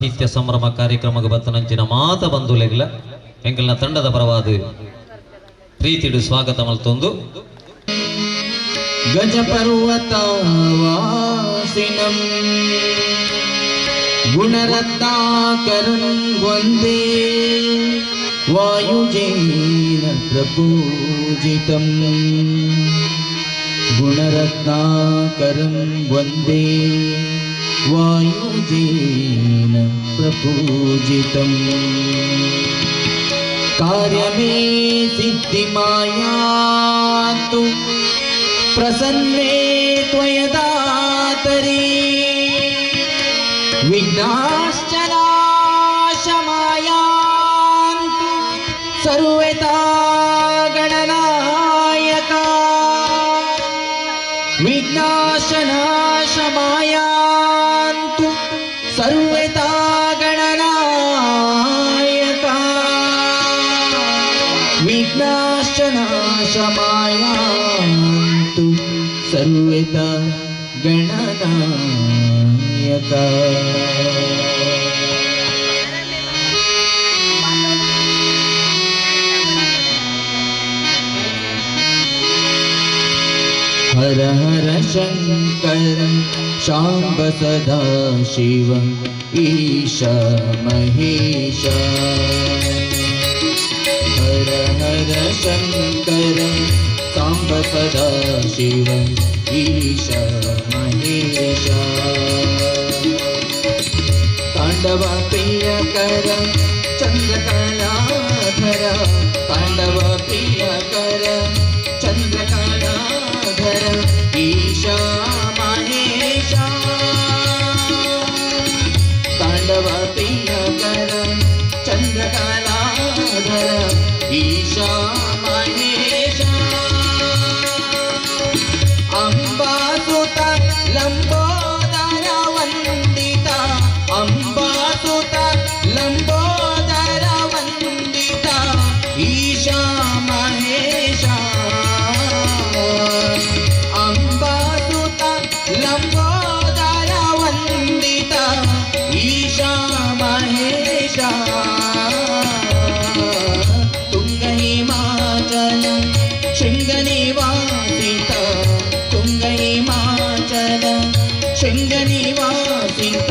ಸಾಹಿತ್ಯ ಸಂಭ್ರಮ ಕಾರ್ಯಕ್ರಮಕ್ಕೆ ಬತ್ತನಂಚಿನ ಮಾತ ಬಂಧುಲೆಗ್ಲ ಎಂಕಲ್ನ ತಂಡದ ಪರವಾದ ಪ್ರೀತಿಡು ಸ್ವಾಗತ ಮಲ್ತೊಂದು. ಗಜಪರ್ವತವಾಸಿನಂ ಗುಣರತ್ನಾಕರಂ ವಂದೇ ವಾಯುಜೇನ ಪ್ರಪೂಜಿತಂ. ಗುಣರತ್ನಾಕರಂ ವಂದೇ ವಾಯುಜೇನ ಪ್ರಪೂಜಿತಂ. ಕಾರ್ಯಮೇ ಸಿದ್ಧಿಮಾಯಾತು ಪ್ರಸನ್ನೇ ತ್ವಯದಾತರಿ. ವಿಘ್ನಾಶ್ಚ ನಾಶಮಾಯಾಂತು ಸರ್ವತಾ ಗಣನಾಯಕ. ವಿಘ್ನಾಶ ನಾಶಮಾಯಾಂತು ಸರ್ವತಾ ಗಣನಾಯಕ. ವಿಘ್ನಾಶ್ಚ ನಾಶಮಾಯಾಂತು ಸರ್ವತಾ ಗಣನಾಯಕ. ಹರ ಹರ ಶಂಕರ ಶಾಂಬ ಸದಾ ಶಿವ ಈಶ ಮಹೇಶ. ಹರ ಹರ ಶಂಕರ ಸಾಂಬ ಸದಾ ಶಿವ ಈಶ ಮಹೇಶ. ತಾಂಡವ ಪ್ರಿಯಕರ ಚಂದ್ರಕಲಾಧರ. ತಾಂಡವ ಪ್ರಿಯಕರ ಚಂದ್ರಕಲಾಧರ ಈಶ ಮಹೇಶ. ತಾಂಡವ ಪ್ರಿಯಕರ ಚಂದ್ರಕಲಾಧರ ಈಶ ಮಹೇಶ. ಅಂಬಾಸುತ ಲಂಬೋದರ ವಂದಿತ. ಅಂಬಾಸುತ ಲಂಬೋದರ ವಂದಿತ ಈಶಾ ಮಹೇಶ. ಅಂಬಾಸುತ ಲಂಬೋದರ ವಂದಿತ ಈಶಾ ಮಹೇಶ. ತುಂಗ ಹಿಮಾಚಲ ಶೃಂಗನಿವಾಸಿತ. ತುಂಗ ಹಿಮಾಚಲ ಶೃಂಗನಿವಾಸಿತ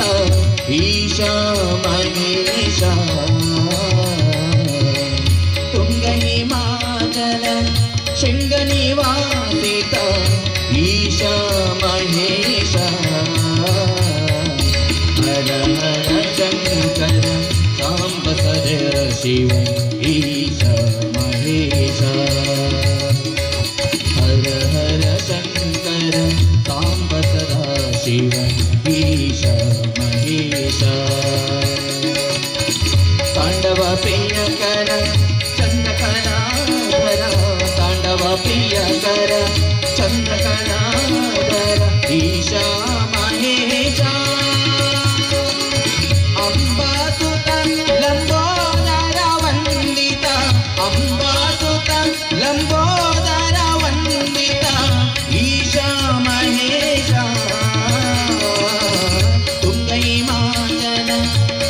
ಈಶಾ ಮಹೇಶ. ತುಂಗ ಹಿಮಾಚಲ ಶೃಂಗನಿವಾಸಿತ ಈಶಾ ಮಹೇಶ. ಹರ ಹರ ಶಂಕರ ಸಾಂಬ ಸದಾ ಶಿವ ಈಶ ಮಹೇಶ. ಹರ ಹರ ಶಂಕರ ಸಾಂಬ ಸದಾ ಶಿವ ಈಶ ಮಹೇಶ. ತಾಂಡವ ಪ್ರಿಯಕರ ಚಂದ್ರಕಲಾಧರ. ತಾಂಡವ ಪ್ರಿಯಕರ ಚಂದ್ರಕಲಾಧರ ಈಶಾ ಮಹೇಶ. ಅಂಬಾಸುತ ಲಂಬೋದರ ವಂದಿತ. ಅಂಬಾಸುತ ಲಂಬೋದರ ವಂದಿತ ಈಶಾ ಮಹೇಶ. ತುಂಗ ಹಿಮಾಚಲ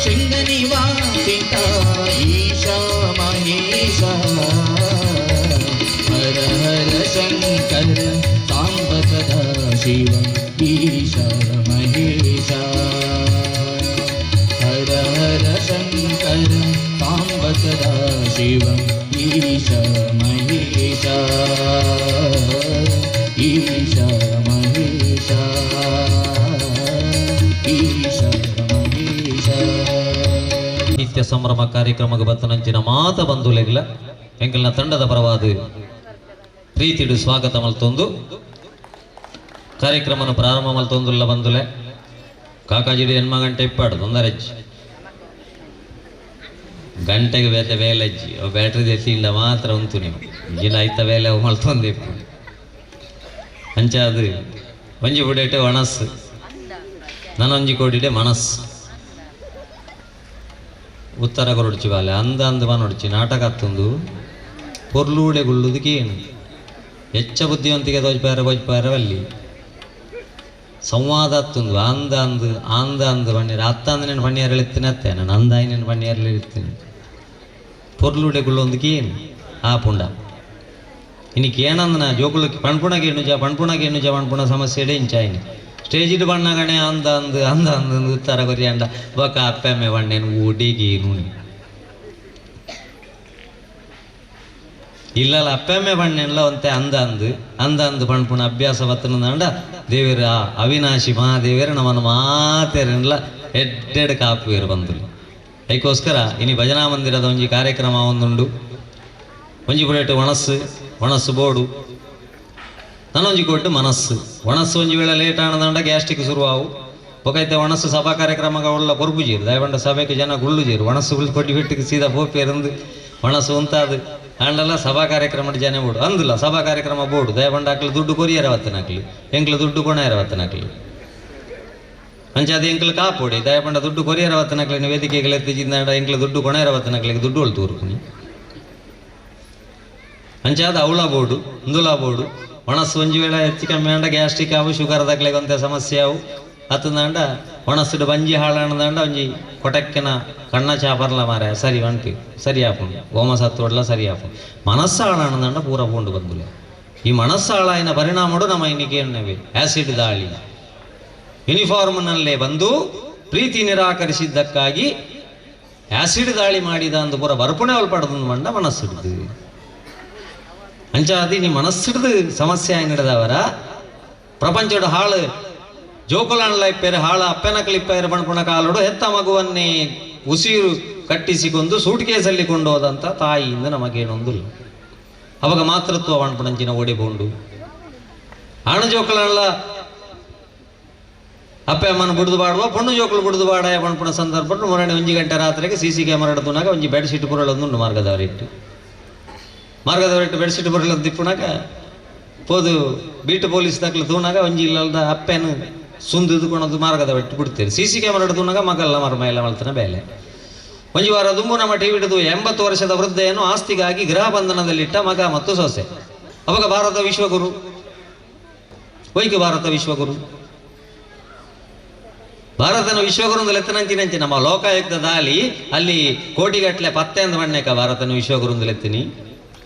ಶೃಂಗನಿವಾಸಿತ ಈಶಾ ಮಹೇಶ. ಹರ ಹರ ಶಂಕರ ಸಾಂಬ ಸದಾ ಶಿವ ಈಶ ಮಹೇಶ. ಹರ ಹರ ಶಂಕರ ಸಾಂಬ ಸದಾ ಶಿವ ಈಶ ಮಹೇಶ. ಈಶ ಮಹೇಶ ಈಶ ಮಹೇಶ. ಸಾಹಿತ್ಯ ಸಂಭ್ರಮ ಕಾರ್ಯಕ್ರಮಕ್ಕೆ ಬತ್ತನಂಚಿನ ಮಾತ ಬಂಧುಲೆಗ್ಲ ಎಂಕಲ್ನ ತಂಡದ ಪರವಾದ ಪ್ರೀತಿಡು ಸ್ವಾಗತ ಮಲ್ತೊಂದು. ಕಾರ್ಯಕ್ರಮನ ಪ್ರಾರಂಭ ಮಲ್ತೊಂದುಲ್ಲ ಬಂಧುಲೆ. ಕಾಕಾಜಿಡಿ ಎನ್ಮ ಗಂಟೆ ಇಪ್ಪಾಡು ತೊಂದರೆಜ್ಜಿ ಗಂಟೆಗೆ ಬೇತೆ ಬೇಲೆಜ್ಜಿ ಬ್ಯಾಟ್ರಿ ದೆತ್ತಿಂಡ ಮಾತ್ರ ಉಂತು ನೀವು ಈಗಿನ ಐತ ಬೇಲೆ ಅವು ಮಲ್ತೊಂದು ಇಪ್ಪು. ಅಂಚ ಅದು ಒಂಜಿ ಬುಡೇಟೆ ಒಣಸ್ಸು ನನೊಂಜಿ ಕೋಡಿಡೆ ಮನಸ್ಸು. ಉತ್ತರ ಕೊರೊಡ್ಚಿ ಬಾಲೆ ಅಂದ ಅಂದ ಬನೊಡ್ಚಿ ನಾಟಕ ಅತ್ತೊಂದು ಪೊರ್ಲೂಡೆ ಗುಳ್ಳುದಕ್ಕೆ ಏನು ಹೆಚ್ಚ ಬುದ್ಧಿವಂತಿಕೆ ತೋಜ್ಪಾರ ಬೊಜ್ಪಾರ ಅಲ್ಲಿ. ಸಂವಾದ ಅತ್ತುಂದು ಅಂದ ಅಂದು ಅಂದ ಅಂದು ಬಣ್ಣೀರು ಅತ್ತ ಅಂದ నేను ಪಣ್ಣಿಯರಲ್ಲಿ ಇತ್ತಿನತ್ತೆ ನಾನು ಅಂದಾಯಿ నేను ಪಣ್ಣಿಯರಲ್ಲಿ ಇರ್ತೀನಿ ಪೊರ್ಲುಡೆ ಗುಳ್ಳೊಂದು ಕೇನು ಆ ಪುಂಡ ಇನಿ ಏನಂದನ ಜೋಕುಲಕ್ಕೆ ಪಣ್ಪುಣ ಕೇಣುಜ ಪಣ್ಪುಣ ಕೇಣುಜ ಪಣ್ಪುಣ ಸಮಸ್ಯೆ ಇಂಚಾಯಿನಿ ಸ್ಟೇಜಿಡ್ ಬಣ್ಣಗಣೆ ಅಂದ ಅಂದು ಅಂದ ಅಂದು ಉತ್ತರ ಕೊರಿಯಂಡ ಬೊಕ ಅಪ್ಪೆಮ್ಮೆ ಬಣ್ಣೇನು ಊಟಿಗೆ ನುಣಿ ಇಲ್ಲಲ್ಲ ಅಪ್ಪೆಮ್ಮೆ ಬಣ್ಣೆಲ್ಲ ಒಂತೆ ಅಂದ ಅಂದು ಅಂದ ಅಂದು ಪಣ್ಪುಣ ಅಭ್ಯಾಸ ಬತ್ತನಂದ ದೇವೇರು ಆ ಅವಿನಾಶಿ ಮಹಾದೇವೇರು ನಮ್ಮನ್ನು ಮಾತೇರನ್ಲ ಎಡ್ಡೆಡ್ ಕಾಪುವೇರು ಬಂದುಲು. ಅದಕ್ಕೋಸ್ಕರ ಇನಿ ಭಜನಾ ಮಂದಿರದ ಒಂಜಿ ಕಾರ್ಯಕ್ರಮ ಒಂದುಂಡು. ಒಂಜಿ ಪುಡೇಟು ಒಣಸ್ಸು ಒಣಸ್ಸು ಬೋಡು ನಾನೊಂಜಿ ಕೊಟ್ಟು ಮನಸ್ಸು ಒಣಸ್ಸು ಒಂಜಿ ವೇಳೆ ಲೇಟ್ ಆನದಂಡ ಗ್ಯಾಸ್ಟ್ರಿಕ್ ಶುರುವಾವು. ಒಕೈತೆ ಒಣಸ್ಸು ಸಭಾ ಕಾರ್ಯಕ್ರಮ ಉಳ್ಳ ಕೊರ್ಪುಜೀರು ದಯವಂಡ ಸಭೆಗೆ ಜನ ಗುಳ್ಳುಜೀರು ಒಣಸ್ಸು ಗುಳ್ಳು ಕೊಟ್ಟಿ ಬಿಟ್ಟಿಗೆ ಸೀದಾ ಪೋಪೇರಂದು ಒಣಸ್ಸು ಉಂತಾದು ಆಂಡಲ್ಲ ಸಭಾ ಕಾರ್ಯಕ್ರಮ ಜನ ಬೋಡು ಅಂದಿಲ್ಲ ಸಭಾ ಕಾರ್ಯಕ್ರಮ ಬೋಡು ದಯವಂಡ ಹಾಕ್ಲಿ ದುಡ್ಡು ಕೊರಿಯರ ವತ್ತನಾಕ್ಲಿ ಎಂಕ್ಲು ದುಡ್ಡು ಕೊಣಯರ ವತ್ತನಾಕ್ಲಿ ಅಂಚೆ ಅದು ಎಂಕ್ಲು ಕಾಪೋಡಿ ದಯಪಂಡ ದುಡ್ಡು ಕೊರಿಯರ ವತ್ತನಾಕ್ಲಿ ವೇದಿಕೆಗಳು ಎತ್ತಿಜಿಂದ ಎಂಕ್ಲು ದುಡ್ಡು ಕೊಣಯರ ವತ್ತನಾಕ್ಲಿಗೆ ದುಡ್ಡು ಒಳ್ತು ಊರುಕುನಿ ಅಂಚೆ ಅದು ಅವಳ ಬೋಡು ಇಂದುಲ ಬೋಡು ಒಣಸ್ಸು ಒಂಜಿ ವೇಳೆ ಹೆಚ್ಚು ಕಮ್ಮಿ ಅಂಡ ಗ್ಯಾಸ್ಟ್ರಿಕ್ ಆವು ಶುಗರ್ ದಕ್ಲೆಗ್ ಒಂತೆ ಸಮಸ್ಯೆ ಆವು ಅತ್ತಂದಾಂಡ ಒಣಸ್ಸುಡು ಬಂಜಿ ಹಾಳಾಣದಾಂಡ ಒಂಜಿ ಕೊಟಕ್ಕೆನ ಕಣ್ಣ ಚಾಪರ್ಲ ಮಾರೆ ಸರಿ ಒಂಟಿ ಸರಿ ಆಪುಂಡು ಗೋಮ ಸತ್ತೋಡ್ಲ ಸರಿ ಆಪುಂಡು. ಮನಸ್ಸು ಹಾಳಾಣದಾಂಡ ಪೂರ ಪೋಂಡು ಬಂದುಲೆ. ಈ ಮನಸ್ಸು ಹಾಳಾಯಿನ ಪರಿಣಾಮಡು ನಮ್ಮ ಇನ್ನಿಗೆ ಎಣ್ಣೆವೆ ಆಸಿಡ್ ದಾಳಿ ಯೂನಿಫಾರ್ಮ್ನಲ್ಲೇ ಬಂದು ಪ್ರೀತಿ ನಿರಾಕರಿಸಿದ್ದಕ್ಕಾಗಿ ಆಸಿಡ್ ದಾಳಿ ಮಾಡಿದ ಅಂದು ಪೂರ ಬರ್ಪುಣೆ ಒಲ್ಪಡದು ಮಂಡ ಮನಸ್ಸಿಡ್ದು ಅಂಚಾದಿ ನೀ ಮನಸ್ಸಿಡ್ದು ಸಮಸ್ಯೆ ಆಗಿಡದವರ ಪ್ರಪಂಚದ ಹಾಳು ಜೋಕುಲಾನ್ ಇಪ್ಪೇರು ಹಾಳು ಅಪ್ಪೆನಕಲಿಪ್ಪೇರು ಬಣ್ಪುಣ ಕಾಲುಡು ಹೆತ್ತ ಮಗುವನ್ನೇ ಉಸಿರು ಕಟ್ಟಿಸಿಕೊಂಡು ಸೂಟ್ ಕೇಸಲ್ಲಿ ಕೊಂಡೋದಂಥ ತಾಯಿಯಿಂದ ನಮಗೇನೊಂದಿಲ್ಲ. ಅವಾಗ ಮಾತೃತ್ವ ಬಣ್ಪುಣಂಚಿನ ಓಡಿಬೋಂಡು ಆಣು ಜೋಕುಲನ್ಲ ಅಪ್ಪೆ ಅಮ್ಮನ ಬುಡ್ದು ಬಾಡುವ ಪೊಣ್ಣು ಜೋಕುಲು ಬುಡ್ದು ಬಾಡ ಬಣ್ಪುಣ ಸಂದರ್ಭ ಮೊರನೆ ಒಂಜಿ ಗಂಟೆ ರಾತ್ರಿಗೆ ಸಿ ಸಿ ಕ್ಯಾಮರಾ ತುನಾಗ ಒಂಜಿ ಬೆಡ್ಶೀಟ್ ಪುರಳೊಂದುಂಡು ಮಾರ್ಗದವರಿಟ್ಟು ಮಾರ್ಗದವರಿಟ್ಟು ಬೆಡ್ಶೀಟ್ ಪುರಳೊಂದು ತಿಪ್ಪುನಾಗ ಪೋದು ಬೀಟು ಪೊಲೀಸ್ ದಾಖಲು ತೂನಾಗ ಒಂಜಿ ಇಲ್ಲದ ಅಪ್ಪೆನು ಸುಂದು ಇದ್ಕೊಳೋದು ಮಾರ್ಗದವರಿಟ್ಟು ಬಿಡ್ತೇವೆ. ಸಿ ಸಿ ಕ್ಯಾಮರಾ ತೂನಾಗ ಮಗಲ್ಲ ಮರ್ಮ ಎಲ್ಲ ಮಲ್ತನ ಬೇಲೆ. ಒಂಜಿ ವಾರ ದುಂಬು ನಮ್ಮ ಟಿವಿ ಹಿಡಿದು 80 ವರ್ಷದ ವೃದ್ಧೆಯನ್ನು ಆಸ್ತಿಗಾಗಿ ಗೃಹ ಬಂಧನದಲ್ಲಿಟ್ಟ ಮಗ ಮತ್ತು ಸೊಸೆ. ಅವಾಗ ಭಾರತ ವಿಶ್ವಗುರು ಒಯ್ಕು ಭಾರತ ವಿಶ್ವಗುರು ಭಾರತನ ವಿಶ್ವಗುರು ಲೆತ್ತನಂಚಿನಂಚಿ ನಮ್ಮ ಲೋಕಾಯುಕ್ತ ದಾಳಿ ಅಲ್ಲಿ ಕೋಟಿಗಟ್ಟಲೆ ಪತ್ತೆ ಅಂದ ಮಣ್ಣೆಕ ಭಾರತನ ವಿಶ್ವಗುರು ಲೆತ್ತಿನಿ.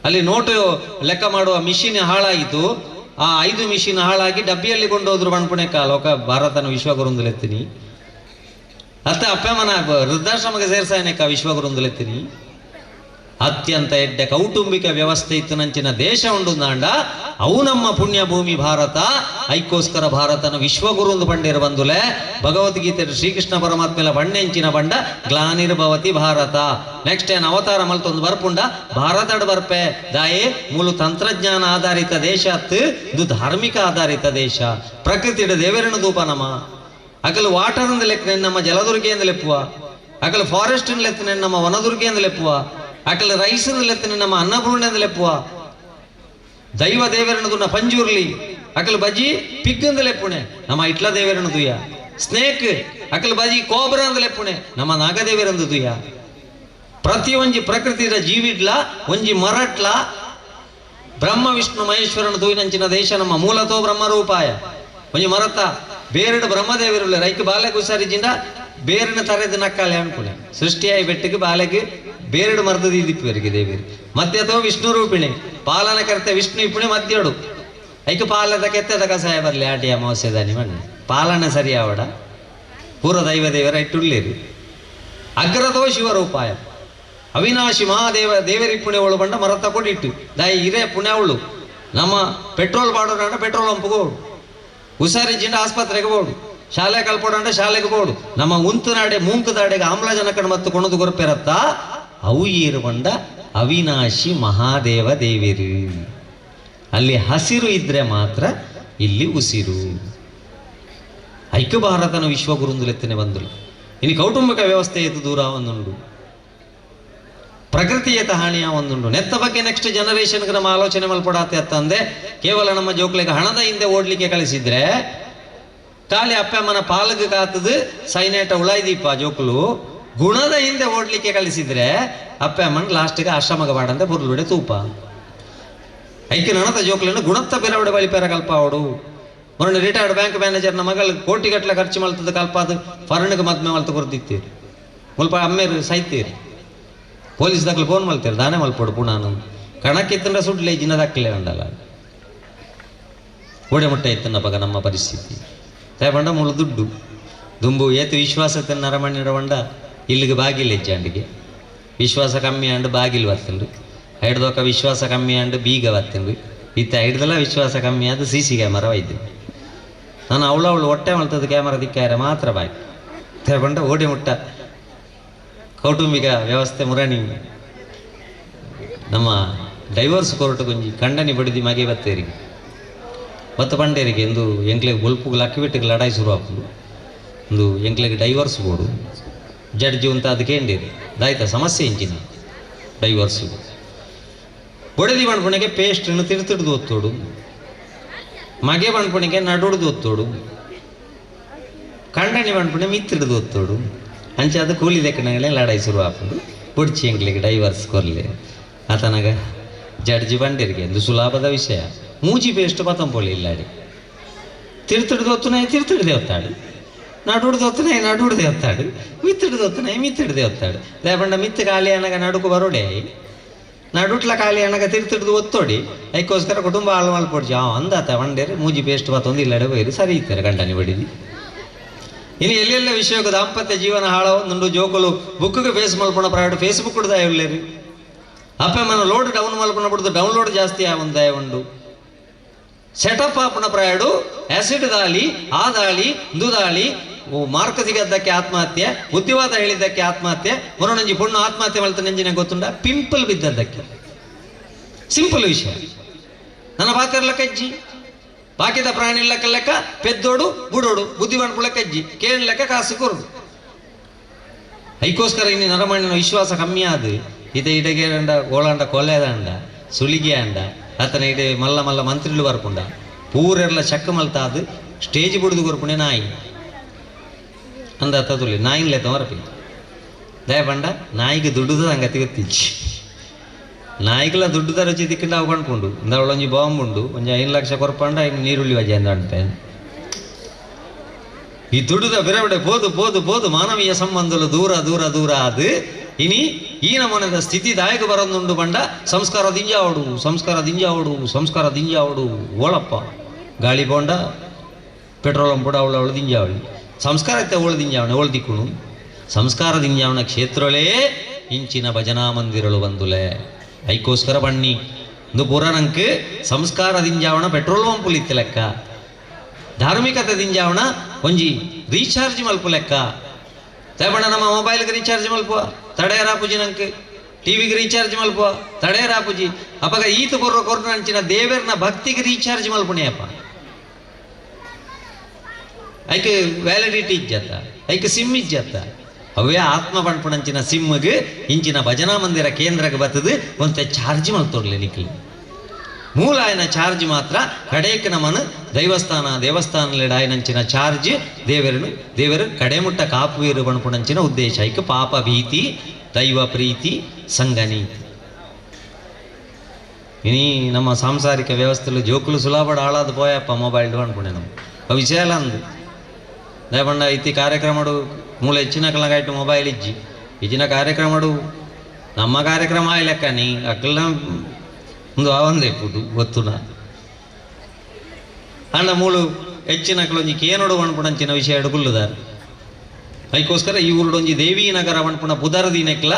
ಅಲ್ಲಿ ನೋಟು ಲೆಕ್ಕ ಮಾಡುವ ಮಿಷಿನ್ ಹಾಳಾಯಿತು. ಆ 5 ಮಿಷಿನ್ ಹಾಳಾಗಿ ಡಬ್ಬಿಯಲ್ಲಿ ಕೊಂಡೋದ್ರು ಬಣ್ಪುಣೆಕ ಲೋಕ ಭಾರತನ ವಿಶ್ವಗುರು ಲೆತ್ತಿನಿ. ಅತ್ತ ಅಪ್ಪಮ್ಮನ ವೃದ್ಧಾಶ್ರಮಕ್ಕೆ ಸೇರ್ಸಾಯನೆಕ ವಿಶ್ವಗುರು ಲೆತ್ತಿನಿ. ಅತ್ಯಂತ ಎಡ್ಡೆ ಕೌಟುಂಬಿಕ ವ್ಯವಸ್ಥೆ ಇತ್ತು ನಂಚಿನ ದೇಶ ಉಂಡು ನಾಂಡ ಅವು ನಮ್ಮ ಪುಣ್ಯ ಭೂಮಿ ಭಾರತ. ಐಕ್ಕೋಸ್ಕರ ಭಾರತನ ವಿಶ್ವಗುರು ಒಂದು ಬಂಡೇರು ಬಂದುಲೆ ಭಗವದ್ಗೀತೆ ಶ್ರೀಕೃಷ್ಣ ಪರಮಾತ್ಮೆಲ ಬಣ್ಣೆಂಚಿನ ಬಂಡ ಗ್ಲಾನಿರ್ಭವತಿ ಭಾರತ. ನೆಕ್ಸ್ಟ್ ಏನ್ ಅವತಾರ ಮಲ್ತೊಂದು ಬರ್ಪುಂಡ ಭಾರತಡ್ ಬರ್ಪೆ ದಾಯೆ ಮೂಲು ತಂತ್ರಜ್ಞಾನ ಆಧಾರಿತ ದೇಶ ಅತ್ತು ಇದು ಧಾರ್ಮಿಕ ಆಧಾರಿತ ದೇಶ. ಪ್ರಕೃತಿಡ ದೇವರನ್ನು ದೂಪ ನಮ ಅಕಲು ವಾಟರ್ ಲೆಕ್ಕ ನಮ್ಮ ಜಲದುರ್ಗೆ ಲೆಪ್ಪುವ, ಅಕಲು ಫಾರೆಸ್ಟ್ ಲೆಕ್ಕ ನಮ್ಮ ವನದುರ್ಗೆ ಲೆಪ್ಪುವ, ಅಕಲ ರೈಸ್ ಲೆತ್ತನೆ ನಮ್ಮ ಅನ್ನಪೂರ್ಣ ಲೆಪ್ಪುವ, ದೈವ ದೇವರನ್ನು ದುನ್ನ ಪಂಜುರ್ಲಿ ಅಕಲ್ ಬಜಿ ಪಿಗ್ ಅಂದ ಲೆಪ್ಪುಣೆ ನಮ್ಮ ಇಟ್ಲ ದೇವರನ್ನು ದುಯ್ಯ, ಸ್ನೇಕ್ ಅಕಲ್ ಬಜಿ ಕೋಬ್ರ ಅಂದ ಲೆಪ್ಪುಣೆ ನಮ್ಮ ನಾಗದೇವರಂದು ದುಯ್ಯ. ಪ್ರತಿಯೊಂಜಿ ಪ್ರಕೃತಿಯ ಜೀವಿಡ್ಲ ಒಂಜಿ ಮರಟ್ಲ ಬ್ರಹ್ಮ ವಿಷ್ಣು ಮಹೇಶ್ವರನ ತೂಯಿನಂಚಿನ ದೇಶ ನಮ್ಮ ಮೂಲತೋ ಬ್ರಹ್ಮರೂಪಾಯ. ಒಂಜಿ ಮರತ ಬೇರೆಡು ಬ್ರಹ್ಮದೇವರುಳ್ಳ ರೈಕ್ ಬಾಲೆ ಕುಸಾರಿಜಿಂದ ಬೇರಿನ ತರೆದ ನಕ್ಕಾಲೆ ಅನ್ಕುಲೆ ಸೃಷ್ಟಿಯಾಯಿ ಬೆಟ್ಟಿಗೆ ಬಾಲೆಗೆ ಬೇರೆಡು ಮರ್ದದ ಇದಿಪ್ಪುವರಿಗೆ ದೇವೇರಿ ಮಧ್ಯೆ ಅಥವಾ ವಿಷ್ಣು ರೂಪಿಣಿ ಪಾಲನ ಕರ್ತೆ ವಿಷ್ಣು ಇಪ್ಪುಣೆ ಮಧ್ಯಡು ಐಕ ಪಾಲದ ಕೆತ್ತದ ಕಸಾಯ ಬರಲಿ ಆಟಿ ಅಮಾವಾಸ್ಯದಾನಿ ಮಣ್ಣೆ ಪಾಲನೆ ಸರಿಯಾವಡ ಪೂರ್ವ ದೈವ ದೇವರ ಇಟ್ಟುಳ್ಳೇರಿ ಅಗ್ರತೋ ಶಿವರೂಪಾಯ ಅವಿನಾಶಿ ಮಹಾದೇವ ದೇವರಿ ಪುಣೆವಳು ಬಂಡ ಮರತ ಕೊಡಿಟ್ಟು ದಾಯಿ ಇರೇ ಪುಣೆವಳು ನಮ್ಮ ಪೆಟ್ರೋಲ್ ಬಾಡೋಣ ಪೆಟ್ರೋಲ್ ಪಂಪ್ಗೆ ಹೋಡು ಹುಷಾರಿ ಜಿಂಡ ಆಸ್ಪತ್ರೆಗೆ ಹೋಡು ಶಾಲೆ ಕಲ್ಪೋಡ ಶಾಲೆಗೆ ಬೋಡು ನಮ್ಮ ಉಂತುನಾಡೆ ಮೂಂಕುದಾಡೆಗೆ ಆಮ್ಲಜನಕನ ಮತ್ತು ಕೊಣದು ಗೊರಪೆರತ್ತ ಅವು ಏರುವಂಡ ಅವಿನಾಶಿ ಮಹಾದೇವ ದೇವಿರು. ಅಲ್ಲಿ ಹಸಿರು ಇದ್ರೆ ಮಾತ್ರ ಇಲ್ಲಿ ಉಸಿರು. ಐಕ್ಯ ಭಾರತನ ವಿಶ್ವಗುರುಂದುಲೆತ್ತನೆ ಬಂದರು. ಇನ್ನು ಕೌಟುಂಬಿಕ ವ್ಯವಸ್ಥೆ ಎತ್ತು ದೂರ ಒಂದುಂಡು, ಪ್ರಕೃತಿಯತ ಹಾನಿಯ ಒಂದುಂಡು. ನೆತ್ತ ಬಗ್ಗೆ ನೆಕ್ಸ್ಟ್ ಜನರೇಷನ್ಗೆ ನಮ್ಮ ಆಲೋಚನೆ ಮಲ್ಪಡಾತೆ ಅತ್ತಂದೆ ಕೇವಲ ನಮ್ಮ ಜೋಕ್ಲಿಗೆ ಹಣದ ಹಿಂದೆ ಓಡ್ಲಿಕ್ಕೆ ಕಳಿಸಿದ್ರೆ ಖಾಲಿ ಅಪ್ಪಮ್ಮನ ಪಾಲಗ ಕಾತದು ಸೈನೇಟ ಉಳಾಯ್ದೀಪ ಜೋಕುಲು ಗುಣದ ಹಿಂದೆ ಓಡ್ಲಿಕ್ಕೆ ಕಳಿಸಿದ್ರೆ ಅಪ್ಪ ಅಮ್ಮನ ಲಾಸ್ಟ್ಗೆ ಆಶ್ರಮಗ ಬಾಡಂದೆ ಬುರ್ಲುಡೆ ತೂಪ. ಐಕೆ ನನತ ಜೋಕ್ಲನ್ನು ಗುಣತ್ತ ಬೆರವಡೆ ಬಳಿಪೇರ ಕಲ್ಪ ಅವಡು. ಮೊನ್ನೆ ರಿಟೈರ್ಡ್ ಬ್ಯಾಂಕ್ ಮ್ಯಾನೇಜರ್ನ ಮಗಳು ಕೋಟಿಗಟ್ಟಲೆ ಖರ್ಚು ಮಲ್ತದ ಕಲ್ಪಾದ ಫರಣ್ಗೆ ಮದ್ಮೆ ಮಲ್ತ ಕೊರ್ದಿತ್ತೀರಿ. ಮುಲ್ಪ ಅಮ್ಮೇರು ಸೈತೀರಿ, ಪೊಲೀಸ್ ದಾಖಲು ಫೋನ್ ಮಲ್ತೀರಿ, ದಾನೆ ಮಲ್ಪೋಡು ಪುಣಾನು ಕಣಕ್ಕಿತ್ತಂದ್ರೆ ಸುಡ್ಲೆ ಜಿನ ದಾಖಲೆ ಉಂಡಲ್ಲ ಓಡೆ ಮುಟ್ಟ ಇತ್ತನ್ನಪಗ ನಮ್ಮ ಪರಿಸ್ಥಿತಿ. ತೇಪಂಡ ಮುಳು ದುಡ್ಡು ದುಂಬು ಏತು ವಿಶ್ವಾಸ ತಿನ್ನ ಅರಮಣ್ಯರ ಬಂಡ ಇಲ್ಲಿಗೆ ಬಾಗಿಲು ಹೆಜ್ಜಾಂಡಿಗೆ ವಿಶ್ವಾಸ ಕಮ್ಮಿ ಅಂಡು ಬಾಗಿಲು ಬರ್ತಂಡು ಐಡ್ದೊಕ್ಕ ವಿಶ್ವಾಸ ಕಮ್ಮಿ ಅಂಡು ಬೀಗ ಬರ್ತಂಡು ಇತ್ತ ಐಡ್ದಲ್ಲ ವಿಶ್ವಾಸ ಕಮ್ಮಿ ಆದ ಸಿ ಸಿ ಕ್ಯಾಮರಾ ಒಯ್ದು ನಾನು ಅವಳು ಅವಳು ಹೊಟ್ಟೆ ಮಲ್ತದ ಕ್ಯಾಮರಾ ದಿಕ್ಕಾರೆ ಮಾತ್ರ ಬಾಕಿ. ತೇಪಂಡ ಓಡಿ ಮುಟ್ಟ ಕೌಟುಂಬಿಕ ವ್ಯವಸ್ಥೆ ಮುರಣಿ ನಮ್ಮ ಡೈವರ್ಸ್ ಕೋರ್ಟ್ ಗುಂಜಿ ಕಂಡನಿ ಬಡಿದಿ ಮಗೆ ಬತ್ತೇರಿಗೆ ಬತ್ತ ಪಂಡೇರಿಗೆ ಎಂದು ಎಂಕ್ಲೆಗ್ ಬೊಲ್ಪುಗ್ ಲಕ್ಕಿಬಿಟ್ಟಿಗೆ ಲಡಾಯಿ ಶುರು ಆಪುಂಡು ಒಂದು ಎಂಕ್ಲೆಗ್ ಡೈವರ್ಸ್ ಬೋಡು ಜಡ್ಜಿ ಉಂತ ಅದಕ್ಕೆ ಎಂಡೇರಿ ದಾಯ್ತ ಸಮಸ್ಯೆ ಇಂಚಿನ ಡೈವರ್ಸ್ ಬೊಡೆದಿ ಪಣಪುಣಿಗೆ ಪೇಸ್ಟನ್ನು ತಿರ್ತಿಡ್ದು ಒತ್ತೋಡು ಮಗೆ ಪಣಪುಣಿಗೆ ನಡುಡ್ದು ಒತ್ತೋಡು ಕಂಡನಿ ಪಣಪುಣೆ ಮಿತ್ತಿಡ್ದು ಒತ್ತೋಡು ಅಂಚೆ ಅದು ಕೂಲಿ ದಕ್ಕಣಗಳೇ ಲಡಾಯಿ ಶುರು ಆಪುಂಡು ಬೊಡ್ಚಿ ಎಂಕ್ಲೆಗ್ ಡೈವರ್ಸ್ ಕೊರ್ಲೆ ಆತನಾಗ ಜಡ್ಜಿ ಬಂಡೇರಿಗೆ ಎಂದು ಸುಲಭದ ವಿಷಯ ಮೂಜಿ ಪೇಸ್ಟ್ ಪತಂಪೊಳಿ ಇಲ್ಲಾಡಿ ತಿರ್ತಿಡ್ದು ಒತ್ತುನಾಯಿ ತಿರ್ತಿಡ್ದೆ ಒತ್ತಾಡು ನಡುಡ್ದು ಒತ್ತುನಾಯಿ ನಡುಡ್ದೆ ಒತ್ತಾಡು ಮಿತ್ತಿಡ್ದು ಒತ್ತುನಾಯಿ ಮಿತ್ತಿಡ್ದೆ ಒತ್ತಾಡು ಲೇಪಂಡ ಮಿತ್ತು ಖಾಲಿ ಅನಗ ನಡುಕು ಬರೋಡೆ ನಡುಟ್ಲ ಖಾಲಿ ಅನಗ ತಿರ್ತಿಡ್ದು ಒತ್ತೋಡಿ ಐಕ್ಕೋಸ್ಕರ ಕುಟುಂಬ ಹಾಳು ಮಲ್ಪೊಡ್ಚಿ ಆ ಅಂದಾತ ಬಂಡೇರು ಮೂಜಿ ಪೇಸ್ಟ್ ಪತ್ತೊಂದು ಇಲ್ಲಡೆ ಹೋಯಿರು ಸರಿ ಇತ್ತಾರೆ ಗಂಡನಿ ಬಡಿದಿ. ಇನ್ನು ಎಲ್ಲೆಲ್ಲ ವಿಷಯಕ್ಕೆ ದಾಂಪತ್ಯ ಜೀವನ ಹಾಳೋ నుండు ಜೋಕುಲು ಬುಕ್ಗೆ ಫೇಸ್ ಮಲ್ಪುಣ ಪ್ರಯಾಣ ಫೇಸ್ಬುಕ್ ದಾಯ ಉಳ್ಳೇರು ಅಪ್ಪೆ ಮನ ಲೋಡ್ ಡೌನ್ ಮಲ್ಪುಣ ಬಿಡ್ದು ಡೌನ್ಲೋಡ್ ಜಾಸ್ತಿ ಆವಂದಾಯ ಉಂಡು ಸೆಟಪ್ ಆಪುಣ ಪ್ರಯಾಡು ಆಸಿಡ್ ದಾಳಿ ಆ ದಾಳಿ ಇಂದು ದಾಳಿ ಮಾರ್ಕ್ ಸಿಗದ್ದಕ್ಕೆ ಆತ್ಮಹತ್ಯೆ, ಬುದ್ಧಿವಾದ ಹೇಳಿದ್ದಕ್ಕೆ ಆತ್ಮಹತ್ಯೆ, ಮೊರನಂಜಿ ಪೊಣ್ಣು ಆತ್ಮಹತ್ಯೆ ಮಲ್ತ ನೆಂಜಿನ ಗೊತ್ತುಂಡ ಪಿಂಪಲ್ ಬಿದ್ದದ್ದಕ್ಕೆ. ಸಿಂಪಲ್ ವಿಷಯ. ನನ್ನ ಪಾತ್ರ ಕಜ್ಜಿ ಬಾಕಿದ ಪ್ರಾಣಿ ಲೆಕ್ಕ ಲೆಕ್ಕ ಪೆದ್ದೋಡು ಬುಡೋಡು ಬುದ್ಧಿವಾನ್ ಕಜ್ಜಿ ಕೇಳಿ ಲೆಕ್ಕ ಕಾಸು ಕೊರುದು. ಐಕೋಸ್ಕರ ಇನ್ನು ನರಮಣ್ಣಿನ ವಿಶ್ವಾಸ ಕಮ್ಮಿ ಆದು ಇದ ಇಡಗೇರಂಡ ಗೋಳಾಂಡ ಕೊಲೆದಂಡ ಸುಲಿಗೆ ಅಂಡ ಆತನ ಇಡೆ ಮಲ್ಲ ಮಲ್ಲ ಮಂತ್ರಿಲು ಬರ್ಪುಂಡ ಪೂರೆಲ್ಲ ಚಕ್ಕ ಮಲ್ತಾದು ಸ್ಟೇಜ್ ಬುಡ್ದು ಕೊರ್ಪುಣೆ ನಾಯಿ ಅಂದ ತದುಲಿ ನಾಯಿನ್ಲೆ ತೋರಪಿ ದಯಪಂಡ ನಾಯಿಗೆ ದುಡ್ಡುದ ಸಂಗತಿ ಗೊತ್ತಿಜ್ಜಿ. ನಾಯಿಗಳ ದುಡ್ಡುದ ರುಚಿ ದಿಕ್ಕಿಂಡ ಅವು ಕಂಡ್ಕೊಂಡು ಇಂದ ಒಂಜಿ ಬಾಂಬ್ ಉಂಡು ಒಂಜಿ 5 ಲಕ್ಷ ಕೊರ್ಪಂಡ ಐನ್ ನೀರುಳ್ಳಿ ವಜೆ ಅಂದ ಅನ್ಪೆ. ಈ ದುಡ್ಡುದ ಬಿರಬಿಡೆ ಬೋದು ಬೋದು ಬೋದು ಮಾನವೀಯ ಸಂಬಂಧలు ದೂರ ದೂರ ದೂರ ಅದು ಇನಿ ಈ ನಮನದ ಸ್ಥಿತಿ ದಾಯಕ ಬರೋದುಂಡು ಬಂಡ ಸಂಸ್ಕಾರ ದಿಂಜಾವಡು ಸಂಸ್ಕಾರ ದಿಂಜಾವಡು ಸಂಸ್ಕಾರ ದಿಂಜಾವಡು ಓಳಪ್ಪ ಗಾಳಿ ಬೋಂಡ ಪೆಟ್ರೋಲ್ ಪಂಪುಡ ಅವಳು ಅವಳು ದಿಂಜಾವಳಿ ಸಂಸ್ಕಾರ ಇತ್ತೆ ಅವಳು ದಿಂಜಾವಣೆ ಅವಳು ದಿಕ್ಕುಣು ಸಂಸ್ಕಾರ ದಿಂಜಾವಣ ಕ್ಷೇತ್ರಲೇ ಇಂಚಿನ ಭಜನಾ ಮಂದಿರಳು ಬಂದುಲೆ ಐಕೋಸ್ಕರ ಬಣ್ಣಿ ಇಂದು ಪುರಾಣಕ್ಕೆ ಸಂಸ್ಕಾರ ದಿಂಜಾವಣ ಪೆಟ್ರೋಲ್ ಪಂಪುಲು ಇತ್ತು ಲೆಕ್ಕ ಧಾರ್ಮಿಕತೆ ದಿಂಜಾವಣ ಒಂಜಿ ರೀಚಾರ್ಜ್ ಮಲ್ಪು ಲೆಕ್ಕ. ತೇಬಣ್ಣ ನಮ್ಮ ಮೊಬೈಲ್ಗೆ ರೀಚಾರ್ಜ್ ಮಲ್ಪುವ ತಡೆ ರಾಪುಜಿ ನಂಗೆ ಟಿವಿಗೆ ರೀಚಾರ್ಜ್ ಮಲ್ಪುವ ತಡೆ ರಾಪುಜಿ ಅಪಗ ಈತ ಕೊರ್ರ ಕೊರ್ನ ಅಂಚಿನ ದೇವರ್ನ ಭಕ್ತಿಗೆ ರೀಚಾರ್ಜ್ ಮಲ್ಪುಣೆ ಅಪ್ಪ. ಐಕೆ ವ್ಯಾಲಿಡಿಟಿ ಇಜ್ಜತ್ತ ಐಕೆ ಸಿಮ್ ಇಜ್ಜತ್ತ ಅವೇ ಆತ್ಮ ಪಣ್ಪುಣಂಚಿನ ಸಿಮ್ಗೆ ಇಂಚಿನ ಭಜನಾ ಮಂದಿರ ಕೇಂದ್ರಕ್ಕೆ ಬರ್ತದೆ ಒಂತೆ ಚಾರ್ಜ್ ಮಲ್ತೊಡ್ಲೆ ನಿಕ್ಲಿ ಮೂಲ ಆಯನ ಚಾರ್ಜ್ ಮಾತ್ರ ಕಡೇಕ್ ನಮನ ದೈವಸ್ಥಾನ ದೇವಸ್ಥಾನಲೆಡ ಆಯನಂಚಿನ ಚಾರ್ಜ್ ದೇವರನು ದೇವರು ಕಡೆಮುಟ್ಟ ಕಾಪುವೀರು ಪಣಪುಣಂಚಿನ ಉದ್ದೇಶ ಐಕ ಪಾಪ ಭೀತಿ ದೈವ ಪ್ರೀತಿ ಸಂಗನೀತಿ. ಇನಿ ನಮ್ಮ ಸಾಂಸಾರಿಕ ವ್ಯವಸ್ಥೆಲು ಜೋಕುಲು ಸುಲಭ ಹಾಳಾದ ಪೋಯಪ್ಪ ಮೊಬೈಲ್ ಅನ್ಕೊಂಡೆ ನಮ್ಮ ಅವು ವಿಷಯ ಅಲ್ಲ ಅಂದು ದಯಪಂಡ ಇತ್ತಿ ಕಾರ್ಯಕ್ರಮಡು ಮೂಲ ಹೆಚ್ಚಿನ ಕಲಗಾಯ್ತು ಮೊಬೈಲ್ ಇಜ್ಜಿ ಇಜ್ಜಿನ ಕಾರ್ಯಕ್ರಮಡು ನಮ್ಮ ಕಾರ್ಯಕ್ರಮ ಆಯ್ಲೆಕ್ಕ ನೀ ಅಕ್ಕಲ ಒಂದು ಆವಂದೆ ಪುಟು ಗೊತ್ತುನ ಅಂಡ ಮೂಳು ಹೆಚ್ಚಿನ ಒಂಜಿ ಕೇನೋಡು ವಣ್ಪುಣಂಚಿನ ವಿಷಯ ಎಡುಗುಲ್ಲುದಾರ ಐಕೋಸ್ಕರ ಈ ಊರುಡೊಂಜಿ ದೇವಿ ನಗರ ವಣ್ಪುಣ ಪುದರ ದಿನಕ್ಲ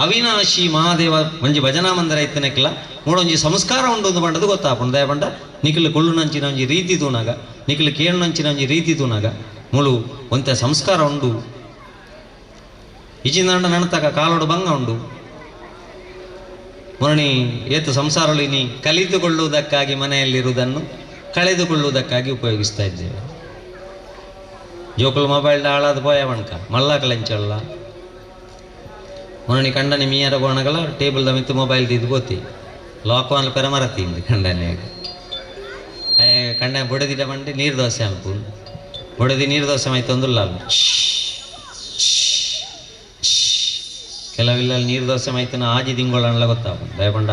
ಅವಿನಾಶಿ ಮಹಾದೇವ ಒಂಜಿ ಭಜನಾ ಮಂದಿರ ಇತ್ತನೆಕ್ಲ ಮೂಡೊಂಜಿ ಸಂಸ್ಕಾರ ಉಂಡು ಒಂದು ಬಂಡದು ಗೊತ್ತಾಪುಂಡು. ದಯಪಂಡ ನಿಖಿಲ್ ಕುಳ್ಳುನಂಚಿನ ಒಂಜಿ ರೀತಿ ತೂನಾಗ ನಿಖಿಲ್ ಕೇಳುನಂಚಿನ ಒಂಜಿ ರೀತಿ ತೂನಾಗ ಮುಳು ಒಂತೆ ಸಂಸ್ಕಾರ ಉಂಡು ಇಚಿಂದಂಡ ನಣತಕ ಕಾಲೋಡು ಭಂಗ ಉಂಡು ಮುರಣಿ ಏತು ಸಂಸಾರಗಳು ಇನಿ ಕಲಿತುಕೊಳ್ಳುವುದಕ್ಕಾಗಿ ಮನೆಯಲ್ಲಿರುವುದನ್ನು ಕಳೆದುಕೊಳ್ಳುವುದಕ್ಕಾಗಿ ಉಪಯೋಗಿಸ್ತಾ ಇದ್ದೇವೆ. ಜೋಕುಲು ಮೊಬೈಲ್ ಹಾಳಾದ ಪೋಯ ವಣ್ಕ ಮಲ್ಲಾಕಲೆಂಚಲ್ಲ ಮುರಣಿ ಕಂಡನಿ ಮೀಯರ ಗೋಣಗಳ ಟೇಬಲ್ದ ಮಿತ್ತು ಮೊಬೈಲ್ ದಿದ್ದು ಗೋತಿ ಲಾಕ್ ಆನ್ ಪೆರಮರ ತಿಂದು ಕಂಡನೆ ಕಂಡ ಬೊಡೆದಿಡ ಬಂಡಿ ನೀರು ದೋಸೆ ಅನ್ಪು ಬೊಡೆದಿ ನೀರು ದೋಸೆ ಮೈತೊಂದುಲ್ಲ ಕೆಲವಿಲ್ಲ ನೀರು ದೋಸೆ ಮೈತನ ಆಜಿ ತಿಂಗಳನ್ನೆಲ್ಲ ಗೊತ್ತಾಗ ದಯಪಂಡ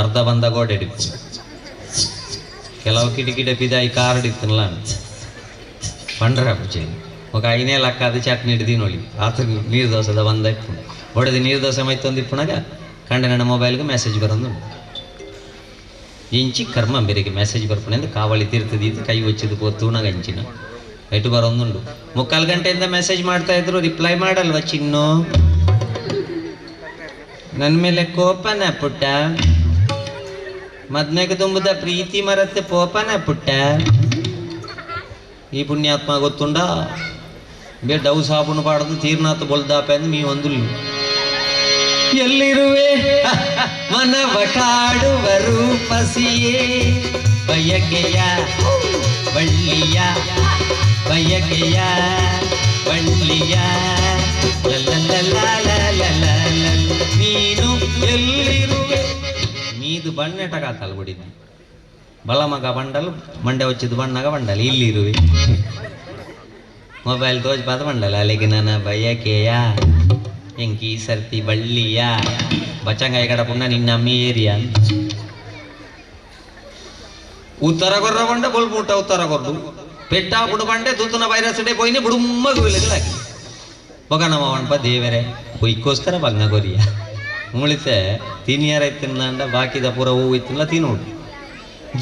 ಅರ್ಧ ಬಂದ ಗೋಡೆ ಹಿಡಿಪು. ಕೆಲವು ಕಿಟಕಿಟ ಪಿದಾಯಿ ಕಾರ್ಡ್ ಇತ್ತಲ್ಲ ಪಂಡ್ರ ಪೂಜೆ ఒక ಐನೇ ಲಕ್ಕಾದ ಚಟ್ನಿ ಹಿಡ್ದು ಆತ ನೀರು ದೋಸೆದ ಬಂದ ಇಪ್ಪು ಒಡೆದು ನೀರು ದೋಸೆ ಮೈತೊಂದು ಇಪ್ಪುನಾಗ ಕಂಡ ನನ್ನ ಮೊಬೈಲ್ಗೆ ಮೆಸೇಜ್ ಬರೋದು ಇಂಚಿ ಕರ್ಮ ಬೇರೆಗೆ ಮೆಸೇಜ್ ಬರ್ಪಣೆ ಕಾವಳಿ ತೀರ್ತದಿ ಕೈ ವಚ್ಚಿದ್ದು ಪೋತೂನಾಗ ಇಂಚಿನ ಎಟು ಬರೋದುಂಡು ಮುಕ್ಕಾಲು ಗಂಟೆಯಿಂದ ಮೆಸೇಜ್ ಮಾಡ್ತಾ ಇದ್ರು ರಿಪ್ಲೈ ಮಾಡಲ್ವ ಚಿನ್ನು ನನ್ನ ಮೇಲೆ ಕೋಪನ ಪುಟ್ಟ ಮದ್ಮೆಗೆ ತುಂಬುದ ಪ್ರೀತಿ ಮರತ್ತೆ ಪೋಪನ ಪುಟ್ಟ ಈ ಪುಣ್ಯಾತ್ಮ ಗೊತ್ತುಂಡ ಬೇ ಡವ್ ಸಾಬೂನು ಪಾಡದು ತೀರ್ನಾಥ ಬೊಲ್ದಾಪೆ ಅಂದ್ ಮೀ ಒಂದುಲ್ಲು ಎಲ್ಲಿರುವೆ ಮನವ ಕಾಡುವ ರೂಪಸಿಯೇ ಬಯಕೆಯ ಬಳ್ಳಿಯ ಬಯಕೆಯ ಬಳ್ಳಿಯ ಲಲಲಲಲಲಲಲ. ನೀನು ಎಲ್ಲಿರುವೆ ಮೀದು ಬಣ್ಣೆಟ ಕಾತಲ್ ಬಿಡಿದ್ದು ಬಲ ಮಗ ಬಂಡಲ್ ಮಂಡೆ ವಚ್ಚಿದ್ದು ಬಣ್ಣಗ ಬಂಡಲ್ ಇಲ್ಲಿರುವೆ ಮೊಬೈಲ್ ತೋಜ್ ಪಾದ ಬಂಡಲ್ ಅಲ್ಲಿಗೆ ನನ್ನ ಬಯಕೆಯ ಎಂಕಿ ಸರ್ತಿ ಬಳ್ಳಿಯ ಬಚ್ಚಂಗಾಯಿ ಕಡಪುಂಡ ನಿನ್ನ ಅಮ್ಮಿ ಏರಿಯಾ ಉತ್ತರ ಕೊರ್ರ ಬಂಡೆ ಬೊಲ್ಪುಂಟ ಉತ್ತರ ಕೊರ್ದು ಪೆಟ್ಟಾಪುಡು ಬಂಡೆ ತೂತುನ ವೈರಸ್ ಡೇ ಪೋಯಿನಿ ಬುಡುಮ್ಮ ಗುವಿಲುಗಳಾಗಿ ಬೊಕ ನಮ್ಮ ವಣ್ಪ ದೇವರೇ ಕೊಯ್ಕೋಸ್ಕರ ಬಂಗ ಕೊರಿಯ ಮುಳಿತೆ ತಿನಿಯರ ತಿನ್ನಂಡ ಬಾಕಿದ ಪೂರ ಹೂವು ಇತ್ತಿಲ್ಲ ತಿನ್ನೋಡು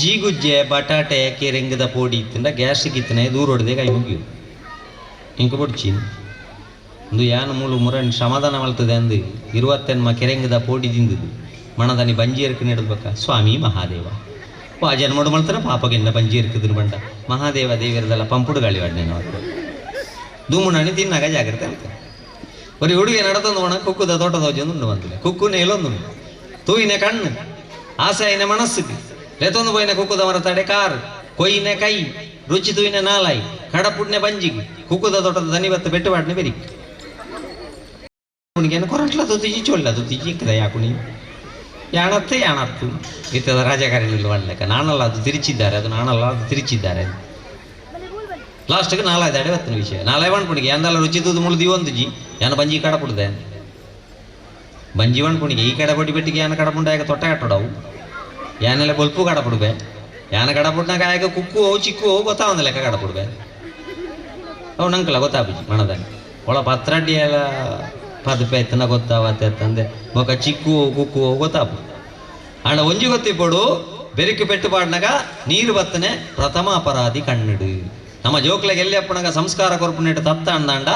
ಜೀಗುಜ್ಜೆ ಬಟಾಟೆ ಕೆರೆಂಗದ ಪೋಡಿ ಇತ್ತಿಂಡ ಗ್ಯಾಸ್ಟ್ರಿಕ್ ಇತ್ತಿನ ದೂರ ಹೊಡೆದೆ ಕೈ ಮುಗಿಯು ಇಂಕ ಬೊಡ್ಚಿ ಒಂದು ಯಾನು ಮೂಲು ಮುರನ್ ಸಮಾಧಾನ ಮಲ್ತದೆ ಅಂದು ಇರುವತ್ತೆನ್ಮ ಕೆರೆಂಗದ ಪೋಡಿ ತಿಂದುದು ಮಣದನಿ ಬಂಜಿ ಎರ್ಕು ನೆಡಬೇಕ ಸ್ವಾಮಿ ಮಹಾದೇವ ವಾ ಜನ್ಮಡು ಮಲ್ತಾರ ಪಾಪಗೆನ್ನ ಬಂಜಿ ಎರ್ಕುದ್ರು ಬಂಡ ಮಹಾದೇವ ದೇವಿರದಲ್ಲ ಪಂಪುಡು ಗಾಳಿ ವಾಡ್ನೇನು ಧೂಮುಣಿ ತಿನ್ನಾಗ ಜಾಗ್ರತೆ ಅಂತ ഒരു ಹುಡುಗಿ നടത്തുന്ന പോണ ಕುಕ್ಕುದ ತೋಟದ ಉಂಡು ಬಂದಿಲ್ಲ ಕುಕ್ಕುನೆ ಇಲ್ಲೊಂದು ತೂಯಿನ ಕಣ್ಣು ಆಸೆಯಿನ ಮನಸ್ಸಿಗೆ ಲೆತೊಂದು ಪೋಯಿನ ಕುಕ್ಕುದ ಮರತಾಡೆ ಕಾರ್ ಕೊಯ್ಯಿನ ಕೈ ರುಚಿ ತೂಯಿನ ನಾಲಾಯಿ ಕಡಪುಡ್ನೆ ಬಂಜಿಗೆ ಕುಕ್ಕುದ ತೋಟದ ದನಿ ಬತ್ತ ಬೆಟ್ಟು ಬಾಡ್ನೆ ಬೆರಿ ಕೊರಂಟ್ಲ ತುತಿಜಿ ಚೊಲ್ಲ ತುತಿಜಿ ಇಕ್ಕದ ಯಾಕುನಿ ಯಾಣತ್ತೆ ಯಾಣತ್ತು ಇತ್ತದ ರಾಜಕಾರಣಿಗಳು ಮಾಡ್ಲಿಕ್ಕ ನಾನಲ್ಲ ಅದು ತಿರುಚಿದ್ದಾರೆ ಅದು ನಾನಲ್ಲ ಅದು ತಿರುಚಿದ್ದಾರೆ ಲಾಸ್ಟ್ಗೆ ನಾಲ್ಕು ಅಡೆ ಬತ್ತಿನ ವಿಷಯ ನಾಳೆ ಪಣಿಗೆ ಎಂದಲ್ಲ ರುಚಿ ತೂದು ಮುಳ್ದು ಒಂದು ಜಿ ಯಾನ ಬಂಜಿ ಕಡಪುಡ್ದೆ ಬಂಜಿ ಪಣಿಗೆ ಈ ಕಡೆ ಬಡಿ ಬೆಟ್ಟಿಗೆ ಯಾನ ಕಡಪುಂಡ ಆಗ ತೊಟ್ಟ ಕಟ್ಟಡವು ಯಾನೆಲ್ಲ ಬೊಲ್ಪು ಕಡಪುಡ್ಬೆ ಯಾನ ಕಡಪುಡ್ನಾಗ ಆಗ ಕುಕ್ಕು ಅವು ಚಿಕ್ಕು ಅವು ಗೊತ್ತಾವಂದ ಲೆಕ್ಕ ಕಡಪುಡ್ಬೆ ಅವು ನಂಕಲ ಗೊತ್ತಾಪುಜಿ ಮಣದಾನೆ ಒಳ ಪತ್ರಡ್ಡಿ ಎಲ್ಲ ಪದಪೆ ಎತ್ತನ ಗೊತ್ತಾವತ್ತೆ ತಂದೆ ಬೊಕ ಚಿಕ್ಕು ಕುಕ್ಕು ಗೊತ್ತಾಪು ಆಂಡ ಒಂಜಿ ಗೊತ್ತಿಪ್ಪಡು ಬೆರಿಕು ಪೆಟ್ಟು ಪಾಡ್ನಾಗ ನೀರು ಬತ್ತನೆ ಪ್ರಥಮ ಅಪರಾಧಿ ಕಣ್ಣಿಡು ನಮ್ಮ ಜೋಕ್ಲೆಗೆ ಎಲ್ಲಿ ಅಪ್ಪಣಗ ಸಂಸ್ಕಾರ ಕೊರ್ಪುನೆಟ್ಟು ತತ್ತ ಅಂದಾಂಡ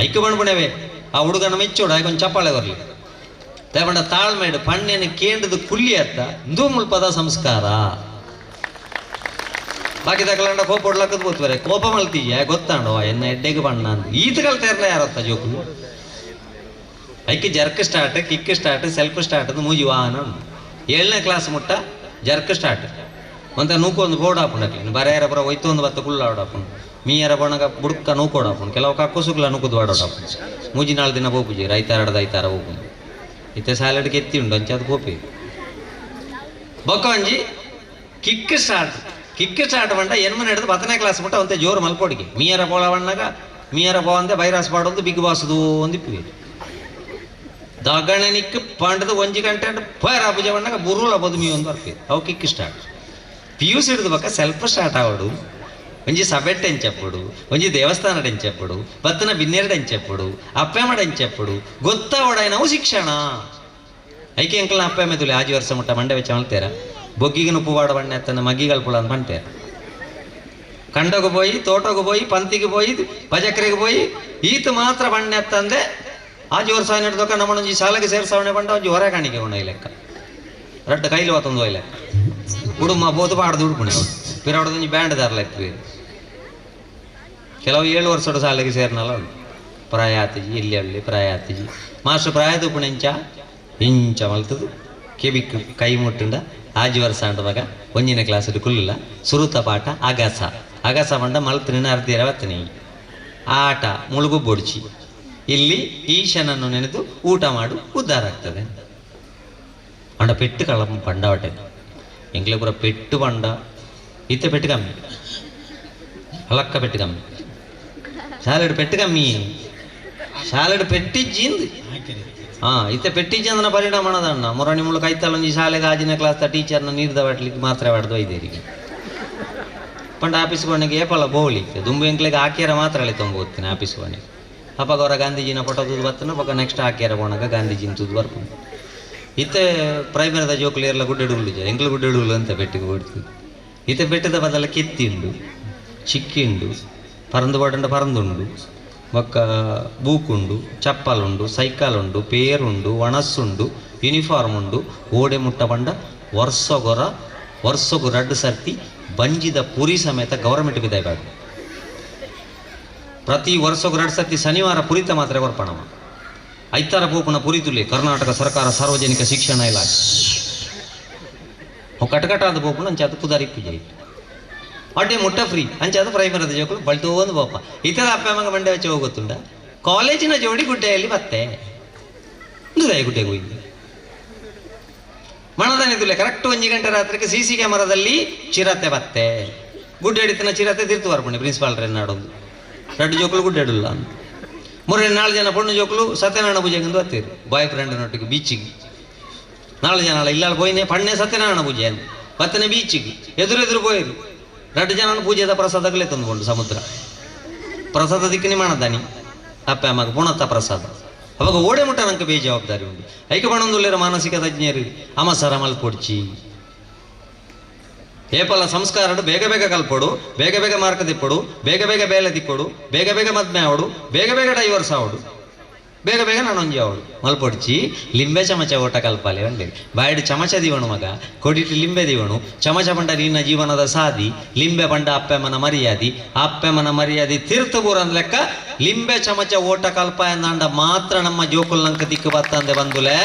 ಐಕ್ಯ ಬಣ್ಪುಣವೆ ಆ ಹುಡುಗನ ಮೆಚ್ಚೋಡು ಆಯ್ಕೊಂದು ಚಪ್ಪಾಳೆ ಬರ್ಲಿ ದೇವಂಡ ತಾಳ್ಮೇಡು ಪಣ್ಣೆನ ಕೇಂದ್ರದ ಕುಲ್ಲಿ ಅತ್ತ ಇಂದು ಮುಲ್ಪದ ಸಂಸ್ಕಾರ ಬಾಕಿ ತಕಲಂಡ ಕೋಪ ಹೊಡ್ಲಕ್ಕದ್ ಬೋತ್ವರೆ ಕೋಪ ಮಲ್ತೀಯ ಗೊತ್ತಾಂಡೋ ಎನ್ನ ಎಡ್ಡೆಗೆ ಬಣ್ಣ ಅಂತ ಈತ ಕಲ್ತೇರ್ಲ ಯಾರತ್ತ ಜೋಕುಲು ಐಕ್ಕೆ jerk start kick start self start ಅದು ಮೂಜಿ ವಾಹನ ಉಂಟು ಏಳನೇ ಕ್ಲಾಸ್ ಮುಟ್ಟ ಜರ್ಕ್ ಸ್ಟಾರ್ಟ್ ಒಂತ ನೂಕು ಒಂದು ಬೋರ್ಡ್ ಹಾಪುಂಡು ಬರೆಯರ ಪುರ ಒಯ್ತು ಒಂದು ಬತ್ತ ಕುಳ್ಳ ಆಡಾಪುಂಡು ಮೀಯರ ಬಣಗ ಬುಡ್ಕ ನೂಕೋಡಾಪುಂಡು ಕೆಲವು ಕಕ್ಕುಸುಗ್ಲ ನೂಕುದು ವಾಡೋಡಾಪುಂಡು ಮೂಜಿ ನಾಲ್ ದಿನ ಪೋಪುಜಿ ರೈತಾರಡ್ದ ಐತಾರ ಹೋಪುಂಡು ಇತ್ತೆ ಸಾಲಡ್ ಕೆತ್ತಿ ಉಂಡು ಅಂಚೆ ಅದು ಕೋಪಿ ಬೊಕ್ಕ ಒಂಜಿ ಕಿಕ್ ಸ್ಟಾರ್ಟ್ ಕಿಕ್ ಸ್ಟಾರ್ಟ್ ಬಂಡ ಎನ್ಮನೆ ಹಿಡಿದು 10ನೇ ಕ್ಲಾಸ್ ಮುಟ್ಟ ಒಂತೆ ಜೋರು ಮಲ್ಪೋಡಿಗೆ ಮೀಯರ ಪೋಳ ಬಣ್ಣಗ ಮೀಯರ ಪೋ ಅಂದೆ ಬೈರಾಸ್ ಪಾಡೊಂದು ಬಿಗ್ ಬಾಸ್ದು ಒಂದು ಇಪ್ಪು ದಗಣನಿಕ್ ಪಂಡದ ಒಂಜಿ ಗಂಟೆ ಪೇರ ಪೂಜೆ ಬಣ್ಣಗ ಬುರುಲ ಬೋದು ಮೀ ಒಂದು ಬರ್ತೀವಿ ಅವು kick start P U C ಹಿಡಿದು ಬಕ್ಕ ಸೆಲ್ಫ್ ಸ್ಟಾರ್ಟ್ ಆವಡು ಒಂಜಿ ಸಬೆಟ್ ಎಂಚಪ್ಪಡು ಒಂಜಿ ದೇವಸ್ಥಾನಡ್ ಎಂಚಪ್ಪಡು ಬತ್ತನ ಬಿನ್ನೆರಡು ಎಂಚಪ್ಪಡು ಅಪ್ಪೆಮಡ ಎಂಚಪ್ಪಡು ಗೊತ್ತಾವಡಾಯ್ನವು ಶಿಕ್ಷಣ ಐಕೆ ಅಂಕಲ್ನ ಅಪ್ಪೆ ಮೆದುಲೆ ಆಜಿ ವರ್ಷ ಮುಟ್ಟ ಮಂಡೆ ವೆಚ್ಚ ಮಲ್ತೇರ ಬೊಗ್ಗಿಗೆ ಉಪ್ಪು ವಾಡ ಬಣ್ಣ ಎತ್ತನ ಮಗ್ಗಿಗಳು ಪುಳ ಅಂತ ಪಂತೇರ ಕಂಡಗೆ ಪೋಯಿ ತೋಟಗೆ ಪೋಯಿ ಪಂತಿಗೆ ಪೋಯಿ ಪಜಕ್ರೆಗೆ ಪೋಯಿ ಈತ ಮಾತ್ರ ಬಣ್ಣ ಎತ್ತಂದೆ ಆಜಿ ವರ್ಷ ಹಿಡ್ದೊಕ್ಕ ನಮ್ಮನೊಂಜಿ ಶಾಲೆಗೆ ಸೇರ್ಸಾವಣೆ ಬಂಡ ಒಂಜಿ ಹೊರ ಕಾಣಿಕೆ ಉಣ ಈ ಲೆಕ್ಕ ರಡ್ಡ ಕೈಲಿ ಒತ್ತೊಂದು ಲೆಕ್ಕ ಕುಡುಮ ಬೋದು ಪಾಡ್ದು ಉಡ್ಪುಣೆ ಪಿರವಡದೊಂಜಿ ಬ್ಯಾಂಡ್ ದಾರ್ಲ ಇತ್ತು ಕೆಲವು 7 ವರ್ಷದ ಶಾಲೆಗೆ ಸೇರ್ನಲ್ಲ ಉಂಟು ಪ್ರಾಯಾತಿಜಿ ಇಲ್ಲಿ ಅಲ್ಲಿ ಪ್ರಾಯಾತಿಜಿ ಮಾಸ್ಟರ್ ಪ್ರಾಯ ತೂಪುಣೆಂಚ ಇಂಚ ಮಲ್ತದು ಕೆಬಿಕ್ ಕೈ ಮುಟ್ಟುಂಡ ಆಜಿ ವರ್ಷ ಅಂಡವಾಗ ಒಂಜಿನ ಕ್ಲಾಸ್ ಕುಲ್ಲಿಲ್ಲ ಸುರುತ ಪಾಠ ಅಗಸ ಅಗಸ ಬಂಡ ಮಲ್ತಿನ ಅರ್ಧಿರ ಬತ್ತನೆ ಆಟ ಮುಳುಗು ಬೊಡ್ಚಿ ಇಲ್ಲಿ ಈಶನನ್ನು ನೆನೆದು ಊಟ ಮಾಡು ಉದ್ಧಾರ ಆಗ್ತದೆ ಅಂಡ ಪೆಟ್ಟು ಕಳ ಬಂಡವಟೆ ಎಂಕ್ಲೆ ಪೂರ ಪೆಟ್ಟು ಬಂಡ ಇತ್ತೆ ಪೆಟ್ಟು ಕಮ್ಮಿ ಅಲಕ್ಕ ಪೆಟ್ಟು ಕಮ್ಮಿ ಶಾಲೆಡ್ ಪೆಟ್ಟು ಕಮ್ಮಿ ಶಾಲೆಡ್ ಪೆಟ್ಟಿಜ್ಜಿಂದು ಹಾಂ ಇತ್ತೆ ಪೆಟ್ಟಿಜ್ಜಂದನ ಪರಿಣಾಮ ಅಣದಣ್ಣ ಮೊರಣಿ ಮುಳು ಕೈತಲೊಂಜಿ ಶಾಲೆಗೆ ಆಜಿನ ಕ್ಲಾಸ್ ಟೀಚರ್ನ ನೀರ್ದ ಬಾಟ್ಲಿಕ್ಕೆ ಮಾತ್ರ ಬಾಡ್ದು ಐದೇರಿಗೆ ಪಂಡ ಆಫೀಸ್ ಕೋಣೆಗೆ ಏಪಲ ಬೋಳಿ ದುಂಬು ಎಂಕ್ಲೆಗ್ ಆಕ್ಯರ ಮಾತ್ರ ಅಲೆ ತೊಂಬೋತೀನಿ ಆಫೀಸ್ ಕೋಣೆಗೆ. ಅಪ್ಪಗ ಅವರ ಗಾಂಧೀಜಿನ ಫೋಟೋ ತೂದು ಬತ್ತನ ಪಕ್ಕ ನೆಕ್ಸ್ಟ್ ಆಕ್ಯರ ಪೋಣಗ ಗಾಂಧೀಜಿನ ತೂದು ಬರ್ಪುಂಡು. ಇತ್ತೆ ಪ್ರೈಮರಿದ ಜೋಕುಲು ಏರ್ಲ ಗುಡ್ಡೆಡುಗಳು ಎಂಕ್ಲು ಗುಡ್ಡೆಡುಗಳು ಅಂತ ಬೆಟ್ಟಿಗೆ ಓಡ್ತು. ಇತ್ತೆ ಬೆಟ್ಟದ ಬದಲ ಕೆತ್ತಿಂಡು ಚಿಕ್ಕಿಂಡು ಪರಂದು ಪಡಂಡ ಪರಂದುಂಡು ಬೊಕ್ಕ ಬೂಕುಂಡು ಚಪ್ಪಲುಂಡು ಸೈಕಲ್ ಉಂಡು ಪೇರುಂಡು ಒಣಸ್ಸುಂಡು ಯೂನಿಫಾರ್ಮ್ ಉಂಡು. ಓಡೆ ಮುಟ್ಟ ಪಂಡ ವರ್ಷಗೊರ ವರ್ಷಗು ರಡ್ಡು ಸರ್ತಿ ಬಂಜಿದ ಪುರಿ ಸಮೇತ ಗೌರ್ಮೆಂಟ್ ಬಿದ್ದಾಯ್ಬಾರ್ದು. ಪ್ರತಿ ವರ್ಷಗು ರಡ್ಡು ಸರ್ತಿ ಶನಿವಾರ ಪುರಿತ ಮಾತ್ರ ಕೊರ್ಪಣವ. ಐತಾರ ಪೋಪುನ ಪುರಿ ತುಲೆ ಕರ್ನಾಟಕ ಸರ್ಕಾರ ಸಾರ್ವಜನಿಕ ಶಿಕ್ಷಣ ಇಲಾಖೆ ಕಟಕಟಾದ ಪೋಪುನ ಅಂಚಾದ ಪುದಾರಿ ಪೂಜೆ ಇಟ್ಟು ಅಡ್ಡೆ ಮುಟ್ಟ ಫ್ರೀ ಅಂಚಾದ ಪ್ರೈಮರಿದ ಜೋಕುಲು ಬಳ್ತೋ ಒಂದು ಪೋಪ. ಇತರ ಅಪ್ಪ ಅಮ್ಮಗ ಬಂಡೆ വെച്ച് ಹೋಗುತ್ತುಂಡ ಕಾಲೇಜಿನ ಜೋಡಿ ಗುಡ್ಡೆಯಲ್ಲಿ ಬತ್ತೆ ಗುಡ್ಡೆಗೆ ಹೋಗಿ ಮಣದನಿದುಲೆ ಕರೆಕ್ಟ್ 1 ಗಂಟೆ ರಾತ್ರಿಗೆ ಸಿ ಸಿ ಕ್ಯಾಮರಾದಲ್ಲಿ ಚಿರತೆ ಬತ್ತೆ ಗುಡ್ಡೆ ಹಿಡಿತನ ಚಿರತೆ ತಿರ್ತು ಬರ್ಪಣೆ ಪ್ರಿನ್ಸಿಪಾಲ್ ನಾಡೊಂದು ರಡ್ಡು ಜೋಕುಲು ಗುಡ್ಡೆ ಇಡಲ್ಲ ಅಂತ. ಮೂರನೇ 4 ಜನ ಪೊಣ್ಣು ಜೋಕುಲು ಸತ್ಯನಾರಾಯಣ ಪೂಜೆಗೆ ಬತ್ತೀರು ಬಾಯ್ ಫ್ರೆಂಡ್ ನೊಟ್ಟಿಗೆ ಬೀಚಿಗೆ. 4 ಜನ ಅಲ್ಲ ಇಲ್ಲ ಪೋಯಿನೆ ಪಣ್ಣೆ ಸತ್ಯನಾರಾಯಣ ಪೂಜೆ ಅಂತ ಬತ್ತನೆ ಬೀಚಿಗೆ ಎದುರೆದುರು ಪೋಯಿರು. 2 ಜನ ಪೂಜೆದ ಪ್ರಸಾದಗಳೇ ತಂದುಕೊಂಡು ಸಮುದ್ರ ಪ್ರಸಾದ ದಿಕ್ಕಿನಿ ಮಾಡದಾನಿ ಅಪ್ಪ ಅಮ್ಮಗ ಪುಣತ್ತ ಪ್ರಸಾದ. ಅವಾಗ ಓಡೆ ಮುಟ್ಟ ನಂಗೆ ಬೇಜವಾಬ್ದಾರಿ ಉಂಟು. ಐಕೆ ಬಣಂದುಲ್ಲೇರ ಮಾನಸಿಕ ತಜ್ಞರು ಅಮಸರ ಮಲ್ಪೊಡ್ಚಿ ಏಪಲ ಸಂಸ್ಕಾರಡು ಬೇಗ ಬೇಗ ಕಲ್ಪೊಡು ಬೇಗ ಬೇಗ ಮಾರ್ಕ ತಿಪ್ಪೊಡು ಬೇಗ ಬೇಗ ಬೇಲೆ ತಿಕ್ಕೊಡು ಬೇಗ ಬೇಗ ಮದ್ಮೆ ಆವಡು ಬೇಗ ಬೇಗ ಡೈವರ್ಸ್ ಆವಡು ಬೇಗ ಬೇಗ ನಾನೊಂಜಿ ಅವಳು ಮಲ್ಪೊಡ್ಚಿ ಲಿಂಬೆ ಚಮಚ ಓಟ ಕಲ್ಪಾಲೆ ಒಂಡೆ ಬಾಯಿಡು ಚಮಚ ದಿವಣು ಮಗ ಕೊಡಿಟ್ಟು ಲಿಂಬೆ ದಿವಣು ಚಮಚ ಪಂಡ ನಿನ್ನ ಜೀವನದ ಸಾದಿ ಲಿಂಬೆ ಪಂಡ ಅಪ್ಪೆಮ್ಮನ ಮರ್ಯಾದಿ ಅಪ್ಪೆಮ್ಮನ ಮರ್ಯಾದಿ ತೀರ್ಥ ಲೆಕ್ಕ ಲಿಂಬೆ ಚಮಚ ಓಟ ಕಲ್ಪ ಎಂದಾಂಡ ಮಾತ್ರ ನಮ್ಮ ಜೋಕುಲ್ ನಂಕ ದಿಕ್ಕು ಬತ್ತಂದೆ ಬಂದುಲೆ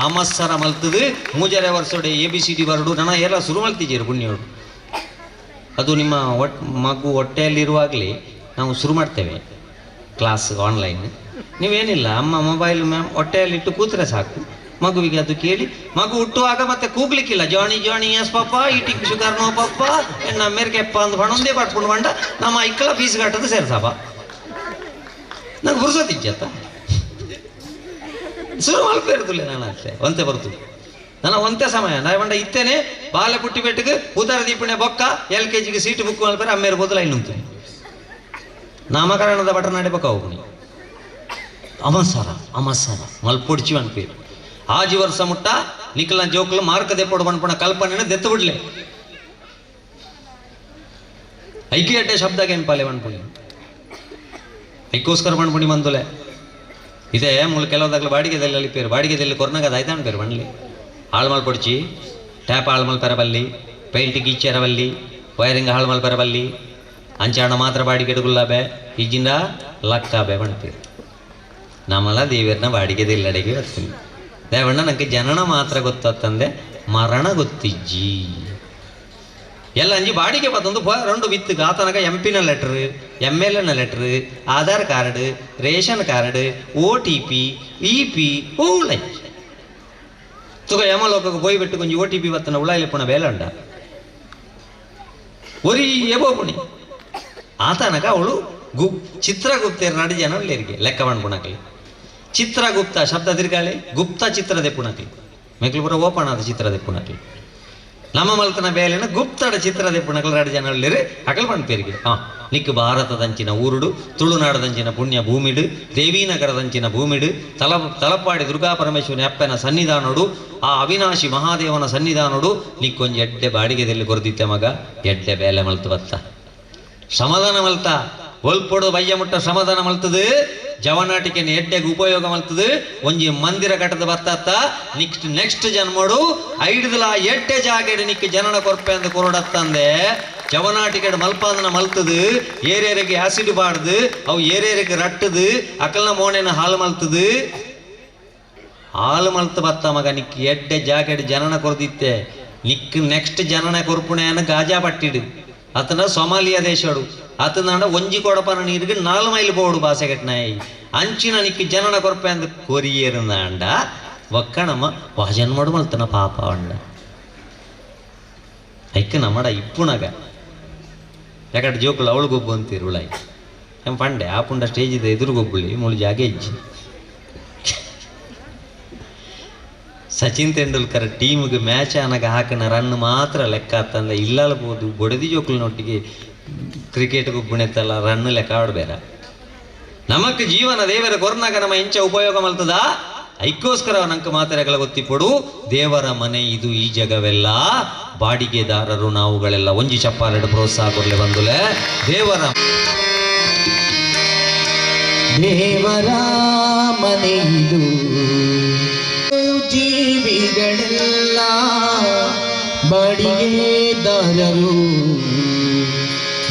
ಅಮಸ್ಸರ ಮಲ್ತದು ಮೂಜರೆ ವರ್ಷೋಡೆ ABCD ಬರಡು ನನ್ನ ಎಲ್ಲ ಶುರು ಮಲ್ತಿದ್ದೀರು ಪುಣ್ಯೋಡು. ಅದು ನಿಮ್ಮ ಮಗು ಹೊಟ್ಟೆಯಲ್ಲಿರುವಾಗಲೇ ನಾವು ಶುರು ಮಾಡ್ತೇವೆ ಕ್ಲಾಸ್ ಆನ್ಲೈನ್. ನೀವೇನಿಲ್ಲ ಅಮ್ಮ ಮೊಬೈಲ್ ಮ್ಯಾಮ್ ಹೊಟ್ಟೆಯಲ್ಲಿಟ್ಟು ಕೂತ್ರೆ ಸಾಕು ಮಗುವಿಗೆ ಅದು ಕೇಳಿ ಮಗು ಹುಟ್ಟುವಾಗ ಮತ್ತೆ ಕೂಗ್ಲಿಕ್ಕಿಲ್ಲ Johnny Johnny yes papa eating sugar no papa ನಮ್ಮ ಮೇರೆಗೆ ಅಂದ್ ಬಣೊಂದೇ ಪಟ್ಕೊಂಡು ಬಂಡ ನಮ್ಮ ಐಕ್ಕಳ ಫೀಸ್ ಕಟ್ಟೋದು ಸೇರ್ಸಪ್ಪ ನಂಗೆ ಪುರ್ಸೊತ್ತಿಜ್ಜತ್ತ ಶುರು ಮಲ್ಪ ಇರ್ತಲ್ಲ ನಾನು ಅಷ್ಟೇ ಒಂತೆ ಬರ್ತದೆ ನನ್ನ ಒಂತೆ ಸಮಯ ನಾ ಬಂಡ ಇತ್ತೇನೆ ಬಾಲೆ ಪುಟ್ಟಿ ಬೆಟ್ಟಿಗೆ ಉದರ ದೀಪಣೆ ಬೊಕ್ಕ LKGಗೆ ಸೀಟು ಬುಕ್ ಮಲ್ಪರೆ ಅಮ್ಮೇರು ಬದಲು ಐನು ನಾಮಕರಣದ ಬಟನ್ ಬೊಕ್ಕ ಹೋಗುನಿ ಅಮಸರ ಅಮಸರ ಮಲ್ಪೊಡ್ಚಿ ಅನ್ಪೇರು ಆಜಿ ವರ್ಷ ಮುಟ್ಟ ನಿಖಲ ಜೋಕ್ಲು ಮಾರ್ಕ ದೆಪ್ಪೊಡು ಪನ್ಪುಣ ಕಲ್ಪನೆ ದೆತ್ತು ಬಿಡ್ಲೆ ಐಕೆ ಅಡ್ಡೆ ಶಬ್ದ ಕೆಂಪಾಲೆ ಪನ್ಪುಣಿ ಐಕ್ಕೋಸ್ಕರ ಪನ್ಪುಣಿ ಬಂದುಲೆ ಇದೇ ಮುಳು ಕೆಲವದಾಗ್ಲ ಬಾಡಿಗೆದಲ್ಲಿ ಪೇರು ಬಾಡಿಗೆದಲ್ಲಿ ಕೊರ್ನಾಗ ಅದು ಆಯ್ತಾಣ ಪೇರು ಬಣ್ಲಿ ಹಾಳು ಮಲ್ಪೊಡ್ಚಿ ಟ್ಯಾಪ್ ಹಾಳು ಮಲ್ಪೆರಬಲ್ಲಿ ಪೇಂಟ್ ಗೀಚೆರಬಲ್ಲಿ ವೈರಿಂಗ್ ಹಾಳು ಮಲ್ಪೆರಬಲ್ಲಿ ಅಂಚಾಣ ಮಾತ್ರ ಬಾಡಿಗೆ ಗುಲ್ಲಾಬೆ ಈಜಿಂದ ಲಕ್ಕಾಬೆ ಬಣ್ತೀರಿ ನಮ್ಮಲ್ಲ ದೇವರನ್ನ ಬಾಡಿಗೆದಿಲ್ಲಡೆಗೆ ಬರ್ತೀನಿ ದೇವಣ್ಣ ನನಗೆ ಜನನ ಮಾತ್ರ ಗೊತ್ತಂದೆ ಮರಣ ಗೊತ್ತಿಜ್ಜಿ ಎಲ್ಲ ಅಂಜಿ ಬಾಡಿಗೆ ಬತ್ತೊಂದು ರಂಡು ವಿತ್ತು ಆತನಕ ಎಂ ಪಿನ ಲೆಟ್ರು ML ಎನ letter Aadhaar card ration card OTP EP ಉಳೈ ತುಗ ಯಮಲೋಕಕ್ಕೆ ಹೋಯ್ಬಿಟ್ಟು ಕೊಂಚ OTP ಬತ್ತನ ಉಳಾಯಿಲೆ ಪುಣ ಬೇಲಂಡ ಒರಿ ಎಬೋಪುಣಿ ಆತನಕ ಅವಳು ಚಿತ್ರಗುಪ್ತೆಯರ ನಡು ಜನ ಉಳ್ಳೇರಿಗೆ ಲೆಕ್ಕ ಪುಣಕಲಿ ಚಿತ್ರಗುಪ್ತ ಶಬ್ದ ತಿರ್ಗಾಳಿ ಗುಪ್ತ ಚಿತ್ರದೆ ಪುಣಕಲಿ ಮೆಕ್ಲು ಪೂರ ಓಪನ್ ಆದ ಚಿತ್ರದೆ ಪುಣಕಲಿ ನಮ್ಮ ಮಲ್ತನ ಬೇಲೆನ ಗುಪ್ತಡ ಚಿತ್ರದೆ ಪುಣಕಲು ಎರಡು ಜನ ಉಳ್ಳೇರು ಅಕಲ್ ಪಣ್ಪೇರಿಗೆ ಹಾಂ ನಿಕ್ಕು ಭಾರತದಂಚಿನ ಊರುಡು ತುಳುನಾಡದಂಚಿನ ಪುಣ್ಯ ಭೂಮಿಡು ದೇವೀನಗರದಂಚಿನ ಭೂಮಿಡು ತಲಪಾಡಿ ದುರ್ಗಾ ಪರಮೇಶ್ವರನ ಅಪ್ಪನ ಸನ್ನಿಧಾನೋಡು ಆ ಅವಿನಾಶಿ ಮಹಾದೇವನ ಸನ್ನಿಧಾನೋಡು ನಿಕ್ಕೊಂಜಿ ಎಡ್ಡೆ ಬಾಡಿಗೆದಲ್ಲಿ ಕೊರ್ದಿತ್ತೆ ಮಗ ಎಡ್ಡೆ ಬೇಲೆ ಮಲ್ತು ಬತ್ತ ಸಮಾಧಾನ ಮಲ್ತ ಒಲ್ಪೊಡು ಬಯ್ಯ ಮುಟ್ಟ ಸಮಾಧಾನ ಮಲ್ತದು ಜವನಾಟಿಕೆನ ಎಡ್ಡೆಗೆ ಉಪಯೋಗ ಮಲ್ತದು ಒಂಜಿ ಮಂದಿರ ಕಟ್ಟದ ಬತ್ತತ್ತ ನೆಕ್ಸ್ಟ್ ನೆಕ್ಸ್ಟ್ ಜನ್ಮಡು ಐಡ್ದಲ ಎಡ್ಡೆ ಜಾಗೆಡು ನಿಕ್ ಜನನ ಕೊರ್ಪೆ ಅಂದ ಕೊರಡತ್ತಂದೆ ಜವನಾಟಿಕೆಡ್ ಮಲ್ಪಾದನ ಮಲ್ತದು ಏರೇರಿಗೆ ಆಸಿಡ್ ಬಾಡ್ದು ಅವು ಏರೇರಿಗೆ ರಟ್ಟದು ಅಕಲ್ನ ಮೋಣೆನ ಹಾಲು ಮಲ್ತದು ಹಾಲು ಮಲ್ತ ಬತ್ತ ಮಗ ನಿಕ್ ಎಡ್ಡೆ ಜಾಕೆಡ್ ಜನನ ಕೊರ್ದಿತ್ತೆ ನಿಕ್ ನೆಕ್ಸ್ಟ್ ಜನನ ಕೊರ್ಪುಣೆಯನ್ನು ಗಾಜಾ ಪಟ್ಟಿಡು ಅತನ ಸೊಮಾಲಿಯಾ ದೇಶಡು ಅತನಾಡ ಒಂಜಿ ಕೊಡಪನ ನೀರಿಗೆ 4 ಮೈಲ್ ಬೋಡು ಬಾಸೆಗಟ್ನಾಯಿ ಅಂಚಿನ ನಿಕ್ ಜನನ ಕೊರ್ಪೆ ಅಂದ ಕೊರಿಯೇರುಂದಾಂಡ ಒಕ್ಕಣಮ್ಮ ವಾಜನ್ಮಡು ಮಲ್ತನ ಪಾಪ ಅಂಡ ಐಕ್ ನಮ್ಮಡ ಇಪ್ಪುಣಗ ಯಾಕಂದ್ರೆ ಜೋಕುಲು ಅವಳು ಗೊಬ್ಬು ಅಂತೀರು ಉಳಾಯಿ ನಮ್ಮ ಪಂಡೆ ಆ ಪುಂಡ ಸ್ಟೇಜ್ ಇದೆ ಎದುರು ಗೊಬ್ಬುಳಿ ಮುಳು ಜಾಗೆ ಇಜ್ಜಿ ಸಚಿನ್ ತೆಂಡೂಲ್ಕರ್ ಟೀಮ್ಗೆ ಮ್ಯಾಚ್ ಆನಾಗ ಹಾಕಿನ ರನ್ ಮಾತ್ರ ಲೆಕ್ಕ ಅಂತಂದ ಇಲ್ಲಲ್ಬೋದು ಬೊಡೆದಿ ಜೋಕುಲಿನೊಟ್ಟಿಗೆ ಕ್ರಿಕೆಟ್ ಗೊಬ್ಬುಣೆತ್ತಲ್ಲ ರನ್ ಲೆಕ್ಕ ಆಡ್ಬೇರ. ನಮಕ್ ಜೀವನ ದೇವರ ಕೊರ್ನಾಗ ನಮ್ಮ ಎಂಚ ಉಪಯೋಗ ಮಲ್ತದ ಐಕ್ಕೋಸ್ಕರ ನಂಕ ಮಾತೆರೆಗಳ ಗೊತ್ತಿಪ್ಪಡು. ದೇವರ ಮನೆ ಇದು ಈ ಜಗವೆಲ್ಲ, ಬಾಡಿಗೆದಾರರು ನಾವುಗಳೆಲ್ಲ. ಒಂಜಿ ಚಪ್ಪಾಲೆಡು ಪ್ರೋತ್ಸಾಹ ಕೊರ್ಲೆ ಬಂದುಲೆ. ದೇವರ ದೇವರ ಮನೆಯಿದು ಜೀವಿಗಳೆಲ್ಲ ಬಾಡಿಗೆದಾರರು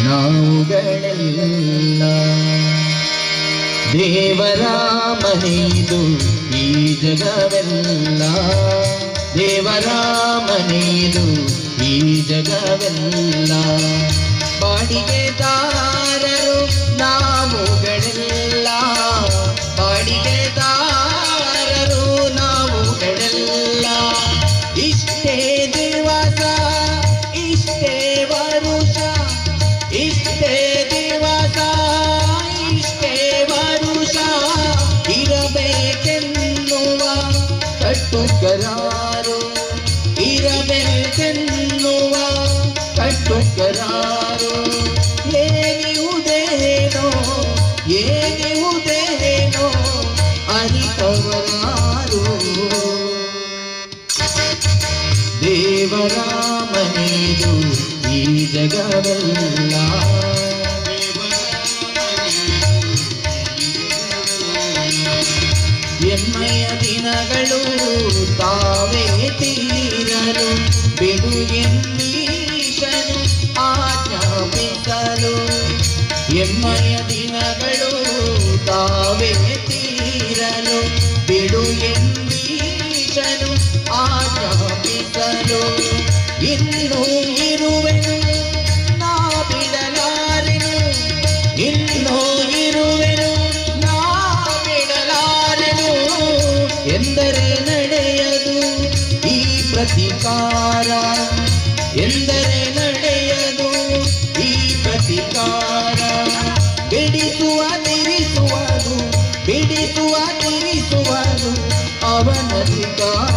ನಾವುಗಳೆಲ್ಲ. ದೇವರ ಮನೆಯಿದು ಈ ಜಗವೆಲ್ಲ, ದೇವರ ಮನೆಯಿದು ಈ ಜಗವೆಲ್ಲ, ಬಾಡಿಗೆದಾರರು ನಾವುಗಳೆಲ್ಲ, ಬಾಡಿಗೆದಾರರು ನಾವುಗಳೆಲ್ಲ. ಇಷ್ಟೇ ದಿವಸ ಇಷ್ಟೇ ವರುಷ, ಇಷ್ಟೇ ದಿವಸ ಇಷ್ಟೇ ವರುಷ, ಇರಬೇಕೆನ್ನುವ ಕಟ್ಟುಕರಾರು, ಇರಬೇಕೆನ್ನುವ ಕಟ್ಟುಕರಾರು. ಏನಿಹುದೇನೋ ಏನಿಹುದೇನೋ ಅರಿತವರಾರು. ದೇವರ ಮನೆಯದು ಈ ಜಗವೆಲ್ಲ, ಎಮ್ಮೆಯ ದಿನಗಳು ತಾವೇ ತೀರಲು, ಬಿಡು ಎಂದೀಶನು ಆಜ್ಞಾಪಿಸಲು. ಎಮ್ಮೆಯ ದಿನಗಳು ತಾವೇ ತೀರಲು, ಬಿಡು ಎಂದೀಶನು ಆಜ್ಞಾಪಿಸಲು. ಇನ್ನೂ ಇರುವೆನು ನಾ ಬಿಡಲಾರೆನು, ಇನ್ನೂ ಇರುವೆನು ನಾ ಬಿಡಲಾರೆನು, ಎಂದರೆ ನಡೆಯದು ಈ ಪ್ರತಿಕಾರ, ಎಂದರೆ ನಡೆಯದು ಈ ಪ್ರತಿಕಾರ. ಬಿಡಿಸುವ ತಿರಿಸುವುದು, ಬಿಡಿಸುವ ತಿರಿಸುವುದು ಅವನಧಿಕಾರ.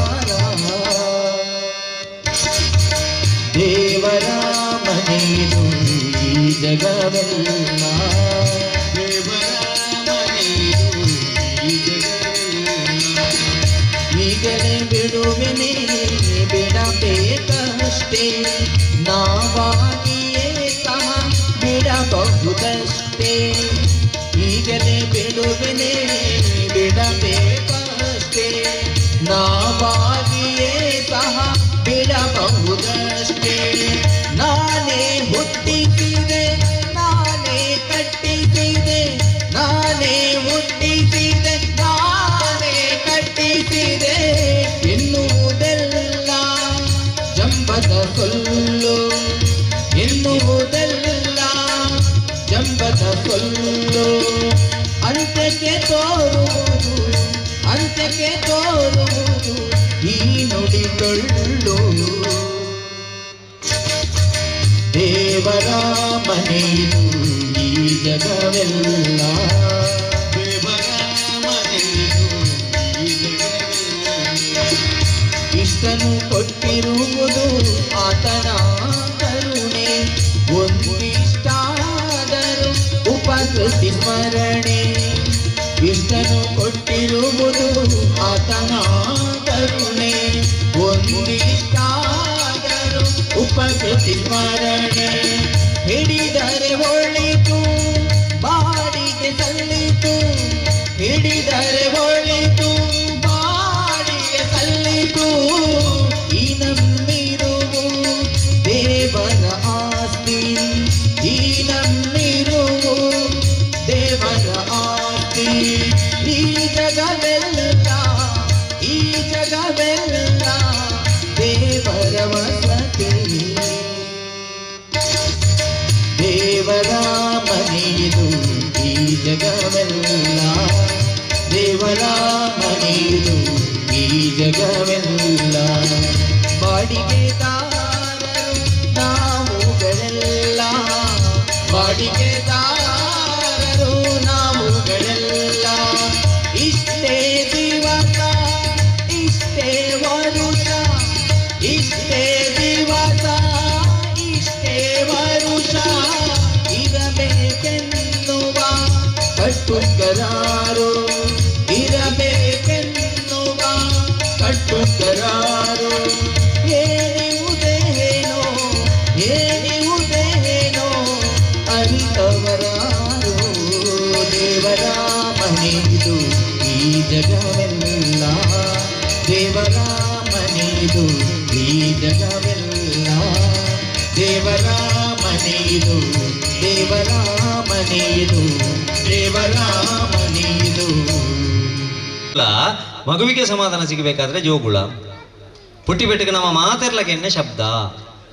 ದೇವರ ಮನೆಯದು ಈ ಜಗವೆಲ್ಲ, ದೇವರ ಮನೆಯದು ಈ ಜಗವೆಲ್ಲ. ಈಗಲೇ ಬಿಡುವೆನೇ ಬಿಡಬೇಕಷ್ಟೇ, ನಾವಾಗಿಯೇ ಸಹ ಬಿಡಬಹುದಷ್ಟೇ. ಈಗಲೇ ಬಿಡುವೆನೇ ಬಿಡಬೇಕಷ್ಟೇ, ನಾವಾಗಿಯೇ ಸಹ ಬಿಡಬಹುದಷ್ಟೇ. ನಾನೇ ಹುಟ್ಟಿಸಿದೆ ನಾನೇ ಕಟ್ಟಿಸಿದೆ, ನಾನೇ ಹುಟ್ಟಿಸಿದೆ ನಾನೇ ಕಟ್ಟಿಸಿದೆ ಎನ್ನುವುದೆಲ್ಲ ಜಂಬದ ಸೊಲ್ಲು, ಎನ್ನುವುದೆಲ್ಲ ಜಂಬದ ಸೊಲ್ಲು. ಅಂತ್ಯಕ್ಕೆ ತೋರುವುದು, ಅಂತ್ಯಕ್ಕೆ ತೋರುವುದು ಈ ನುಡಿ ಟೊಳ್ಳು. ದೇವರ ಮನೆಯು ಈ ಜಗವೆಲ್ಲ, ದೇವರ ಮನೆಯು ಈ ಜಗವೆಲ್ಲ. ಇಷ್ಟನು ಕೊಟ್ಟಿರುವುದು ಆತನ ಕರುಣೆ, ಒಂದಿಷ್ಟಾದರೂ ಉಪಕೃತಿ ಸ್ಮರಣೆ. ಇಷ್ಟನು ಕೊಟ್ಟಿರುವುದು ಆತನ ಕರುಣೆ, ಒಂದಿಷ್ಟಾದರೂ ಉಪಕೃತಿ ಸ್ಮರಣೆ. ಹಿಡಿದರೆ ಒಳಿತು ಬಾಡಿಗೆ ಸಲ್ಲಿತು, ಹಿಡಿದರೆ ಒಳಿತು ಬಾಡಿಗೆ ಸಲ್ಲಿತು. ಈ ನಮ್ಮಿರುವು ದೇವರ ಆಸ್ತಿ, ಈ ನಮ್ಮಿರುವು ದೇವರ ಆಸ್ತಿ. ಈ ಜಗವೆಲ್ಲ ಈ ಜಗವೆಲ್ಲ ದೇವರ ವಸತಿ. ಕಟ್ಟುಕರಾರು ಇರಬೇಕೆನ್ನುವ ಕಟ್ಟುಕರಾರು ಏನಿವುದೇನೋ ಏನಿವುದೇನೋ ಅರಿತವರಾರು ದೇವರ ಮನೆಯಿದು ಈ ಜಗವೆಲ್ಲ ದೇವರ ಮನೆಯಿದು ಈ ಜಗವೆಲ್ಲ ದೇವರ ಮನೆಯಿದು ದೇವರ ಮನೆಯಿದು ದೇವರ ಮನೆಯಿದು. ಮಗುವಿಗೆ ಸಮಾಧಾನ ಸಿಗಬೇಕಾದ್ರೆ ಜೋಗುಳ ಪುಟ್ಟಿ ಬೆಟ್ಟಿಗೆ ನಮ್ಮ ಮಾತಿರ್ಲಕ್ಕೆ ಶಬ್ದ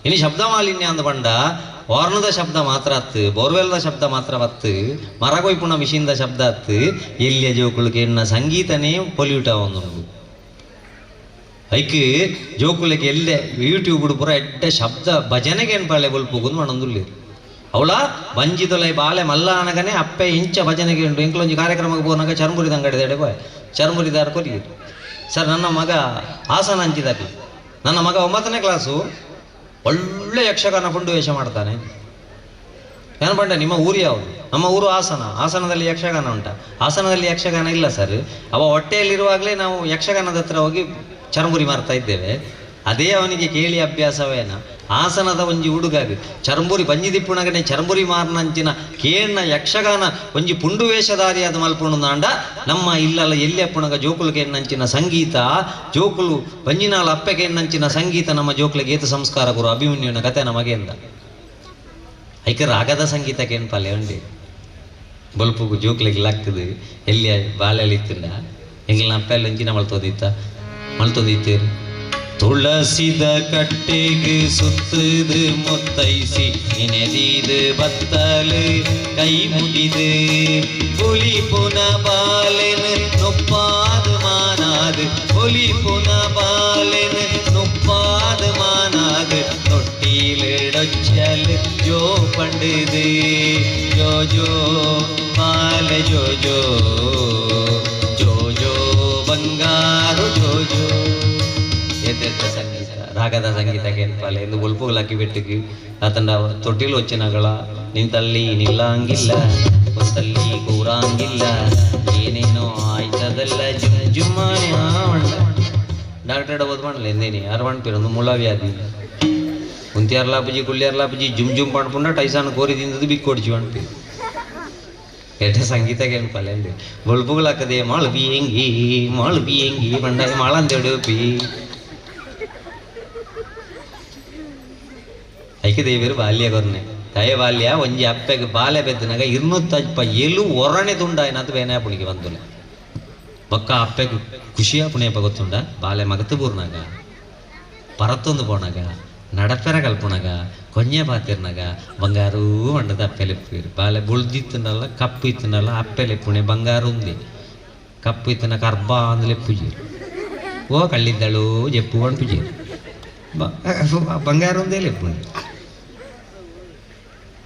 ಇನಿ ಶಬ್ದ ಮಾಲಿನ್ಯ ಅಂದ ಪಂಡ ವಾರ್ನದ ಶಬ್ದ ಮಾತ್ರ ಅತ್ತು, ಬೋರ್ವೆಲ್ದ ಶಬ್ದ ಮಾತ್ರ ಬತ್ತು, ಮರ ಕೊಯ್ಪುಣ ಮಿಷಿನ್ದ ಶಬ್ದ ಅತ್ತು, ಎಲ್ಲಿಯ ಜೋಕುಳಿಗೆ ಎನ್ನ ಸಂಗೀತನೇ ಪೊಲ್ಯೂಟ್ ಆವೊಂದುಂಡು. ಐಕ್ ಜೋಕುಳಿಗೆ ಎಲ್ಲೆ ಯೂಟ್ಯೂಬ್ ಪೂರ ಎಡ್ಡೆ ಶಬ್ದ ಭಜನೆಗೆ ಏನ್ಪಾಳೆ ಬೊಲ್ಪುಗುಂದು ಮಣೊಂದುಲ್ಲೇರು. ಅವಳ ಬಂಜಿದೊಲೈ ಬಾಲೆ ಮಲ್ಲ ಅನಗನೆ ಅಪ್ಪೆ ಇಂಚ ಭಜನೆಗೆ ಉಂಟು. ಎಂಕ್ಲೊಂಜಿ ಕಾರ್ಯಕ್ರಮಕ್ಕೆ ಪೋನಾಗ ಚರ್ಮುರಿದ ಅಂಗಡಿ ಬಾಯ್ ಚರ್ಮುರಿದಾರ ಕೊರಿಯರು ಸರ್, ನನ್ನ ಮಗ ಹಾಸನ ಅಂಚಿದಾಕಿ, ನನ್ನ ಮಗ 9ನೇ ಕ್ಲಾಸು, ಒಳ್ಳೆ ಯಕ್ಷಗಾನ ಪುಂಡು ವೇಷ ಮಾಡ್ತಾನೆ. ಏನು ಪಂಡೆ, ನಿಮ್ಮ ಊರು ಯಾವುದು? ನಮ್ಮ ಊರು ಹಾಸನ. ಹಾಸನದಲ್ಲಿ ಯಕ್ಷಗಾನ ಉಂಟಾ? ಹಾಸನದಲ್ಲಿ ಯಕ್ಷಗಾನ ಇಲ್ಲ ಸರ್. ಅವ ಹೊಟ್ಟೆಯಲ್ಲಿರುವಾಗಲೇ ನಾವು ಯಕ್ಷಗಾನದ ಹತ್ರ ಹೋಗಿ ಚರ್ಮುರಿ ಮಾರ್ತಾ ಇದ್ದೇವೆ. ಅದೇ ಅವನಿಗೆ ಕೇಳಿ ಅಭ್ಯಾಸವೇನ. ಹಾಸನದ ಒಂಜಿ ಹುಡುಗಾಗಿ ಚರ್ಮುರಿ ಬಂಜಿ ದಿಪ್ಪುನಗನೆ ಚರ್ಮುರಿ ಮಾರ್ನಂಚಿನ ಕೇಣ್ಣ ಯಕ್ಷಗಾನ ಒಂಜಿ ಪುಂಡು ವೇಷಧಾರಿ ಅದು ಮಲ್ಪುಣುಂದಾಂಡ ನಮ್ಮ ಇಲ್ಲಲ್ಲ ಎಲ್ಲಿ ಅಪ್ಪುಣಗ ಜೋಕುಲು ಕೇಣ್ಣಂಚಿನ ಸಂಗೀತ, ಜೋಕುಲು ಬಂಜಿನಾಲ ಅಪ್ಪೆ ಕೇಣ್ಣಂಚಿನ ಸಂಗೀತ ನಮ್ಮ ಜೋಕುಲಿಗೆ ಏತ ಸಂಸ್ಕಾರ ಗುರು ಅಭಿಮನ್ಯುವಿನ ಕತೆ ನಮಗೆಂದ. ಐಕ ರಾಗದ ಸಂಗೀತ ಕೇಣ್ಪಲ್ಲೆ ಉಂಡಿ ಬೊಲ್ಪುಗು ಜೋಕ್ಲಿಗೆ ಲಕ್ಕದು ಎಲ್ಲಿ ಬಾಲೆಯಲ್ಲಿ ಇತ್ತಿಂಡ ಎಂಗ್ಲ ಅಪ್ಪೆಲ್ಲ ಒಂಜಿನ ಮಲ್ತೋದಿತ್ತ ಮಲ್ತೋದಿತ್ತೇರು. ತುಳಸಿದ ಕಟ್ಟೆಗೆ ಸುತ್ತದು ಮುತ್ತೈಸಿ ನೆನೆದೀದು ಬತ್ತಲು ಕೈ ಮುಗಿದು புலி புன பாலெனு நொப்பாது மானாது புலி புன பாலெனு நொப்பாது மானாது தொட்டிலிடச்சல் ஜோ பண்டுது ஜோ ஜோ பால ஜோ ஜோ ஜோ ஜೋ ಬಂಗಾರು ಜೋ ಜೋ. ಎದ್ದೆದ್ದ ಸಂಗೀತ ರಾಗದ ಸಂಗೀತ ಕೇಳ್ಪಾಲೆ ಎಂದು ಬೊಲ್ಪುಗಳಾಕಿ ಬೆಟ್ಟಿಗೆ ಆತಂಡ ತೊಟ್ಟಿಲು వచ్చిನಗಳ ನಿಂತಲ್ಲಿ ನಿಲ್ಲಂಗಿಲ್ಲ ಕೊತ್ತಲ್ಲಿ ಕೂರಂಗಿಲ್ಲ ಏನೇನೋ ಆಯ್ತದಲ್ಲ ಜುಮ್ ಜುಮ್ಮಾನೆ ಆವಂಡ. ಡಾಕ್ಟರ್ ಓದ್ ಮಾಡಲಿ ಎಂದೇನಿ ಅರವಣ್ ಪಿರೊಂದು ಮುಳವ್ಯಾಧಿ ಉಂತಿಯಾರ್ಲಾಪುಜಿ ಕುಳ್ಳಿಯಾರ್ಲಾಪುಜಿ ಜುಮ್ ಜುಮ್ ಪಂಡ್ಪುಂಡ ಟೈಸಾನ್ ಕೋರಿ ತಿಂದದ್ದು ಬಿಕ್ಕೊಡ್ಚಿ ಪಂಡ್ಪಿ. ಎಡ್ಡೆ ಸಂಗೀತ ಕೇಳ್ಪಾಲೆ ಅಂದೆ ಬೊಲ್ಪುಗಳಾಕದೆ ಮಾಳು ಬಿಯಂಗಿ ಮಾಳು ಬಿಯಂಗಿ ಪಂಡ ಮಾಳಂದೇಡು ಪಿ ಐಕೆ ದೇವರು ಬಾಲ್ಯ ಕೊರ್ನೆ ದಯ ಬಾಲ್ಯ ಒಂಜಿ ಅಪ್ಪೆಗೆ ಬಾಲೆ ಬೆದ್ದನಾಗ 250 ಎಲು ಒರಣೆ ತುಂಡಾಯ್ನಂತ ಬೇನೆ ಪುಣಿಗೆ ಬಂದುಲೆ ಬೊಕ್ಕ ಅಪ್ಪೆಗೆ ಖುಷಿಯ ಪುಣಿಯಪ್ಪ ಗೊತ್ತುಂಡ ಬಾಲೆ ಮಗತು ಬೂರ್ನಾಗ ಪರತ್ತೊಂದು ಪೋನಾಗ ನಡಪೆರ ಕಲ್ಪುಣಗ ಕೊಂಜೆ ಪಾತಿರ್ನಾಗ ಬಂಗಾರು వండದ ಅಪ್ಪೆಲೆಪ್ಪೀರು ಬಾಲೆ ಬೊಳ್ದಿತ್ತನಲ್ಲ ಕಪ್ಪು ಇತ್ತನಲ್ಲ ಅಪ್ಪೆಲೆಪ್ಪುಣೆ ಬಂಗಾರು ఉంది ಕಪ್ಪು ಇತ್ತನ ಕರ್ಬ ಅಂದ್ಲೆಪ್ಪುಜೀರು ಓ ಕಳ್ಳಿದ್ದಳು ಜೆಪ್ಪು ಪಂಪುಜೀರು ಬಂಗಾರ ಒಂದೇ ಲೆಪ್ಪುಣೆ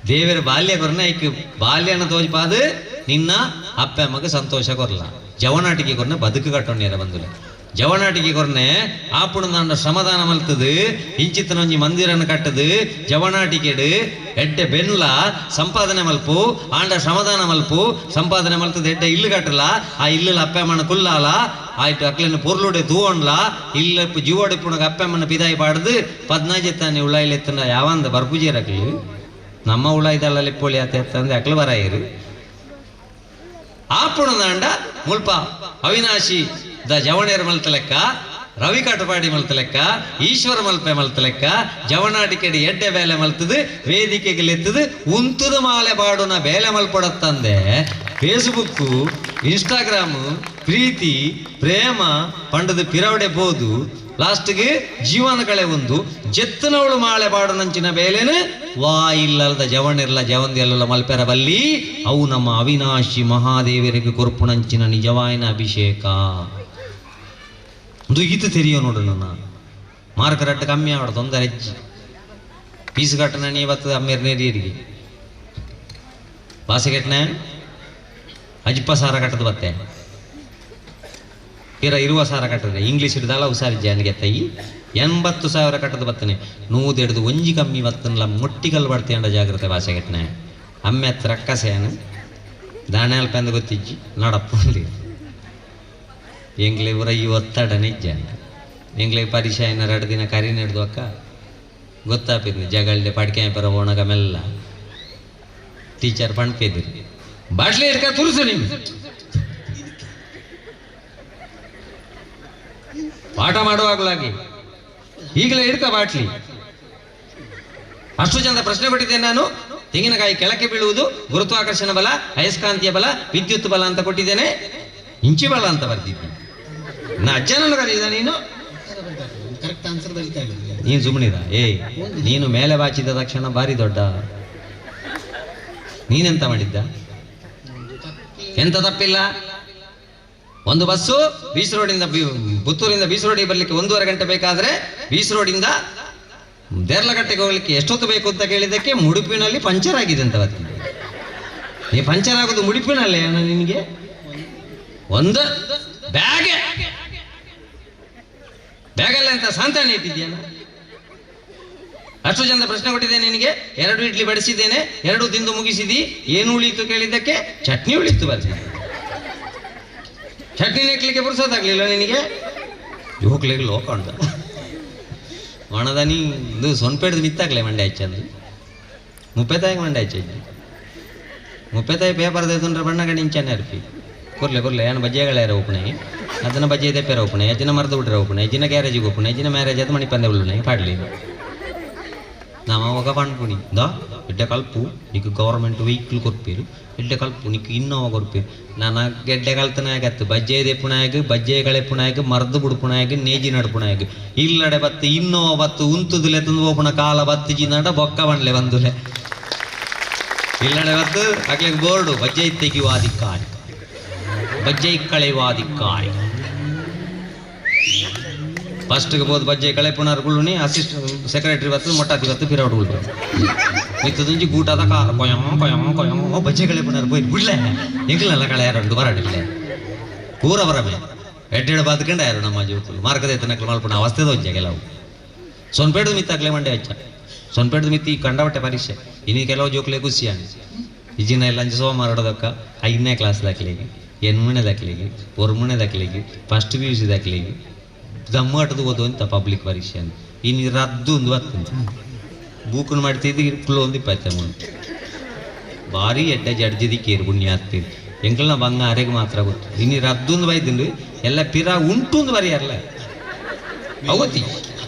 ದೇವರ ಬಾಲ್ಯ ಕೊರ್ನ ಐಕ್ ಬಾಲ್ಯನ ತೋಜ್ಪಾದು ನಿನ್ನ ಅಪ್ಪ ಅಮ್ಮಗ ಸಂತೋಷ ಕೊರ್ಲ ಜವನಾಟಿಕೆ ಕೊರ್ನ ಬದುಕು ಕಟ್ಟೊಣ್ಣಿಯರ ಬಂದುಲೆ ಜವನಾಟಿಕೆ ಕೊರ್ನೆ ಆಪುಣ ಶ್ರಮದಾನ ಮಲ್ತದು ಇಂಚಿತ್ತನೊಂಜಿ ಮಂದಿರನ್ನು ಕಟ್ಟದು ಜವನಾಟಿಕೆಡು ಎಡ್ಡೆ ಬೆನ್ಲ ಸಂಪಾದನೆ ಮಲ್ಪು ಆಂಡ ಶ್ರಮದಾನ ಮಲ್ಪು ಸಂಪಾದನೆ ಮಲ್ತದ ಎಡ್ಡೆ ಇಲ್ಲು ಕಟ್ಟಲ ಆ ಇಲ್ಲಲ ಅಪ್ಪ ಅಮ್ಮನ ಕುಲ್ಲಾಲ ಆಯ್ತು ಅಕ್ಲೆನ ಪೊರ್ಲುಡೆ ತೂವೊಂಡ್ಲ ಇಲ್ಲ ಜೀವೋಡೆ ಪುಣಗ ಅಪ್ಪ ಅಮ್ಮನ ಪಿದಾಯಿ ಪಾಡ್ದು ಪದ್ನಾಜೆತ್ತಾನೆ ಉಳ್ಳಾಯಿಲೆತ್ತನ ಯಾವಂದ ಬರ್ಪುಜೀರಕ್ಲಿ ನಮ್ಮ ಉಳಾಯ್ದಲ್ಲ ಲೆಪ್ಪೊಳಿ ಆತ ಎತ್ತಂದೆ ಅಕ್ಲು ಬರಾಯಿರು ಆಪುಣದಾಂಡ ಮುಲ್ಪ ಅವಿನಾಶಿ the ಜವಣೇರ್ ಮಲ್ತ ಲೆಕ್ಕ ರವಿ ಕಾಟಪಾಡಿ ಮಲ್ತ ಲೆಕ್ಕ ಈಶ್ವರ ಮಲ್ಪೆ ಮಲ್ತ ಲೆಕ್ಕ ಜವನಾಟಿಕೆಡಿ ಎಡ್ಡೆ ಬೇಲೆ ಮಲ್ತದು ವೇದಿಕೆಗೆ ಲೆತ್ತದು ಉಂತುದು ಮಾಲೆ ಪಾಡುನ ಬೇಲೆ ಮಲ್ಪೊಡತ್ತಂದೆ ಫೇಸ್ಬುಕ್ಕು ಇನ್ಸ್ಟಾಗ್ರಾಮು ಪ್ರೀತಿ ಪ್ರೇಮ ಪಂಡದು ಪಿರವಡೆ ಬೋದು ಲಾಸ್ಟ್ಗೆ ಜೀವನ ಕಳೆ ಒಂದು ಜೆತ್ತನವಳು ಮಾಳೆ ಪಾಡುನಂಚಿನ ಬೇಲೆನು ವಾ ಇಲ್ಲದ ಜವನಿರ್ಲ ಜವಂದಿಯಲ್ಲ ಮಲ್ಪೆರ ಬಲ್ಲಿ ಅವು ನಮ್ಮ ಅವಿನಾಶಿ ಮಹಾದೇವರಿಗೆ ಕೊರ್ಪುಣಂಚಿನ ನಿಜವಾಯಿನ ಅಭಿಷೇಕ ಒಂದು ಈತ ತೆರಿಯೋ ನೋಡು ನನ್ನ ಮಾರ್ಕ್ ರಟ್ಟು ಕಮ್ಮಿ ಆವಡ ತೊಂದರೆ ಹೆಜ್ಜಿ ಪೀಸ್ ಕಟ್ಟನ ನೀವತ್ತು ಅಮ್ಮೇರ್ ನೇರಿಯರಿಗೆ ಬಾಸೆ ಕೆಟ್ಟನ ಅಜ್ಪ ಸಾರ ಕಟ್ಟದ ಬತ್ತೆ ಪಿರ ಇರುವ ಸಾರ ಕಟ್ಟದ್ರೆ ಇಂಗ್ಲೀಷ್ ಹಿಡ್ದಾಲ ಹುಷಾರಿ ಜಾನಿಗೆ ತೈ 80,000 ಕಟ್ಟದ ಬತ್ತನೆ ನೂದೆಡ್ದು ಒಂಜಿ ಕಮ್ಮಿ ಬತ್ತನಲ್ಲ ಮೊಟ್ಟಿಗಲ್ ಬಡ್ತಿ ಅಂಡ ಜಾಗ್ರತೆ ಭಾಷೆ ಕೆಟ್ಟನೆ ಅಮ್ಮೆ ಹತ್ರ ರಕ್ಕಸೇನು ದಾನೆ ಅಲ್ಪ ಗೊತ್ತಿಜ್ಜಿ ನಡಪ್ಪುಂಡಿ ಎಂಗ್ಲೆ ಪೂರ ಈ ಒತ್ತಡ ನಿಜ ಎಂಗ್ಲೆ ಪರೀಕ್ಷೆ ಏನ 2 ದಿನ ಕರಿ ನಡೆದು ಅಕ್ಕ ಗೊತ್ತಾಪಿದ್ನಿ ಜಗಳ್ದೆ ಪಡ್ಕೆ ಪರ ಓಣಗ ಮೆಲ್ಲ ಟೀಚರ್ ಪಣ್ಪೇದಿರಿ ಬಾಟ್ಲಿ ಹಿಡ್ಕ ತುರುಸು ನಿಮ್ಗೆ ಪಾಠ ಮಾಡುವಾಗಲಾಗಿ ಈಗಲೇ ಹಿಡ್ಕ ಬಾಟ್ಲಿ. ಅಷ್ಟು ಚಂದ ಪ್ರಶ್ನೆ ಕೊಟ್ಟಿದ್ದೇನೆ ನಾನು. ತೆಂಗಿನಕಾಯಿ ಕೆಳಕ್ಕೆ ಬೀಳುವುದು ಗುರುತ್ವಾಕರ್ಷಣ ಬಲ, ಅಯಸ್ಕಾಂತೀಯ ಬಲ, ವಿದ್ಯುತ್ ಬಲ ಅಂತ ಕೊಟ್ಟಿದ್ದೇನೆ. ಇಂಚಿ ಬಲ ಅಂತ ಬರ್ತಿದ್ದೀನಿ. ನಾ ಅಜ್ಜನನ್ನು ಕರೀದ ನೀನು? ನೀನು ಸುಮ್ಮನಿರ. ಏ ನೀನು ಮೇಲೆ ಬಾಚಿದ ತಕ್ಷಣ ಭಾರಿ ದೊಡ್ಡ ನೀನೆಂತ ಮಾಡಿದ್ದ? ಎಂತ ತಪ್ಪಿಲ್ಲ. ಒಂದು ಬಸ್ಸು ಬೀಚ್ ರೋಡಿಂದ ಪುತ್ತೂರಿಂದ ಬೀಚ್ ರೋಡಿಗೆ ಬರಲಿಕ್ಕೆ 1.5 ಗಂಟೆ ಬೇಕಾದ್ರೆ ಬೀಚ್ ರೋಡಿಂದ ದೇರ್ಲಕಟ್ಟೆಗೆ ಹೋಗ್ಲಿಕ್ಕೆ ಎಷ್ಟೊತ್ತು ಬೇಕು ಅಂತ ಕೇಳಿದ್ದಕ್ಕೆ ಮುಡುಪಿನಲ್ಲಿ ಪಂಚರ್ ಆಗಿದೆ ಅಂತ ಬರ್ತಿದ್ದೆ. ನೀ ಪಂಚರ್ ಆಗೋದು ಮುಡುಪಿನಲ್ಲೇ ನಿನಗೆ? ಒಂದು ಬ್ಯಾಗ್ ಬ್ಯಾಗಲ್ಲ ಅಂತ ಸಾಂತಾನೆ ಇಟ್ಟಿದ್ಯಾನ? ಅಷ್ಟು ಚಂದ ಪ್ರಶ್ನೆ ಕೊಟ್ಟಿದ್ದೇನೆ ನಿನಗೆ. 2 ಇಡ್ಲಿ ಬಡಿಸಿದ್ದೇನೆ, 2 ತಿಂದು ಮುಗಿಸಿದಿ, ಏನು ಉಳಿತು ಕೇಳಿದ್ದಕ್ಕೆ ಚಟ್ನಿ ಉಳಿತು ಬರ್ತೀನಿ. ಚಟ್ನಿ ನೆಕ್ಲಿಕ್ಕೆ ಪುರ್ಸೋದಾಗ್ಲಿಲ್ಲ ನಿನಗೆ? ಹೋಗ್ಲಿಕ್ಕೆ ಲೋಕಂಡ ಒಣದನಿ ಇದು ಸೊನ್ಪೇಡ್ದು ಮಿತ್ತಾಗ್ಲೆ ಮಂಡೆ ಹಚ್ಚಂದು ಮುಪ್ಪೆತಾಯಿಗೆ ಮಂಡೆ ಹಚ್ಚಿ ಮುಪ್ಪೆತಾಯಿ ಪೇಪರ್ ದೇತಂದ್ರೆ ಬಣ್ಣ ಗಂಡಿ ಇಂಚಾನೆ ಅರ್ಪಿ ಕೊರ್ಲೆ ಕೊರ್ಲೆ ಏನು ಬಜ್ಜೆಗಳ ಓಪಣೆ ಅದನ್ನ ಬಜ್ಜೆ ತೆಪ್ಪೆರ ಓಪಣೆ ಅಜ್ಜಿನ ಮರದ ಬಿಟ್ರೆ ಓಪಣೆ ಅಜ್ಜಿನ ಗ್ಯಾರೇಜಿಗೆ ಓಪಣೆ ಅಜ್ಜಿನ ಮ್ಯಾರೇಜ್ ಅದು ಮಣಿಪಂದೆ ಉಳ್ಳುಣೆ ಪಾಡ್ಲಿ ನಮ್ಮ ఒక ಪಣ್ಪುಣಿ ದಾ ಎಡ್ಡೆ ಕಲ್ಪು ನಿಕ್ ಗೌರ್ಮೆಂಟ್ ವೆಹಿಕಲ್ ಕೊರ್ಪೇರು ಎಡ್ಡೆ ಕಲ್ಪು ನಿಕ್ ಇನ್ನೋವಾ ಕೊರ್ಪೇರು. ನಾನು ಗೆಡ್ಡೆ ಕಲ್ತನಾಗತ್ತು ಬಜ್ಜೆ ದೆಪ್ಪುನಾಯಗ್ ಬಜ್ಜೆ ಕಳೆಪುನಾಯಗ್ ಮರ್ದು ಬುಡ್ಪುನಾಯಗ್ ನೇಜಿ ನಡ್ಪುನಾಯಗ್ ಇಲ್ಲಡೆ ಬತ್ತು ಇನ್ನೋವಾ ಬತ್ತು ಉಂತುದುಲೆ ತಂದು ಓಪುಣ ಕಾಲ ಬತ್ತು ಜಿನಾಡ ಬೊಕ್ಕ ಬಂಡ್ಲೆ ಬಂದುಲೆ ಇಲ್ಲಡೆ ಬತ್ತು ಅಕ್ಲೆಗ್ ಬೋರ್ಡು ಬಜ್ಜೆ ತೆಗೆಯುವ ಅಧಿಕಾರಿ ಬಜ್ಜೆ ಕಳೆಯುವ ಅಧಿಕಾರಿ. ಫಸ್ಟ್ಗೆ ಬೋದು ಬಜ್ಜೆ ಕಳೆಪುಣಾರ್ ಗುಳ್ಳುನಿ ಅಸಿಸ್ಟೆಂಟ್ ಸೆಕ್ರೆಟರಿ ಬತ್ತು ಮೊಟ್ಟಾತಿ ಬತ್ತು ಪಿರೌಡ್ ಗುಳ್ಳು ಮಿತ್ತದೊಂಜಿ ಗೂಟದ ಕಾರ ಕೊಯಂ ಕೊಯಂ ಕೊಯಂ ಬಜ್ಜೆ ಕಳೆಪುಣಾರ್ ಪೋಯಿ ಬಿಡ್ಲೆ ಎಂಗ್ಲೆಲ್ಲ ಕಳೆ ಯಾರು ಬರಡಿಲ್ಲ ಪೂರ ಬರಮೆ ಎಡ್ಡೆಡ್ ಬಾತ್ಕಂಡ ಯಾರು ನಮ್ಮ ಜೀವಕ್ಕಲು ಮಾರ್ಕದ ಎತ್ತನಕ್ಲು ಮಲ್ಪುಣ ಅವಸ್ಥೆದ ಒಂಜೆ ಕೆಲವು ಸೊನ್ಪೇಡು ಮಿತ್ತಾಕ್ಲೆ ಮಂಡೆ ಹಚ್ಚ ಸೊನ್ಪೇಡು ಮಿತ್ತಿ ಕಂಡಬಟ್ಟೆ ಪರೀಕ್ಷೆ ಇನ್ನು ಕೆಲವು ಜೋಕ್ಲೆ ಖುಷಿಯಾನ ಇಜಿನ ಎಲ್ಲ ಅಂಜು ಸೋಮವಾರ ಹೊಡೆದಕ್ಕ 5ನೇ ಕ್ಲಾಸ್ ದಾಖಲೆಗೆ 8ನೇ ದಾಖಲೆಗೆ 1ನೇ ದಾಖಲೆಗೆ ಫಸ್ಟ್ PUC ದಾಖಲೆಗೆ ದಮ್ಮಟದ ಓದು ಅಂತ ಪಬ್ಲಿಕ್ ಪರೀಕ್ಷೆ ಅಂತ ಇನ್ನು ರದ್ದು ಒಂದು ಬರ್ತಂತ ಬೂಕನ್ನು ಮಾಡ್ತಿದ್ದು ಕುಳ್ಳು ಒಂದು 23 ಭಾರಿ ಎಡ್ಡೆ ಜಡ್ಜಿದಿಕ್ಕೇರು ಪುಣ್ಯ ಆಗ್ತೀರಿ ಎಂಕಲ್ನ ಬಂಗ ಅರೆಗೆ ಮಾತ್ರ ಗೊತ್ತು ಇನ್ನು ರದ್ದು ಒಂದು ಬೈದಿಂಡು ಎಲ್ಲ ಪಿರ ಉಂಟು ಒಂದು ಬರೆಯಲ್ಲ ಅವತಿ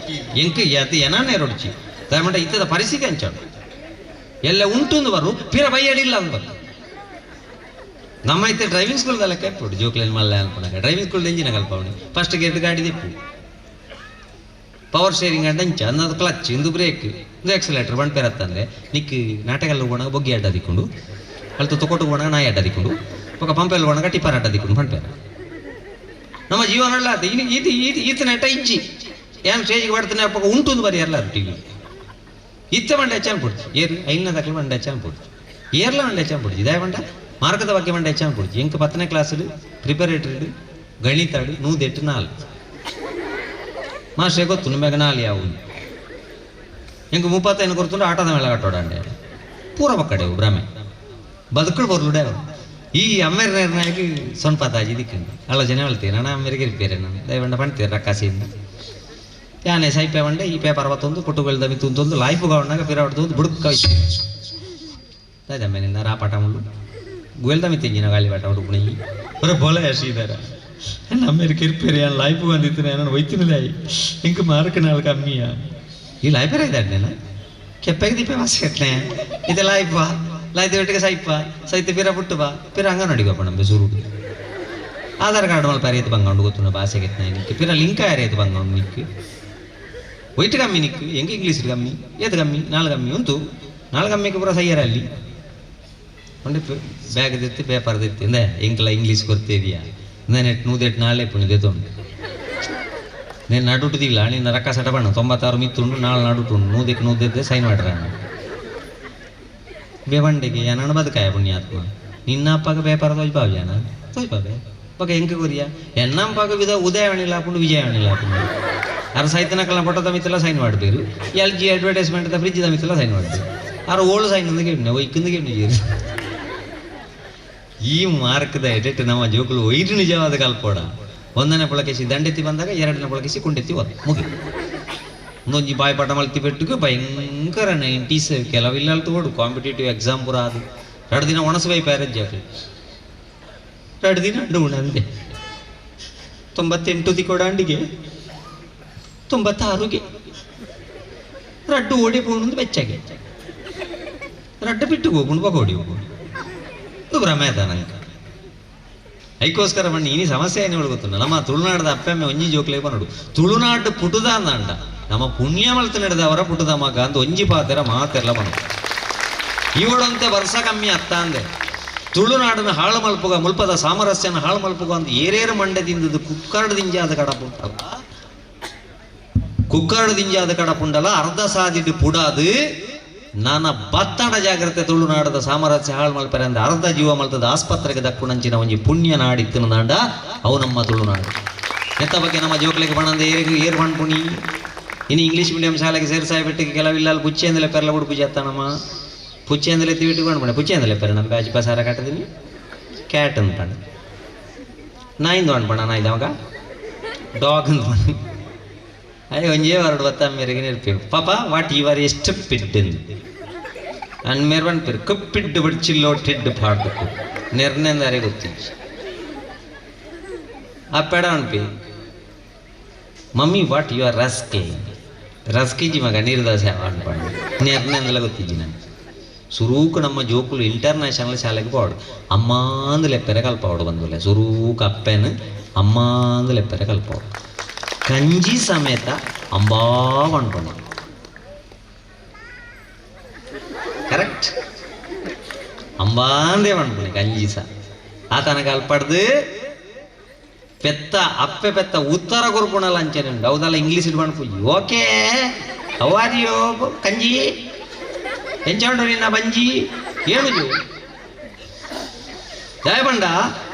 ಎಂಕ ಅದು ಏನಾನೇ ರೊಡ್ಚಿ ದಯಮಂಟ ಇತ್ತದ ಪರಿಸ್ಥಿತಿ ಅಂಚಾಡು ಎಲ್ಲ ಉಂಟು ಒಂದು ಬರು ಪಿರ ಬೈಯಡಿಲ್ಲ ಅಂದ್ ಬರು. ನಮ್ಮ ಐತೆ ಡ್ರೈವಿಂಗ್ ಸ್ಕೂಲ್ದಲ್ಲ ಕೆಪ್ಪುಡು ಜೋಕ್ಲೇನ್ ಮಲ್ಲ ಅನ್ಪುಣಗ ಡ್ರೈವಿಂಗ್ ಸ್ಕೂಲ್ ಇಂಜಿನ ಕಲ್ಪವಣಿ ಫಸ್ಟ್ ಗೇಟ್ ಗಾಡಿ ದಿಪ್ಪು ಪವರ್ ಸ್ಟೇರಿಂಗ್ ಅಂಡ ಅಂಚ ಅನ್ನೋದು ಕ್ಲಚ್ ಇಂದು ಬ್ರೇಕ್ ಇಂದು ಎಕ್ಸಲೇಟರ್ ಬಂಡ್ ಪೇರತ್ತಂದ್ರೆ ನಿಕ್ ನಾಟಕಲ್ಲಿ ಹೋಗೋಣ ಬೊಗ್ಗಿ ಅಡ್ಡ ದಿಕ್ಕೊಂಡು ಅಲ್ತು ತೊಕೊಟ್ಟು ಹೋಗೋಣ ನಾಯಿ ಅಡ್ಡ ದಿಕ್ಕೊಂಡು ಪಕ್ಕ ಪಂಪೆಲ್ಲಿ ಹೋಗೋಣ ಟಿಪ್ಪರ್ ಅಡ್ಡ ದಿಕ್ಕೊಂಡು ಬಂಡ್ ಪೇರ ನಮ್ಮ ಜೀವನ ಅಲ್ಲ ಅದು ಇನ್ನು ಈತ ಈತ ಈತನ ನೆಟ ಇಜ್ಜಿ ಏನು ಸ್ಟೇಜಿಗೆ ಬಡ್ತಾನೆ ಅಪ್ಪ ಉಂಟು ಬರೀ ಎಲ್ಲ ಟಿವಿ ಇತ್ತ ಮಂಡೆ ಹೆಚ್ಚಾನ್ ಪುಡ್ಚಿ ಏರು ಐನ ದಾಖಲೆ ಮಂಡೆ ಹೆಚ್ಚಾನ್ ಪುಡ್ಚಿ ಏರ್ಲ ಮಂಡೆ ಹೆಚ್ಚಾನ್ ಪುಡ್ಚಿ ಇದೇ ಮಂಡ ಮಾರ್ಕದ ಬಗ್ಗೆ ಮಂಡೆ ಹೆಚ್ಚಾನ್ ಪುಡ್ಚಿ ಎಂಕ 10ನೇ ಕ್ಲಾಸ್ ಪ್ರಿಪರೇಟರಿ ಗಣಿತಾಡು 108 4 ಮಾಸ್ಟ್ರೇ ಗೊತ್ತು ನಿಮಗೆ 4 ಯಾವು ಎಂಕ 35 ಕೊಡ್ತುಂಡು ಆಟದ ಮೇಲೆ ಕಟ್ಟೋಡಂಡೆ ಪೂರ ಪಕ್ಕಡೆ ಭ್ರಮೆ ಬದುಕಳು ಬರ್ಲುಡೆ ಈ ಅಮ್ಮೇರ್ನಾಗಿ ಸೊನ್ಪ ತಾಜಿ ದಿಕ್ಕಂಡು ಆಲೋಚನೆ ಹೇಳ್ತೀನಿ ನಾನು ಅಮ್ಮೇರಿಗೆ ರಿಪೇರಿ ನಾನು ದಯವಂಡ ಪಣ್ತೀರ ರಕ್ಕಾಸಿಯಿಂದ ಯಾನೆ ಸೈಪೆ ಬಂಡೆ ಈ ಪೇಪರ್ ಬತ್ತೊಂದು ಪುಟ್ಟುಗಳ್ದ ಮಿತ್ತೊಂದು ಲೈಫ್ ಗೌಂಡಾಗ ಪಿರಾಡ್ದು ಬುಡುಕ ತಾಜಮ್ಮ ನಿನ್ನ ರಾಪಾಟ ಮುಳ್ಳು ಗುವೆಲ್ದ ಮಿತ್ತಿಂಜಿನ ಗಾಳಿ ಪಾಠ ಹುಡುಕುಣಿ ಬರ ಬೋಲ ಯಶಿದಾರ ನಮ್ಮೇರಿಗೆ ರಿಪೇರಿ ಲೈಫ್ ಬಂದಿತ್ತು ನಾನು ಒಯ್ತಿನಿಲ್ಲ ಇಂಕ ಮಾರ್ಕ್ ನಾಲ್ಕು ಕಮ್ಮಿಯಾ ಈ ಲೈಫ್ ಇದ್ದಾನೆ ಕೆಪ್ಪೆಗೆ ದೀಪ ವಾಸ ಇದೆ ಲೈಫ್ ಬಾ ಲೈತ್ ಒಟ್ಟಿಗೆ ಸೈಪ ಸೈತ ಪಿರ ಪುಟ್ಟು ಬಾ ಪಿರ ಅಂಗನವಾಡಿಗೆ ನಮ್ಗೆ ಸುರುಡು ಆಧಾರ್ ಕಾರ್ಡ್ ಮಲ್ಪ ರೇತು ಬಂಗಂಡು ಗೊತ್ತು ಭಾಷೆಗೆ ನಿಕ್ಕೆ ಪಿರ ಲಿಂಕ ರೇತು ಬಂಗಂಡು ನಿಕ್ಕು ಒಯ್ಟ್ ಕಮ್ಮಿ ನಿಕ್ಕು ಹೆಂಗೆ ಇಂಗ್ಲೀಷ್ ಕಮ್ಮಿ ಏತು ಕಮ್ಮಿ ನಾಲ್ಕು ಕಮ್ಮಿ ಉಂಟು ನಾಲ್ಕು ಕಮ್ಮಿಗೆ ಪೂರ ಸೈಯರ ಅಲ್ಲಿ ಒಂದು ಬ್ಯಾಗ್ ದಿತ್ತಿ ಪೇಪರ್ ದಿತ್ತಿ ಇಂದ ಎಂಕಲ ಇಂಗ್ಲೀಷ್ ಕೊರ್ತಿದ್ಯಾ ನೆಟ್ ನೂದೆಟ್ಟು ನಾಳೆ ಪುಣ್ಯದೆ ತೊಂಡು నేను ನಡುಟುದಿಲ್ಲ ನಿನ್ನ ರಕ್ಕ ಸಟ ಬಣ್ಣ 96 ಮಿತ್ತುಂಡು ನಾಳೆ ನಡುಟುಂಡು ನೂದಕ್ಕೆ ನೂದೆದ್ದೆ ಸೈನ್ ಮಾಡ್ರ ಬೇವಂಡೆಗೆ ಏನಣ್ಣ ಬದುಕಾಯ ಪುಣ್ಯಾತ್ಮ ನಿನ್ನ ಅಪ್ಪಗ ಪೇಪರ್ ತೋಜ್ಬಾವ್ಯಾನ ತೋಜ್ಬಾವೆ ಪಕ್ಕ ಎಂಕ ಕೊರಿಯ ಎನ್ನಂಪಾಗ ವಿಧ ಉದಯವಾಣಿಲ್ಲ ಹಾಕೊಂಡು ವಿಜಯವಾಣಿಲ್ಲ ಹಾಕೊಂಡು ಅರ ಸೈತನಕಲ್ನ ಫೋಟೋ ಮಿತ್ತೆಲ್ಲ ಸೈನ್ ಮಾಡಬೇರು ಎಲ್ ಜಿ ಅಡ್ವರ್ಟೈಸ್ಮೆಂಟ್ ಫ್ರಿಜ್ ಮಿತ್ತೆಲ್ಲ ಸೈನ್ ಮಾಡಬೇರು ಅರ ಓಳು ಸೈನ್ ಅಂದ ಕೇಳಿನ ಒಯ್ಕಂದು ಕೇಳಿ ಈ ಮಾರ್ಕ್ದ ಎಡೆಟ್ ನಮ್ಮ ಜೋಕುಲು ಒಯ್ದು ನಿಜವಾದ ಕಲ್ಪೋಡ. ಒಂದನೇ ಪುಳಕೇಶಿ ದಂಡೆತ್ತಿ ಬಂದಾಗ ಎರಡನೇ ಪುಳಕೇಶಿ ಕುಂಡೆತ್ತಿ ಹೋದ ಮುಗಿ. ಒಂದೊಂಜಿ ಬಾಯಿ ಪಾಠ ಮಲ್ತಿ ಪೆಟ್ಟುಗೆ ಭಯಂಕರ 90s ಕೆಲವಿಲ್ಲ ತಗೋಡು ಕಾಂಪಿಟೇಟಿವ್ ಎಕ್ಸಾಮ್ ಪೂರ ಅದು. 2 ದಿನ ಒಣಸು ಬೈ ಪ್ಯಾರೇಜ್ ಜಾಕಲಿ 2 ದಿನ ಅಂಡು ಉಣಂದೆ 98 ದಿಕೊಡಂಡಿಗೆ 96ಗೆ ರಡ್ಡು ಓಡಿ ಪೋಣಂದು ಬೆಚ್ಚಗೆ ರಡ್ಡು ಬಿಟ್ಟು ಹೋಗ್ಕೊಂಡು ಬಗೋಡಿ ಹೋಗೋಡು ಇದು ಭ್ರಮೆ ಆತ ನಂಗೆ. ಐಕೋಸ್ಕರ ಬಣ್ಣಿ ಇನಿ ಸಮಸ್ಯೆ ಏನು ಗೊತ್ತು ನಮ್ಮ ತುಳುನಾಡದ ಅಪ್ಪೆಮ್ಮೆ ಒಂಜಿ ಜೋಕ್ಲೆ ಬನ್ನಡು ತುಳುನಾಡು ಪುಟುದ ಅಂದ ನಮ್ಮ ಪುಣ್ಯ ಮಲ್ತು ನಡೆದವರ ಪುಟದ ಮಗ ಅಂದು ಒಂಜಿ ಪಾತೆರ ಮಾತೆಲ್ಲ ಬನ್ನು ಇವಡಂತೆ ವರ್ಷ ಕಮ್ಮಿ ಅತ್ತ ಅಂದೆ ತುಳುನಾಡನ ಹಾಳು ಮಲ್ಪುಗ ಮುಲ್ಪದ ಸಾಮರಸ್ಯನ ಹಾಳು ಮಲ್ಪುಗ ಅಂದು ಏರೇರು ಮಂಡ್ಯದಿಂದದ್ದು ಕುಕ್ಕರಡದಿಂಜಾದ ಕಡಪುಂಟಲ್ಲ ಕುಕ್ಕರಡದಿಂಜಾದ ಕಡಪುಂಡಲ ಅರ್ಧ ಸಾದಿಟ್ಟು ಪುಡಾದು ನಾನ ಬತ್ತಡ ಜಾಗ್ರತೆ ತುಳುನಾಡದ ಸಾಮರಸ್ಯ ಹಾಳು ಮಲ್ಪರೆ ಅಂದ ಅರ್ಧ ಜೀವ ಮಲ್ತದ ಆಸ್ಪತ್ರೆಗೆ ದಕ್ಕುಣಂಚಿನ ಒಂಜಿ ಪುಣ್ಯ ನಾಡಿತ್ತು ನಾಡ ಅವು ನಮ್ಮ ತುಳುನಾಡು. ಎತ್ತ ಬಗ್ಗೆ ನಮ್ಮ ಜೋಕ್ಲಿಗೆ ಬಣ್ಣಂದ ಏರಿಗೆ ಏರು ಪುಣಿ ಇನ್ನು ಇಂಗ್ಲೀಷ್ ಮೀಡಿಯಂ ಶಾಲೆಗೆ ಸೇರ್ಸಾಯಿ ಬಿಟ್ಟಿಗೆ ಕೆಲವಿಲ್ಲ ಅಲ್ಲಿ ಪುಚ್ಚೆಂದಲೆ ಪೆರ್ಲ ಬಿಡು ಪೂಜೆ ಅತ್ತನಮ್ಮ ಪುಚ್ಚೆಂದಲೆ ಎತ್ತಿ ಬಿಟ್ಟು ಕೊಂಡು ಪುಚ್ಚೆಂದಲೆ ಪೆರ ನಮ್ಮ ಬ್ಯಾಚ್ ಬಸಾರ ಕಟ್ಟದೀನಿ ಕ್ಯಾಟ್ ಅಂದ್ಪಂಡ ನಾಯಿಂದು ಅನ್ಪಣ ನಾಯ್ದವಾಗ ಡಾಗ್ ಅಂತ ಅಯ್ಯ ಒಂಜೇ ವರಡು ಬತ್ತ ಮೇರೆಗೆ ನೆನಪಿ ಪಾಪ what you are ಎಷ್ಟು ಪಿಡ್ ಅಂಡ್ ಮೇರ್ ಪನ್ಪೇರು ಕಪ್ಪಿಡ್ಡು ಬಿಡ್ಚಿಲ್ಲೋ ಟಿಡ್ಡು ಪಾಡ್ದಕ್ಕು ನಿರ್ಣಯದಾರೆ ಗೊತ್ತಿಜ್ಜಿ ಆ ಪೆಡ ಅನ್ಪಿ ಮಮ್ಮಿ what you are ರಸ್ಕೆ ರಸ್ಕಿಜಿ ಮಗ ನೀರು ದೋಸೆ ಅನ್ಪಂಡು ನಿರ್ಣಯದಲ್ಲ ಗೊತ್ತಿಜ್ಜಿ ನಾನು. ಸುರೂಕು ನಮ್ಮ ಜೋಕುಲು ಇಂಟರ್ನ್ಯಾಷನಲ್ ಶಾಲೆಗೆ ಪೋಡು ಅಮ್ಮಾಂದು ಲೆಪ್ಪೆರೆ ಕಲ್ಪವಾಡು ಬಂದುಲೆ ಸುರೂಕು ಅಪ್ಪೆನು ಅಮ್ಮಾಂದು ಲೆಪ್ಪೆರೆ ಕಲ್ಪವಾಡು ಕಂಜಿ ಸಮೇತ ಅಂಬಾ ಅನ್ಕೊಂಡು ಕರೆಕ್ಟ್ ಅಂಬಾಂದೇ ಅನ್ಕೊಂಡು ಕಂಜಿ ಸಹ ಆತನ ಕಲ್ಪಡ್ದು ಪೆತ್ತ ಅಪ್ಪೆ ಪೆತ್ತ ಉತ್ತರ ಕೊರ್ಪುಣಲ್ಲ ಅಂಚನೆ ಉಂಟು ಹೌದಲ್ಲ ಇಂಗ್ಲೀಷ್ ಇಟ್ಕೊಂಡು ಪೂಜಿ ಓಕೆ ಅವಾರಿಯೋ ಕಂಜಿ ಎಂಚ ನಿನ್ನ ಬಂಜಿ ಹೇಳುದು ದಯಬಂಡ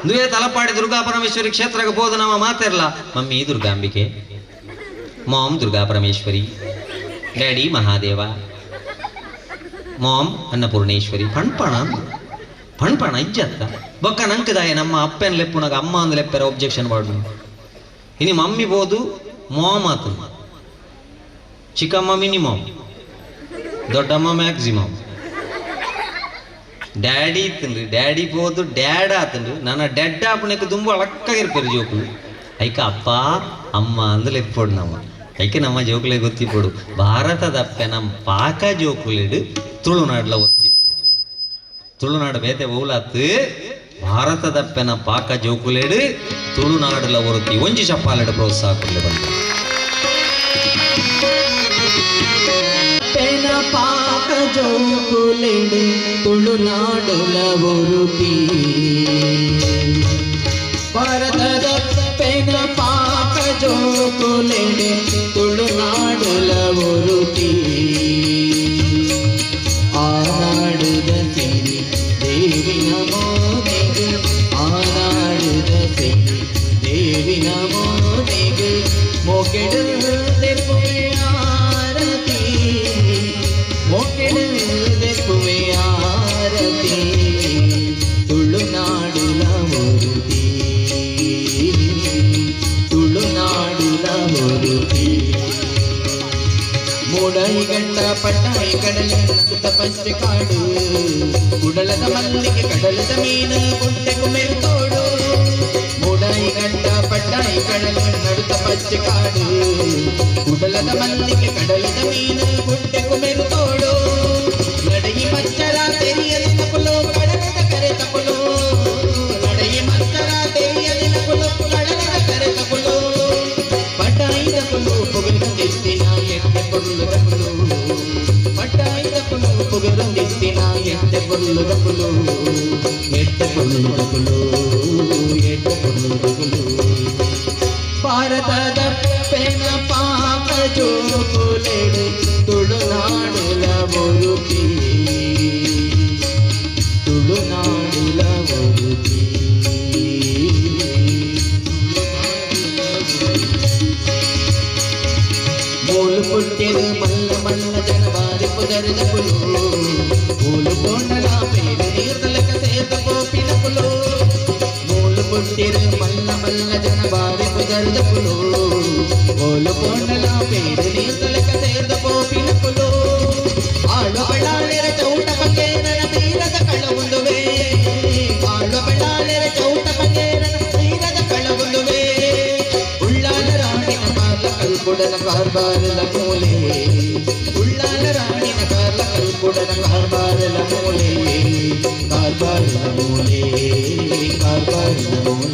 ನುವೇ ತಲಪಾಡಿ ದುರ್ಗಾ ಪರಮೇಶ್ವರಿ ಕ್ಷೇತ್ರಕ್ಕೆ ಹೋದ ನಮ್ಮ ಮಾತಿರಲ್ಲ mummy Durgambike mom Durga Parameshwari daddy Mahadeva mom Annapoorneshwari ಪಣ್ಪಣ ಪಣ್ಪಣ ಇಜ್ಜತ್ತ ಬೊಕ್ಕ ನಂಕದಾಯ ನಮ್ಮ ಅಪ್ಪನ ಲೆಪ್ಪುನಾಗ ಅಮ್ಮ ಅಂದ್ ಲೆಪ್ಪರ ಒಬ್ಜೆಕ್ಷನ್ ಮಾಡು ಇನಿ ಮಮ್ಮಿ ಬೋದು ಮಾಮ್ ಆತು ಚಿಕ್ಕಮ್ಮ ಮಿನಿಮಮ್ ದೊಡ್ಡಮ್ಮ ಮ್ಯಾಕ್ಸಿಮಮ್ ಡ್ಯಾಡಿ ಇತ್ತನ್ರಿ ಡ್ಯಾಡಿ ಪೋದು ಡ್ಯಾಡ್ ಆತನ್ರಿ ನನ್ನ ಡೆಡ್ ಆಪಣಕ್ಕೆ ತುಂಬ ಅಳಕ್ಕಾಗಿರ್ಪೇರು ಜೋಕುಲು ಐಕ ಅಪ್ಪ ಅಮ್ಮ ಅಂದ್ ಲೆಪ್ಪೋಡು ನಮ್ಮ ಐಕೆ ನಮ್ಮ ಜೋಕುಲೆ ಗೊತ್ತಿಪ್ಪೋಡು ಭಾರತದ ಅಪ್ಪೆ ನಮ್ಮ ಪಾಕ ಜೋಕುಲಿಡು ತುಳುನಾಡ್ಲ ಒತ್ತಿ ತುಳುನಾಡು ಬೇತೆ ಓಲಾತು ಭಾರತದಪ್ಪೆನ ಪಾಕ ಜೋಕುಲೇಡು ತುಳುನಾಡುಲ ಒರುತಿ ಒಂಜಿ ಚಪ್ಪಾಲೆಡು ಪ್ರೋತ್ಸಾಹ ಕೊಡ್ಲಿ ಬಂದ ಪೆನ ಪಾಕ ಜೋಕುಲೆಡು ತುಳುನಾಡುಲ ಒರುತಿ ಭಾರತದ ಪೆನ ಪಾಕ ಜೋಕುಲೆಡು ತುಳುನಾಡುಲ ಒರುತಿ ಆನಾಡುದ ಸಿರಿ ದೇವಿ ನಮೋ ದೇವಿ ಆನಾಡುದ ಸಿರಿ ದೇವಿ ನಮೋ ದೇವಿ ಮೋಕೆಡು ದೆಪ್ಪುವೆ ಆರತಿ ಮೋಕೆಡು ದೆಪ್ಪುವೆ ಆರತಿ ತುಳುನಾಡುಲ ಒರುತಿ ತುಳುನಾಡುಲ ಒರುತಿ ಮೂಡೈ ಗಂಟ ಪಟ್ಟಾಯಿ ಕಡಲ ಪಂಚ ಕಾಡು ಕುಡಲದ ಮಲ್ಲಿಗೆ ಕಡಲದ ಮೀನು ಗುಂಟೆ ಕುಮೆರು ತೋಡು ಮೂಡೈ ಗಂಟ ಪಟ್ಟಾಯಿ ಕಡಲ ನಡುತ್ತ ಪಚ್ಚ ಕಾಡು ಕುಡಲದ ಮಲ್ಲಿಗೆ ಕಡಲದ ಮೀನು ಗುಂಟೆ ಕುಮೆರು ತೋಡು ನಡೆಯಿ ಮಚ್ಚರ ತೆರಿಯಲಿ ತಪುಲು ಕಡಲದ ಕರೆ ತಪುಲು ನಡೆಯಿ ಮಚ್ಚರ ತೆರಿಯಲಿ ತಪುಲು ಕಡಲದ ಕರೆ ತಪುಲು ಪಟ್ಟಾಯಿ ತಪುಲು ಪುಗರಂದಿತ್ತಿನ ಎಟ್ಟೆ ಪೊರ್ಲು ತಪುಲು ಪಟ್ಟಾಯಿ ತಪುಲು ಪುಗರಂದಿತ್ತಿನ ಎಟ್ಟೆ ಪೊರ್ಲು ತಪುಲು ಎಟ್ಟೆ ಪೊರ್ಲು ತಪುಲು ಎಟ್ಟೆ ಪೊರ್ಲು ತಪುಲು ಭಾರತದ ಪೆನ ಪಾಪ ಜೋಕುಲೆಡು ತುಳುನಾಡುಲ ಒರುತಿ ತುಳುನಾಡುಲ ಒರುತಿ ಮೂಲು ಪುಟ್ಟಿರು ಮಲ್ಲ ಮಲ್ಲ ಜನವಾರಿ ಪುದರದ ಪುಲು ಮೂಲು ಕೊಂಡಲ ಪೇರು ನೀರ್ದಲಕ ಸೇರ್ದ ಪೋಪಿನ ಪುಲು ಪುಟ್ಟಿರು ಮಲ್ಲ ಮಲ್ಲ ಜನ ಬಾರಿ ಪುದರ್ದ ಪುಲು ಓಲು ಪೋಂಡಲ ಪೇರು ನೀರ್ತಲಕ ಸೇರ್ದ ಪೋಪಿನ ಪುಲು ಆಳು ಬಳ್ಳಾಳೆರ ಚೌಟ ಪಂಗೇರನ ತೀರದ ಕಳವುಂದುವೆ ಆಳು ಬಳ್ಳಾಳೆರ ಚೌಟ ಪಂಗೇರನ ತೀರದ ಕಳವುಂದುವೆ ಉಳ್ಳಾಲ ರಾಣಿನ ಕಾರ್ಲ ಕಲ್ಪುಡನ ಕಾರ್ಬಾರಲ ಮೂಲೆ ಉಳ್ಳಾಲ ರಾಣಿನ ಕಾರ್ಲ ಕಲ್ಪುಡನ ಕಾರ್ಬಾರಲ ಮೂಲೆ ಕಾರ್ಬಾರಲ ಮೂಲೆ ಕಾರ್ಬಾರಲ ಮೂಲೆ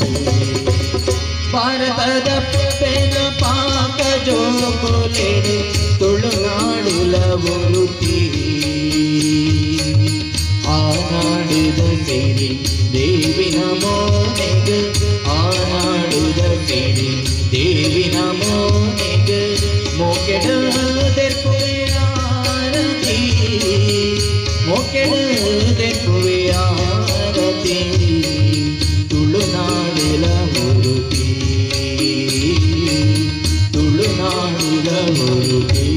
ಭಾರತದ ಪೆನ ಪಾಕ ಜೋಕುಲೆಡು ತುಳುನಾಡುಲ ಒರುತಿ ಆ ನಾಡುದ ಸಿರಿ ದೇವಿನ ಮೋನೆಗ್ ಆ ನಾಡುದ ಸಿರಿ ದೇವಿನ ಮೋನೆಗ್ ಮೋಕೆಡು ದೆರ್ಪುವೆ ಆರತಿ ಮೋಕೆಡು ದೆರ್ಪುವೆ ಆರತಿ ತುಳುನಾಡುಲ ಒರುತಿ ತುಳುನಾಡುಲ ಒರುತಿ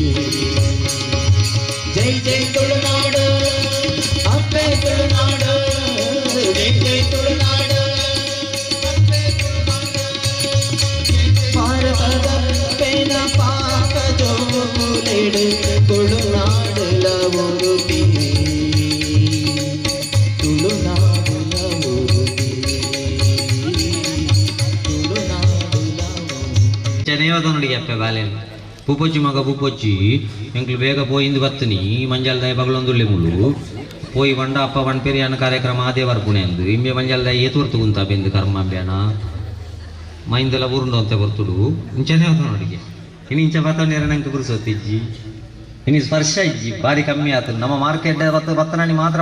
ಜೈ ಜೈ ತುಳುನಾಡು ಅಪ್ಪೆ ತುಳುನಾಡು ಜೈ ಜೈ ತುಳುನಾಡು ಅಪ್ಪೆ ತುಳುನಾಡು. ಭಾರತದ ಪೆನ ಪಾಕ ಜೋಗುಲೆಡು ತುಳುನಾಡುಲ ಒರುತಿ ತುಳುನಾಡುಲ ಒರುತಿ ತುಳುನಾಡುಲ ಒರುತಿ. ಚನೇವದನುಡಿಗೆ ಅಪ್ಪೆ ಬಾಲೆನ್ ಪೂಪೊಚ್ಚಿ ಮಗ ಪೂಪೊಚ್ಚಿ ಎಂಕ್ಲು ಬೇಗ ಪೋಯಿಂದು ಬತ್ತನಿ ಮಂಜಾಲ್ದಾಯ ಬಗಳೊಂದುಳ್ಳಿ ಮುಳ್ಳು ಪೋಯಿ ಬಂಡ ಅಪ್ಪ ಪಣ್ಪೇರಿಯಾನ ಕಾರ್ಯಕ್ರಮ ಆದೇ ಬರ್ಪುಣೆ ಅಂದು ಇಂಬೆ ಮಂಜಾಲ್ದಾಯ ಏತು ಹೊರ್ತು ಬೆಂದು ಕರ್ಮ ಅಂಬ್ಯಾನ ಮೈಂದೆಲ್ಲ ಊರುಂಡು ಅಂತ ಬರ್ತುಡು ಇಂಚನೇ ನೋಡಿಗೆ ಇನ್ನು ಇಂಚ ಬತ್ತನೇರ ನಂಗೆ ಗುರುಸೊತ್ತಿಜ್ಜಿ ಇನ್ನು ಸ್ಪರ್ಶ ಇಜ್ಜಿ ಬಾರಿ ಕಮ್ಮಿ ಆತು ನಮ್ಮ ಮಾರ್ಕೆಟ್ ಬತ್ತ ಬತ್ತನಾನಿ ಮಾತ್ರ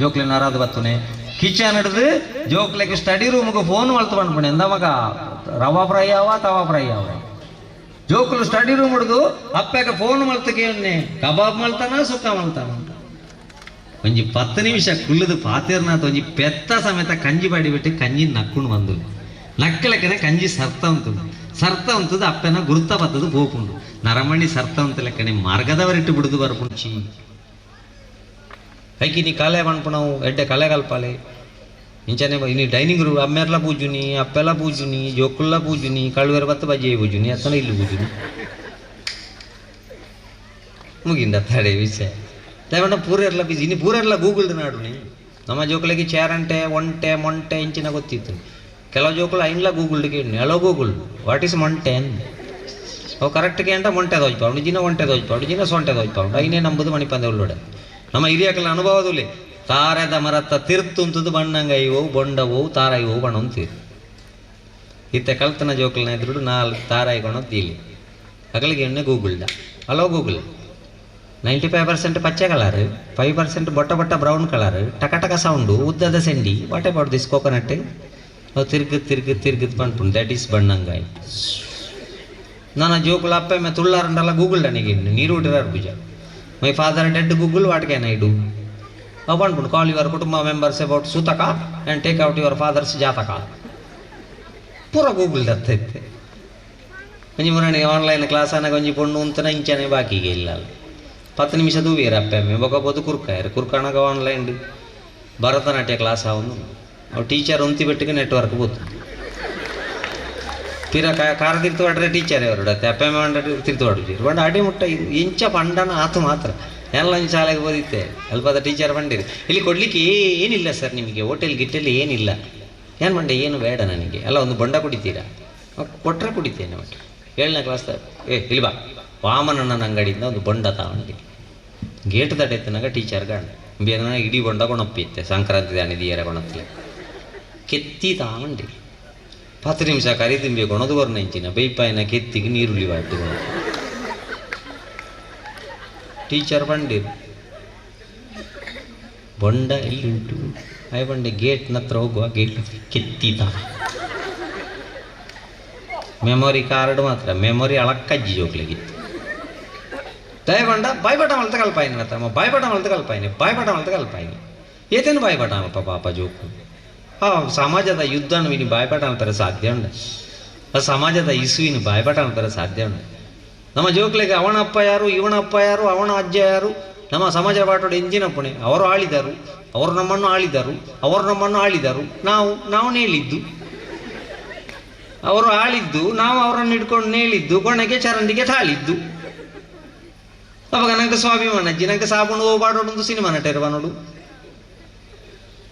ಜೋಕ್ಲೆ ನಾರಾದ ಬತ್ತನೆ ಕಿಚನ್ ಹಿಡಿದು ಜೋಕ್ಲೆಗ್ ಸ್ಟಡಿ ರೂಮ್ಗೆ ಫೋನ್ ಮಲ್ತು ಪನ್ಪುಣೆ ಎಂದ ಮಗ ರವಾ ಫ್ರೈ ಆವ ತವಾ ಫ್ರೈ ಆವ ಜೋಕುಲು ಸ್ಟಡಿ ರೂಮ್ ಹಿಡಿದು ಅಪ್ಪಗ ಫೋನ್ ಮಲ್ತಕ್ಕೆ ಕಬಾಬ್ ಮಲ್ತಾನ ಸುಕ್ಕ ಮಲ್ತಾನ ಅಂತ ಒಂಜಿ 10 ನಿಮಿಷ ಕುಲ್ಲದು ಪಾತೇರ್ನಾಥ ಒಂಜಿ ಪೆತ್ತ ಸಮೇತ ಕಂಜಿ ಬಾಡಿ ಬಿಟ್ಟು ಕಂಜಿ ನಕ್ಕೊಂಡು ಬಂದು ನಕ್ಕಲಕ್ಕನೆ ಕಂಜಿ ಸರ್ತ ಉಂಟು ಸರ್ತ ಉಂಟದು ಅಪ್ಪನ ಗುರುತ ಬತ್ತದು ಪೋಪುಂಡು ನರಮಣಿ ಸರ್ತ ಉಂಟು ಲೆಕ್ಕನೆ ಮಾರ್ಗದವರಿಟ್ಟು ಬಿಡುದು ಬರ್ಪುಂಚಿ ಐಕಿ ನೀ ಕಲೆ ಪನ್ಪುಣವು ಎಡ್ಡೆ ಕಲೆ ಕಲ್ಪಾಲೆ ಇಂಚನೆ ಇನಿ ಡೈನಿಂಗ್ ರೂಮ್ ಅಮ್ಮೆರ್ಲ ಪೂಜುನಿ ಅಪ್ಪೆಲ್ಲ ಪೂಜುನಿ ಜೋಕುಲ್ಲ ಪೂಜುನಿ ಕಳುವೆರ ಬತ್ತ ಬಜ್ಜೆ ಪೂಜುನಿ ಅತ್ತನ ಇಲ್ಲಿ ಪೂಜುನಿ ಮುಗಿಂದ ತಡೆ ವಿಷಯ ದಯಮಂಡ ಪೂರೆರ್ಲ ಬಿಸಿ ಇನ್ನು ಪೂರೆರ್ಲ ಗೂಗಲ್ ನಾಡು ನೀ ನಮ್ಮ ಜೋಕುಲಿಗೆ ಚೇರಂಟೆ ಒಂಟೆ ಮೊಂಟೆ ಇಂಚಿನ ಗೊತ್ತಿತ್ತು ಕೆಲವು ಜೋಕುಲು ಐನ್ಲ ಗೂಗಲ್ಗೆ hello Google what is Monte ಅವು ಕರೆಕ್ಟ್ಗೆ ಅಂತ ಮೊಂಟೆ ದೋಜ್ಪಾವುಂಡು ಜಿನ ಒಂಟೆ ದೋಜ್ಪಾವುಂಡು ಜಿನ ಸೊಂಟೆ ದೋಜ್ಪಾವುಂಡು ಐನೇ ನಂಬುದು ಮಣಿಪಂದೆ ಉಳ್ಳೋಡೆ ನಮ್ಮ ಹಿರಿಯಕಲ ಅನುಭವದಲ್ಲಿ ತಾರೆದ ಮರತ್ತ ತಿರ್ತುಂತದ್ದು ಬಣ್ಣಂಗ ಇವು ಬೊಂಡವು ತಾರಾಯಿ ಹೋವು ಬಣ್ಣ ಅಂತೀರಿ ಇತ್ತ ಕಲ್ತನ ಜೋಕುಲನ ಎದುರು 4 ತಾರಾಯಿ ಕೊಣತೀಲಿ ಅಗಲಿಗೆ ಎಣ್ಣೆ ಗೂಗಲ್ದ ಹಲೋ ಗೂಗಲ್ 95% ಪಚ್ಚೆ ಕಲರ್ 5% ಬೊಟ್ಟ ಬೊಟ್ಟ ಬ್ರೌನ್ ಕಲರ್ ಟಕ ಟಕ ಸೌಂಡು ಉದ್ದದ ಸೆಂಡಿ what about this coconut ಅವು ತಿರ್ಗು ತಿರ್ಗು ತಿರ್ಗದ್ ಪನ್ಪುಂಡು that is ಬಣ್ಣಂಗಾಯಿ ನನ್ನ ಜೋಕುಲ ಅಪ್ಪೆ ಮೇ ತುಳ್ಳಾರಂಡಲ್ಲ ಗೂಗಲ್ ನನಗೆ ನೀರು ಹುಟ್ಟಿರಾರು ಪೂಜ my father dead Google what can I do ಅವು ಪನ್ಪುಂಡು ಕಾಲ್ your ಕುಟುಂಬ ಮೆಂಬರ್ಸ್ ಅಬೌಟ್ ಸೂತಕ and take out your fathers ಜಾತಕ ಪೂರ ಗೂಗಲ್ ದತ್ತೈತೆ ಒಂಜಿ ಮುರಣಿ ಆನ್ಲೈನ್ ಕ್ಲಾಸ್ ಆನಾಗ ಒಂಜಿ ಪೊಣ್ಣು ಉಂತನ ಇಂಚನೆ ಬಾಕಿಗೆ ಇಲ್ಲ 10 ನಿಮಿಷ ದೂವಿಯರ್ ಅಪ್ಪೆ ಅಮ್ಮೆ ಬೊಕ ಪೋದು ಕುರ್ಕಾಯರು ಕುರ್ಕಾಣಗ ಆನ್ಲೈನ್ ಭರತನಾಟ್ಯ ಕ್ಲಾಸ್ ಆವೊಂದು ಅವು ಟೀಚರ್ ಉಂತಿ ಬೆಟ್ಟಿಗೆ ನೆಟ್ವರ್ಕ್ ಬೋತು ತೀರಾ ಕಾರ ತಿರ್ತು ವಾಡ್ರೆ ಟೀಚರ್ ಅವರು ಅಪ್ಪೆ ಅಮ್ಮೆ ಮಂಡ ತಿರ್ತು ವಾಡುಜೀರು ಬಂಡ ಅಡಿ ಮುಟ್ಟ ಇದು ಇಂಚ ಪಂಡನ ಆತು ಮಾತ್ರ ಎಲ್ಲ ಶಾಲೆಗೆ ಓದಿತ್ತೆ ಅಲ್ಪದ ಟೀಚರ್ ಬಂದಿರಿ ಇಲ್ಲಿ ಕೊಡಲಿಕ್ಕೆ ಏನಿಲ್ಲ ಸರ್ ನಿಮಗೆ ಹೋಟೆಲ್ ಗಿಟ್ಟೆಲ್ ಏನಿಲ್ಲ ಏನು ಮಂಡೆ ಏನು ಬೇಡ ನನಗೆ ಅಲ್ಲ ಒಂದು ಬೊಂಡ ಕುಡಿತೀರಾ ಕೊಟ್ಟರೆ ಕುಡಿತೇನೆ ಮತ್ತೆ 7ನೇ ಕ್ಲಾಸ್ ಏ ಇಲ್ಲಿ ಬಾ ವಾಮನಣ್ಣನ ಅಂಗಡಿಯಿಂದ ಒಂದು ಬೊಂಡ ತಗೊಂಡು ಗೇಟ್ ದಾಟೈತನಾಗ ಟೀಚರ್ ಗಂಡ ಬೇರೆ ಇಡೀ ಬೊಂಡ ಕೊಣಪ್ಪಿತ್ತೆ ಸಂಕ್ರಾಂತಿ ದಾಣಿ ದಿಯರ ಕೊಣತ್ತಲೆ ಕೆತ್ತಿ ತಾವಂಡಿ 10 ನಿಮಿಷ ಕರಿ ತಿಂಬಿ ಕೊಣದು ಕೊರ್ನ ಇಂಚಿನ ಬೇಯ್ಪಾಯಿನ ಕೆತ್ತಿಗೆ ನೀರುಳ್ಳಿ ಬಾಯ್ತು ಟೀಚರ್ ಬಂಡಿರು ಬೊಂಡ ಎಲ್ಲಿ ಉಂಟು ಆಯ್ ಬಂಡೆ ಗೇಟ್ನ ಹತ್ರ ಹೋಗುವ ಗೇಟ್ ಕೆತ್ತಿತ ಮೆಮೊರಿ ಕಾರ್ಡ್ ಮಾತ್ರ ಮೆಮೊರಿ ಅಳಕ್ಕಜ್ಜಿ ಜೋಕ್ಲಿಗಿತ್ತು ದಯಬಂಡ ಬಾಯ್ಬಾಟ ಮಲ್ತ ಕಲ್ಪಾಯಿನ ತಮ್ಮ ಬಾಯ್ಬಾಟ ಮಲ್ತ ಕಲ್ಪಾಯಿನಿ ಬಾಯ್ಬಾಟ ಮಲ್ತ ಕಲ್ಪಾಯಿನಿ ಏತೇನು ಬಾಯ್ಬಾಟ ಅಲ್ಪ ಪಾಪ ಜೋಕು ಆ ಸಮಾಜದ ಯುದ್ಧನ ವಿನಿ ಬಾಯ್ಪಾಠ ಅನ್ತಾರೆ ಸಾಧ್ಯ ಉಂಟು ಆ ಸಮಾಜದ ಇಸುವಿನ ಬಾಯ್ಪಾಠ ಅನ್ತಾರೆ ಸಾಧ್ಯ ಉಂಟು ನಮ್ಮ ಜೋಕ್ಲಿಗೆ ಅವನ ಅಪ್ಪ ಯಾರು ಇವನ ಅಪ್ಪ ಯಾರು ಅವನ ಅಜ್ಜ ಯಾರು ನಮ್ಮ ಸಮಾಜ ಪಾಠೋಡು ಎಂಜಿನ ಪುಣೆ ಅವರು ಆಳಿದರು ಅವರು ನಮ್ಮನ್ನು ಆಳಿದರು ಅವರು ನಮ್ಮನ್ನು ಆಳಿದರು ನಾವು ನಾವು ನೇಳಿದ್ದು ಅವರು ಆಳಿದ್ದು, ನಾವು ಅವರನ್ನು ಹಿಡ್ಕೊಂಡು ನೇಳಿದ್ದು, ಕೊನೆಗೆ ಚರಂಡಿಗೆ ತಾಳಿದ್ದು. ಅವಾಗ ನಂಗೆ ಸ್ವಾಭಿಮಾನ ಅಜ್ಜಿ, ನಂಗೆ ಸಾಬೂನು ಹೋಗ್ಬಾಡೋಡೊಂದು ಸಿನಿಮಾ ನಟರು ಬನ್ನೋಡು,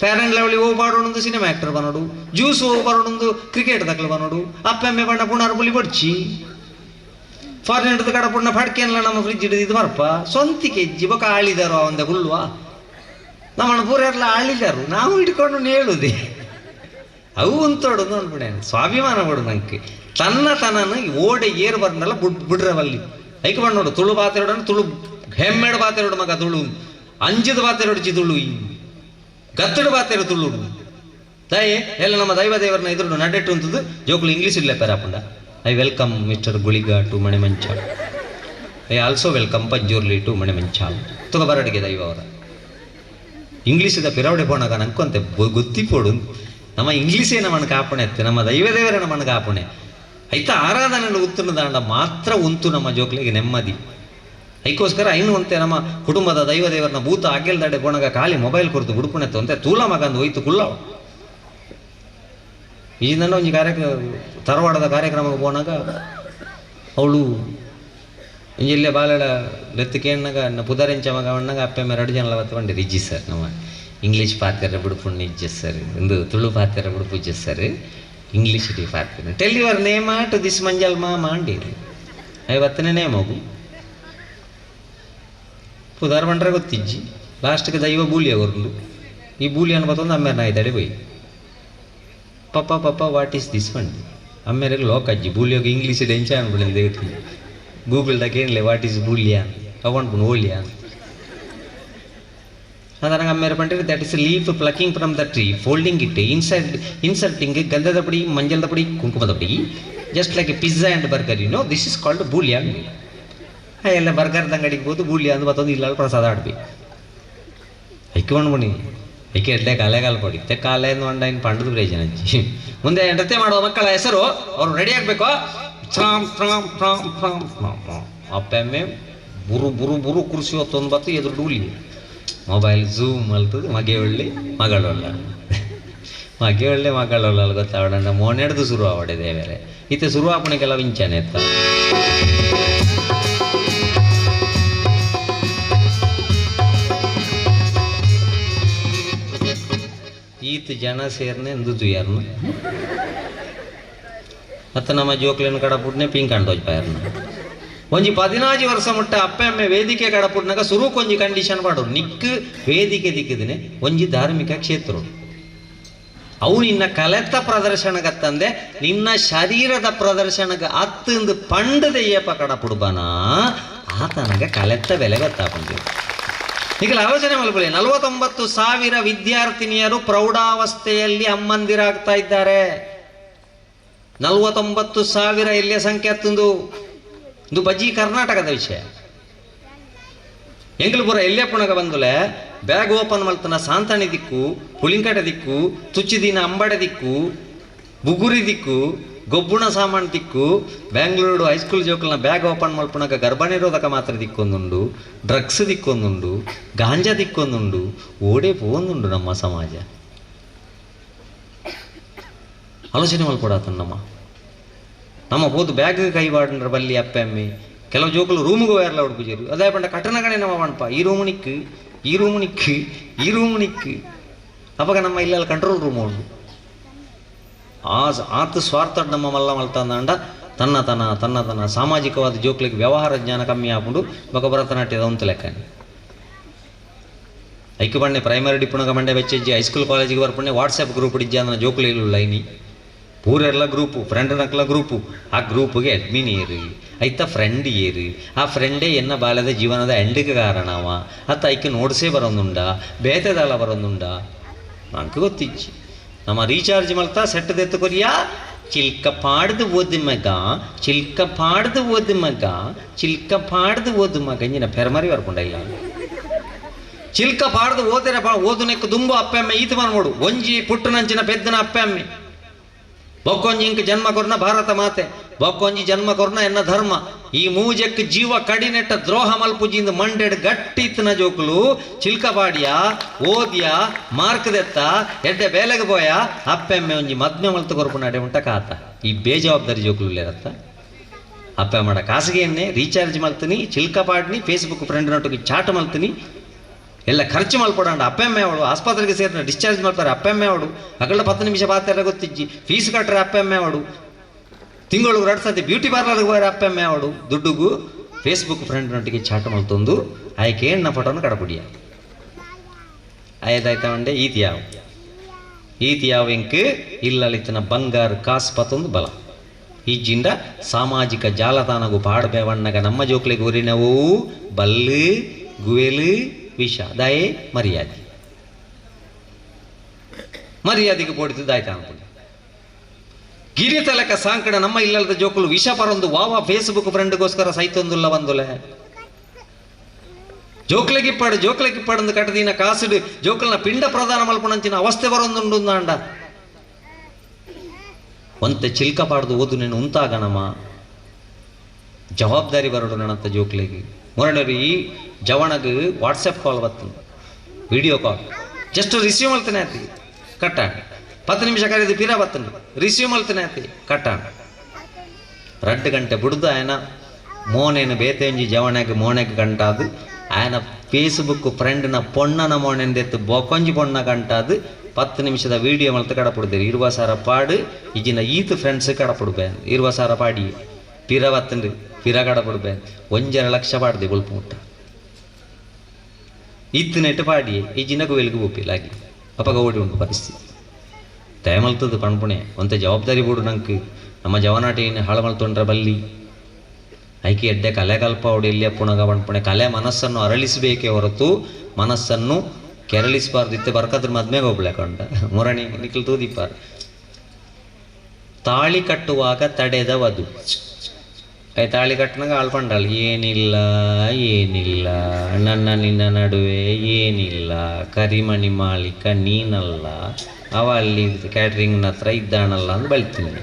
ಫೇರ್ ಅಂಡ್ ಲವ್ಲಿ ಹೋಗ್ಬಾಡೋಡೊಂದು ಸಿನಿಮಾ ಆಕ್ಟರ್ ಬನ್ನೋಡು, ಜ್ಯೂಸ್ ಹೋಗ್ಬಾಡೋಡೊಂದು ಕ್ರಿಕೆಟ್ ತಕ್ಲು ಬನ್ನೋಡು, ಅಪ್ಪೆಮ್ಮೆ ಬಣ್ಣ ಪುಣಾರ್ ಪುಲಿ ಬಡ್ಚಿ, ಫಾರಿನ್ ಹಿಡಿದು ಕಡ ಪುಣ್ಣ ಫಡ್ಕೆಲ್ಲ ನಮ್ಮ ಫ್ರಿಜ್ ಹಿಡಿದು ಇದು ಮರ್ಪ ಸ್ವಂತಿಕೆ ಇಜ್ಜಿ ಬೊಕ ಆಳಿದಾರು ಅವಂದ ಗುಲ್ವಾ ನಮ್ಮನ್ನು ಪೂರೆಲ್ಲ ಆಳಿದಾರು, ನಾವು ಹಿಡ್ಕೊಂಡು ನೇಳುದೆ ಅವು ಉಂತೋಡು ನೋಡ್ಬಿಡೆ. ಸ್ವಾಭಿಮಾನ ಬಿಡು ನಂಗೆ ತನ್ನ ತನನು ಓಡೆ ಏರು ಬರ್ನಲ್ಲ ಬಿಡ್ರವಲ್ಲಿ ಐಕ ಬಣ್ಣ ನೋಡು. ತುಳು ಬಾತೆರಡು ತುಳು ಹೆಮ್ಮೆಡು ಬಾತೆರಡು ಮಗ ತುಳು ಅಂಜಿದ ಬಾತೆರಡು ಚಿ ತುಳು ಗತ್ತಡು ಬಾತೆರು ತುಳು ತಾಯಿ ಎಲ್ಲ ನಮ್ಮ ದೈವ ದೇವರನ್ನ ಎದುರು ನಡೆಟ್ಟು ಅಂತದ್ದು ಜೋಕುಲು ಇಂಗ್ಲೀಷ್ ಇಲ್ಲ ಪೆರಾಪುಂಡ. I welcome mister Guliga to Manemancha, I also welcome Panjurli to Manemancha. ತುಗ ಬರಡಿಗೆ ದೈವ ಅವರ ಇಂಗ್ಲೀಷದ ಪಿರವಡೆ ಪೋಣಾಗ ನಂಕೊಂತೆ ಗೊತ್ತಿಪೋಡು. ನಮ್ಮ ಇಂಗ್ಲೀಷೇ ನಮ್ಮನ್ನು ಕಾಪಣೆ ಅತ್ತೆ, ನಮ್ಮ ದೈವ ದೇವರೇ ನಮ್ಮನ್ನು ಕಾಪಣೆ ಐತ ಆರಾಧನೆ ಉತ್ತಮದಾಂಡ ಮಾತ್ರ ಉಂತು ನಮ್ಮ ಜೋಕ್ಲಿಗೆ ನೆಮ್ಮದಿ. ಐಕೋಸ್ಕರ ಐನು ಅಂತೆ ನಮ್ಮ ಕುಟುಂಬದ ದೈವ ದೇವರನ್ನ ಭೂತ ಅಗ್ಗೆಲ್ದಾಡೆ ಪೋಣಾಗ ಖಾಲಿ ಮೊಬೈಲ್ ಕೊರತು ಬುಡುಪುಣೆತ್ತು ಅಂತೆ ತೂಲ ಮಗಂದು ಹೋಯ್ತು ಕುಲ್ಲ. ಈ ನನ್ನ ಒಂಜಿ ತರವಾಡದ ಕಾರ್ಯಕ್ರಮಕ್ಕೆ ಪೋನಾಗ ಅವಳು ಇಲ್ಲೇ ಬಾಲಡ ಲೆತ್ತು ಕೇಣ್ಣಾಗ ನ ಪುದರೆಂಚ ಮಗ ಅಣ್ಣಾಗ ಅಪ್ಪೆ ಮೇರೆ ಎರಡು ಜನ ಬತ್ತು ಬಂಡಿ ಇಜ್ಜಿ ಸರ್, ನಮ್ಮ ಇಂಗ್ಲೀಷ್ ಪಾತ್ರೆ ಬಿಡುಪುಣ್ಣ ಇಜ್ಜೆ ಸರ್, ಒಂದು ತುಳು ಪಾತ್ರೆ ಬಿಡುಪುಜ್ಜೆ ಸರ್, ಇಂಗ್ಲೀಷ್ ಡಿ ಪಾತ್ರೆ tell your name to this ಮಂಜಲ್ ಮಾ ಮಾಂಡಿ ಐವತ್ತನೇ ನೇಮ್ ಹೋಗು ಪುದಾರ್ ಬಂಡ್ರೆ ಗೊತ್ತಿಜ್ಜಿ. ಲಾಸ್ಟ್ಗೆ ದೈವ ಬೂಲಿ ಅವರ್ಲು ಈ ಬೂಲಿ ಅನ್ಬತ್ತೊಂದು ಅಮ್ಮೇರ ನಾಯ್ದಾಡೆ ಪೋಯಿ ಪಪ್ಪ ಪಪ್ಪ what is this ಬಂಡಿ ಅಮ್ಮೇರೆಗೆ ಲೋಕ ಅಜ್ಜಿ ಬೂಲಿಯೋಗ ಇಂಗ್ಲೀಷ್ ಡೆಂಚ ಅನ್ಬಿಡಿ ದೇವತಿ ಗೂಗಲ್ದಾಗ ಏನಿಲ್ಲ what is ಬೂಲಿಯಾ ಅವು ಓಲಿಯಾ ಅದ ಅಮ್ಮೇರೆ ಪಂಡ್ರೆ that is leaf plucking from the tree, folding it inside, inserting ಗಂಧದ ಪುಡಿ ಮಂಜಲ್ದ ಪುಡಿ ಕುಂಕುಮದ ಪುಡಿ, just like a pizza and burger, you know this is called ಬೂಲಿಯಾ. ಎಲ್ಲ ಬರ್ಗರ್ದ ಅಂಗಡಿಗೆ ಹೋದು ಬೂಲಿಯಾ ಅಂದು ಮತ್ತೊಂದು ಇಲ್ಲ ಪ್ರಸಾದ ಆಡ್ಬಿ ಐಕ್ಕೊಂಡು ಬನ್ನಿ ಐಕೆ ಎಡ್ಲೆ ಕಾಲೆ ಕಾಲು ಕೊಡಿ ಕಾಲೆ ಅಂದು ಇನ್ನು ಪಂಡದ ಪ್ರಯೋಜನ ಅಜ್ಜಿ. ಮುಂದೆ ನೃತ್ಯ ಮಾಡುವ ಮಕ್ಕಳ ಹೆಸರು ಅವರು ರೆಡಿ ಆಗಬೇಕು. ಶ್ರಾಮ್ ಶ್ರಾಮ್ ಶ್ರಾಮ್ ಶ್ರಾಮ್ ಶ್ರಾಮ್ ಅಪ್ಪೆಮ್ಮೆ ಬುರು ಬುರು ಬುರು ಕುರ್ಸಿ ಹೊತ್ತೊಂದು ಬತ್ತು ಎದುರು ಡೂಲಿ ಮೊಬೈಲ್ ಝೂಮ್ ಅಲ್ತದ ಮಗೆ ಒಳ್ಳೆ ಮಗಳೊಳ್ಳ ಮಗೆ ಒಳ್ಳೆ ಮಗಳೊಳ್ಳ ಗೊತ್ತಾವಡ ಮೋನೆಡ್ದು ಶುರು ಆವಡೆ ದೇವರೇ ಇತ್ತೆ ಶುರು ಆಪಣೆಗೆಲ್ಲ ವಿಂಚನೆ ಎತ್ತ. ಈತ ಜನ ಸೇರ್ನೆ ಎಂದು ತುಯಾರ್ನ ಮತ್ತು ನಮ್ಮ ಜೋಕ್ಲೇನು ಕಡಪುಡ್ನೆ ಪಿಂಕ್ ಅಂಡೋಜ್ ಪಾಯರ್ನ ಒಂಜಿ 14 ವರ್ಷ ಮುಟ್ಟ ಅಪ್ಪೆ ಅಮ್ಮೆ ವೇದಿಕೆ ಕಡಪುಡ್ನಾಗ ಸುರುಕ್ ಒಂಜಿ ಕಂಡೀಷನ್ ಪಾಡು ನಿಕ್ ವೇದಿಕೆ ದಿಕ್ಕಿದನೆ ಒಂಜಿ ಧಾರ್ಮಿಕ ಕ್ಷೇತ್ರ ಅವು ನಿನ್ನ ಕಲೆತ ಪ್ರದರ್ಶನಗತ್ತಂದೆ ನಿನ್ನ ಶರೀರದ ಪ್ರದರ್ಶನಗ ಅತ್ತಂದು ಪಂಡದ ಏಪ ಕಡಪುಡ್ಬನ ಆತನಗ ಕಲೆತ್ತ ಬೆಲೆ ಗೊತ್ತಾಪುಂಡು. ಈಗ ಆಲೋಚನೆ ಮಲ್ಕೊಳ್ಳಿ, 49,000 ವಿದ್ಯಾರ್ಥಿನಿಯರು ಪ್ರೌಢಾವಸ್ಥೆಯಲ್ಲಿ ಅಮ್ಮಂದಿರಾಗ್ತಾ ಇದ್ದಾರೆ. 49,000 ಎಲ್ಲಿಯ ಸಂಖ್ಯೆ ಅತ್ತಂದು ಇದು ಬಜಿ ಕರ್ನಾಟಕದ ವಿಷಯ. ಎಂಗ್ಲಪುರ ಎಲ್ಲೇ ಪುಣಗ ಬಂದುಲೆ ಬ್ಯಾಗ್ ಓಪನ್ ಮಲ್ತನ ಸಾಂತಾಣಿ ದಿಕ್ಕು, ಪುಳಿಂಕಟೆ ದಿಕ್ಕು, ತುಚ್ಚಿದಿನ ಅಂಬಡೆ ದಿಕ್ಕು, ಬುಗುರಿ ದಿಕ್ಕು, ಗೊಬ್ಬುಣ ಸಾಮಾನು ದಿಕ್ಕು, ಬ್ಯಾಂಗ್ಳೂರು ಹೈಸ್ಕೂಲ್ ಜೋಕಲ್ನ ಬ್ಯಾಗ್ ಓಪನ್ ಮಲ್ಪುಣಗ ಗರ್ಭನಿರೋಧಕ ಮಾತ್ರ ದಿಕ್ಕೊಂದುಂಡು, ಡ್ರಗ್ಸ್ ದಿಕ್ಕೊಂದುಂಡು, ಗಾಂಜಾ ದಿಕ್ಕೊಂದುಂಡು, ಓಡೆ ಪೋಂದುಂಡು ನಮ್ಮ ಸಮಾಜ. ಆಲೋಚನೆ ಮಲ್ಪಡಾತನ ನಮ್ಮ ನಮ್ಮ ಪೋದು ಬ್ಯಾಗ್ ಕೈ ಬಾಡ್ರ ಬಲ್ಲಿ ಅಪ್ಪೆ ಅಮ್ಮೆ ಕೆಲವು ಜೋಕುಲು ರೂಮಿಗೆ ಹೋಯಾರಲ್ಲ ಉಡುಪುಜೇರು ಅದೇ ಪಂಡ ಕಟ್ಟನಗಣೆ ನಮ್ಮ ವಣಪ ಈ ರೂಮು ನಿಕ್ಕು, ಈ ರೂಮು ನಿಕ್ಕು, ಈ ರೂಮು ನಿಕ್ಕು. ಅವಾಗ ನಮ್ಮ ಇಲ್ಲೆಲ್ಲ ಕಂಟ್ರೋಲ್ ರೂಮ್ ಉಂಡು. ಆತ ಸ್ವಾರ್ಥ ನಮ್ಮ ಮಲ್ಲ ಮಲ್ತಂದಾಂಡ ತನ್ನ ತನ ತನ್ನ ತನ್ನ ಸಾಮಾಜಿಕವಾದ ಜೋಕ್ಲಿಗೆ ವ್ಯವಹಾರ ಜ್ಞಾನ ಕಮ್ಮಿ ಆಪುಂಡು ಬೊಕ ಭರತನಾಟ್ಯದ ಉಂತು ಲೆಕ್ಕನೆ. ಐಕು ಬಣ್ಣೆ ಪ್ರೈಮರಿ ಡಿಪುಣಗ ಮಂಡೆ ಬೆಚ್ಚಜ್ಜಿ ಹೈಸ್ಕೂಲ್ ಕಾಲೇಜಿಗೆ ಬರ್ಪುಣೆ ವಾಟ್ಸಪ್ ಗ್ರೂಪ್ ಇಜ್ಜಿ ಅಂದನ ಜೋಕ್ಲು ಇಲ್ಲ ಲೈನಿ ಪೂರೆಲ್ಲ ಗ್ರೂಪು ಫ್ರೆಂಡ್ ನಕ್ಲ ಗ್ರೂಪು ಆ ಗ್ರೂಪ್ಗೆ ಅಡ್ಮಿನ್ ಏರು ಐತ ಫ್ರೆಂಡ್ ಏರು ಆ ಫ್ರೆಂಡೇ ಎನ್ನ ಬಾಲ್ಯದ ಜೀವನದ ಎಂಡಿಗೆ ಕಾರಣವ ಅತ್ತ ಐಕೆ ನೋಡ್ಸೇ ಬರೋದುಂಡ ಬೇತೆದಾಳ ಬರೋದುಂಡ ನಂಗೆ ಗೊತ್ತಿಜ್ಜಿ. ನಮ್ಮ ರೀಚಾರ್ಜ್ ಮಲ್ತಾ ಸೆಟ್ ದೆತ್ತು ಕೊರಿಯಾ ಚಿಲ್ಕ ಪಾಡ್ದು ಓದು ಮಗ ಚಿಲ್ಕ ಪಾಡ್ದು ಓದು ಮಗ ಚಿಲ್ಕ ಪಾಡ್ದು ಓದು ಮಗ ಇಂಜಿನ ಪೆರ್ಮರಿ ಬರ್ಕೊಂಡ ಇಲ್ಲ ಚಿಲ್ಕ ಪಾಡ್ದು ಓದಿರ ಓದು ನೆಕ್ಕು ದುಂಬು ಅಪ್ಪೆಮ್ಮೆ ಈತ ಮನ್ಮೋಡು ಒಂಜಿ ಪುಟ್ಟನಂಚಿನ ಪೆದ್ದನ ಅಪ್ಪೆಮ್ಮೆ ಬೊಕ್ಕೊಂಜಿ ಇಂಕ್ ಜನ್ಮ ಕೊರ್ನ ಭಾರತ ಮಾತೆ ಬೊಕ್ಕೊಂಜಿ ಜನ್ಮ ಕೊರ್ನ ಎನ್ನ ಧರ್ಮ ಈ ಮೂಜೆಕ್ ಜೀವ ಕಡಿನೆಟ್ಟ ದ್ರೋಹ ಮಲ್ಪುಜಿಂದ ಮಂಡೆಡ್ ಗಟ್ಟಿತ್ತನ ಜೋಕುಲು ಚಿಲ್ಕಪಾಡಿಯ ಓದಿಯ ಮಾರ್ಕ್ ದೆತ್ತ ಎಡ್ಡೆ ಬೇಲೆಗೆ ಪೋಯ ಅಪ್ಪೆಮ್ಮೆ ಒಂಜಿ ಮದ್ಮೆ ಮಲ್ತು ಕೊರ್ಪು ನಡೆ ಉಂಟ ಕಾತ. ಈ ಬೇಜವಾಬ್ದಾರಿ ಜೋಕುಲು ಅಪ್ಪ ಮಾಡ ಖಾಸಗಿಯನ್ನೇ ರೀಚಾರ್ಜ್ ಮಲ್ತೀನಿ, ಚಿಲ್ಕ ಪಾಡ್ನಿ, ಫೇಸ್ಬುಕ್ ಫ್ರೆಂಡ್ ನೊಟ್ಟಿಗೆ ಚಾಟ್ ಮಲ್ತೀನಿ, ಎಲ್ಲ ಖರ್ಚು ಮಲ್ಪಡಂಡ ಅಪ್ಪಮ್ಮೆ ಅವಳು, ಆಸ್ಪತ್ರೆಗೆ ಸೇರಿನ ಡಿಸ್ಚಾರ್ಜ್ ಮಾಡ್ತಾರೆ ಅಪ್ಪಮ್ಮೆ ಅವಳು, ಅಗಲ 10 ನಿಮಿಷ ಬಾತ್ರೆ ಗೊತ್ತಿಜ್ಜಿ, ಫೀಸ್ ಕಟ್ಟರೆ ಅಪ್ಪಮ್ಮೆ ಅವಳು, ತಿಂಗಳು 2 ಸತಿ ಬ್ಯೂಟಿ ಪಾರ್ಲರ್ಗೆ ಹೋದ್ರೆ ಅಪ್ಪಮ್ಮೆ ಅವಳು, ದುಡ್ಡುಗು ಫೇಸ್ಬುಕ್ ಫ್ರೆಂಡ್ನೊಟ್ಟಿಗೆ ಚಾಟ್ ಮಲ್ತೊಂದು ಆಯ್ಕೆ ಎಣ್ಣ ಫೋಟೋನ ಕಡಪುಡಿಯ ಆಯ್ದಾಯ್ತವಂಡೆ ಈತಿ ಯಾವ ಈತಿ ಯಾವ ಇಂಕ್ ಇಲ್ಲಲಿತ್ತನ ಬಂಗಾರ ಕಾಸು ಪತ್ತೊಂದು ಬಲ ಈ ಜಿಂಡ ಸಾಮಾಜಿಕ ಜಾಲತಾಣಗು ಪಾಡಬೇವಣ್ಣಗ ನಮ್ಮ ಜೋಕ್ಲಿಗೆ ಊರಿನವು ಬಲ್ಲು ಗುವೆಲು ವಿಷ ದಾಯೆ ಮರ್ಯಾದೆ ಮರ್ಯಾದೆಗೆ ಪೋಡಿತು ದಾಯ್ತ ಅನ್ಕೊಂಡು ಗಿರಿ ತಲಕ ಸಾಂಕಡ ನಮ್ಮ ಇಲ್ಲದ ಜೋಕುಲು ವಿಷ ಪರೊಂದು ವಾವ ಫೇಸ್ಬುಕ್ ಫ್ರೆಂಡ್ಗೋಸ್ಕರ ಸೈತೊಂದುಲ್ಲ ಬಂದುಲೆ ಜೋಕ್ಲೆಗಿಪ್ಪಾಡು ಜೋಕ್ಲೆಗಿಪ್ಪಾಡು ಕಟ್ಟದಿನ ಕಾಸುಡು ಜೋಕುಲ್ನ ಪಿಂಡ ಪ್ರದಾನ ಮಲ್ಪಣಂಚಿನ ಅವಸ್ಥೆ ಬರೊಂದುಂಡು ಒಂತೆ ಚಿಲ್ಕ ಪಾಡ್ದು ಓದು ನೀನು ಉಂತಾಗಣಮ್ಮ ಜವಾಬ್ದಾರಿ ಬರೋಡು ನನ್ನಂತ ಜೋಕ್ಲೆಗೆ ಮೊರಡರಿ ಈ ಜವಣಗ್ ವಾಟ್ಸಪ್ ಕಾಲ್ ಬತ್ತು ವಿಡಿಯೋ ಕಾಲ್ ಜಸ್ಟ್ ರಿಸೀವ್ ಮಲ್ತನೆ ಆತಿ ಕಟ್ಟಾಣ 10 ನಿಮಿಷ ಕರೆದು ಪಿರ ಬತ್ತಂಡು ರಿಸೀವ್ ಮಲ್ತನೆ ಆತಿ ಕಟ್ಟಾಣ 2 ಗಂಟೆ ಬುಡ್ದು ಆಯನ ಮೋನೇನು ಬೇತೆಂಜಿ ಜವಣಗೆ ಮೋನೆಗೆ ಗಂಟಾದು ಆಯನ ಫೇಸ್ಬುಕ್ ಫ್ರೆಂಡ್ನ ಪೊಣ್ಣನ ಮೋನೆಂದೆತ್ತು ಬೊಕೊಂಜಿ ಪೊಣ್ಣ ಗಂಟಾದು 10 ನಿಮಿಷದ ವಿಡಿಯೋ ಮಲ್ತ ಕಡಪುಡ್ದೇರಿ 20 ಸಾವಿರ ಪಾಡು ಈಜಿನ ಈತ್ ಫ್ರೆಂಡ್ಸ್ ಕಡಪುಡ್ಬೆ 20 ಸಾವಿರ ಪಾಡಿ ಪಿರ ಬತ್ತಂಡು ಪಿರ ಕಡಪುಡ್ಬೆ 1.5 ಲಕ್ಷ ಪಾಡ್ದೆ ಬೊಲ್ಪು ಮುಟ್ಟ ಇತ್ತು ನೆಟ್ಟು ಪಾಡಿ ಈಜಿನ ಗುವೆಲ್ಗೆ ಬೋಪಿಲಾಗಿ ಅಪ್ಪಗ ಓಡಿ ಉಂಟು ಪರಿಸ್ಥಿತಿ ದಯಮಲ್ತದ್ದು ಪಣ್ಪುಣೆ ಒಂತೆ ಜವಾಬ್ದಾರಿ ಬೋಡು ನಂಗೆ ನಮ್ಮ ಜವನಾಟ ಏನು ಹಾಳು ಮಲ್ತೊಂಡ್ರ ಬಲ್ಲಿ ಐಕೆ ಎಡ್ಡೆ ಕಲೆ ಕಲ್ಪ ಅವಡು ಎಲ್ಲಿ ಪುಣಗ ಪಣ್ಪುಣೆ ಕಲೆ ಮನಸ್ಸನ್ನು ಅರಳಿಸಬೇಕೇ ಹೊರತು ಮನಸ್ಸನ್ನು ಕೆರಳಿಸಬಾರ್ದು. ಇತ್ತೆ ಬರ್ಕದ್ರ ಮದ್ಮೆಗೆ ಹೋಗ್ಲೆ ಕಂಡ ಮುರಣಿ ನಿಖಲ್ ತೂದಿಪ್ಪಾರ್ ತಾಳಿ ಕಟ್ಟುವಾಗ ತಡೆದ ವಧು I ತಾಳಿ ಕಟ್ಟನಾಗ ಆಳ್ಪಂಡಾಳು ಏನಿಲ್ಲ ಏನಿಲ್ಲ ನನ್ನ ನಿನ್ನ ನಡುವೆ ಏನಿಲ್ಲ ಕರಿಮಣಿ ಮಾಲೀಕ ನೀನಲ್ಲ ಅವ ಅಲ್ಲಿ ಕ್ಯಾಟ್ರಿಂಗ್ನ ಹತ್ರ ಇದ್ದಾನಲ್ಲ ಅಂತ ಬಳಿತೀನಿ.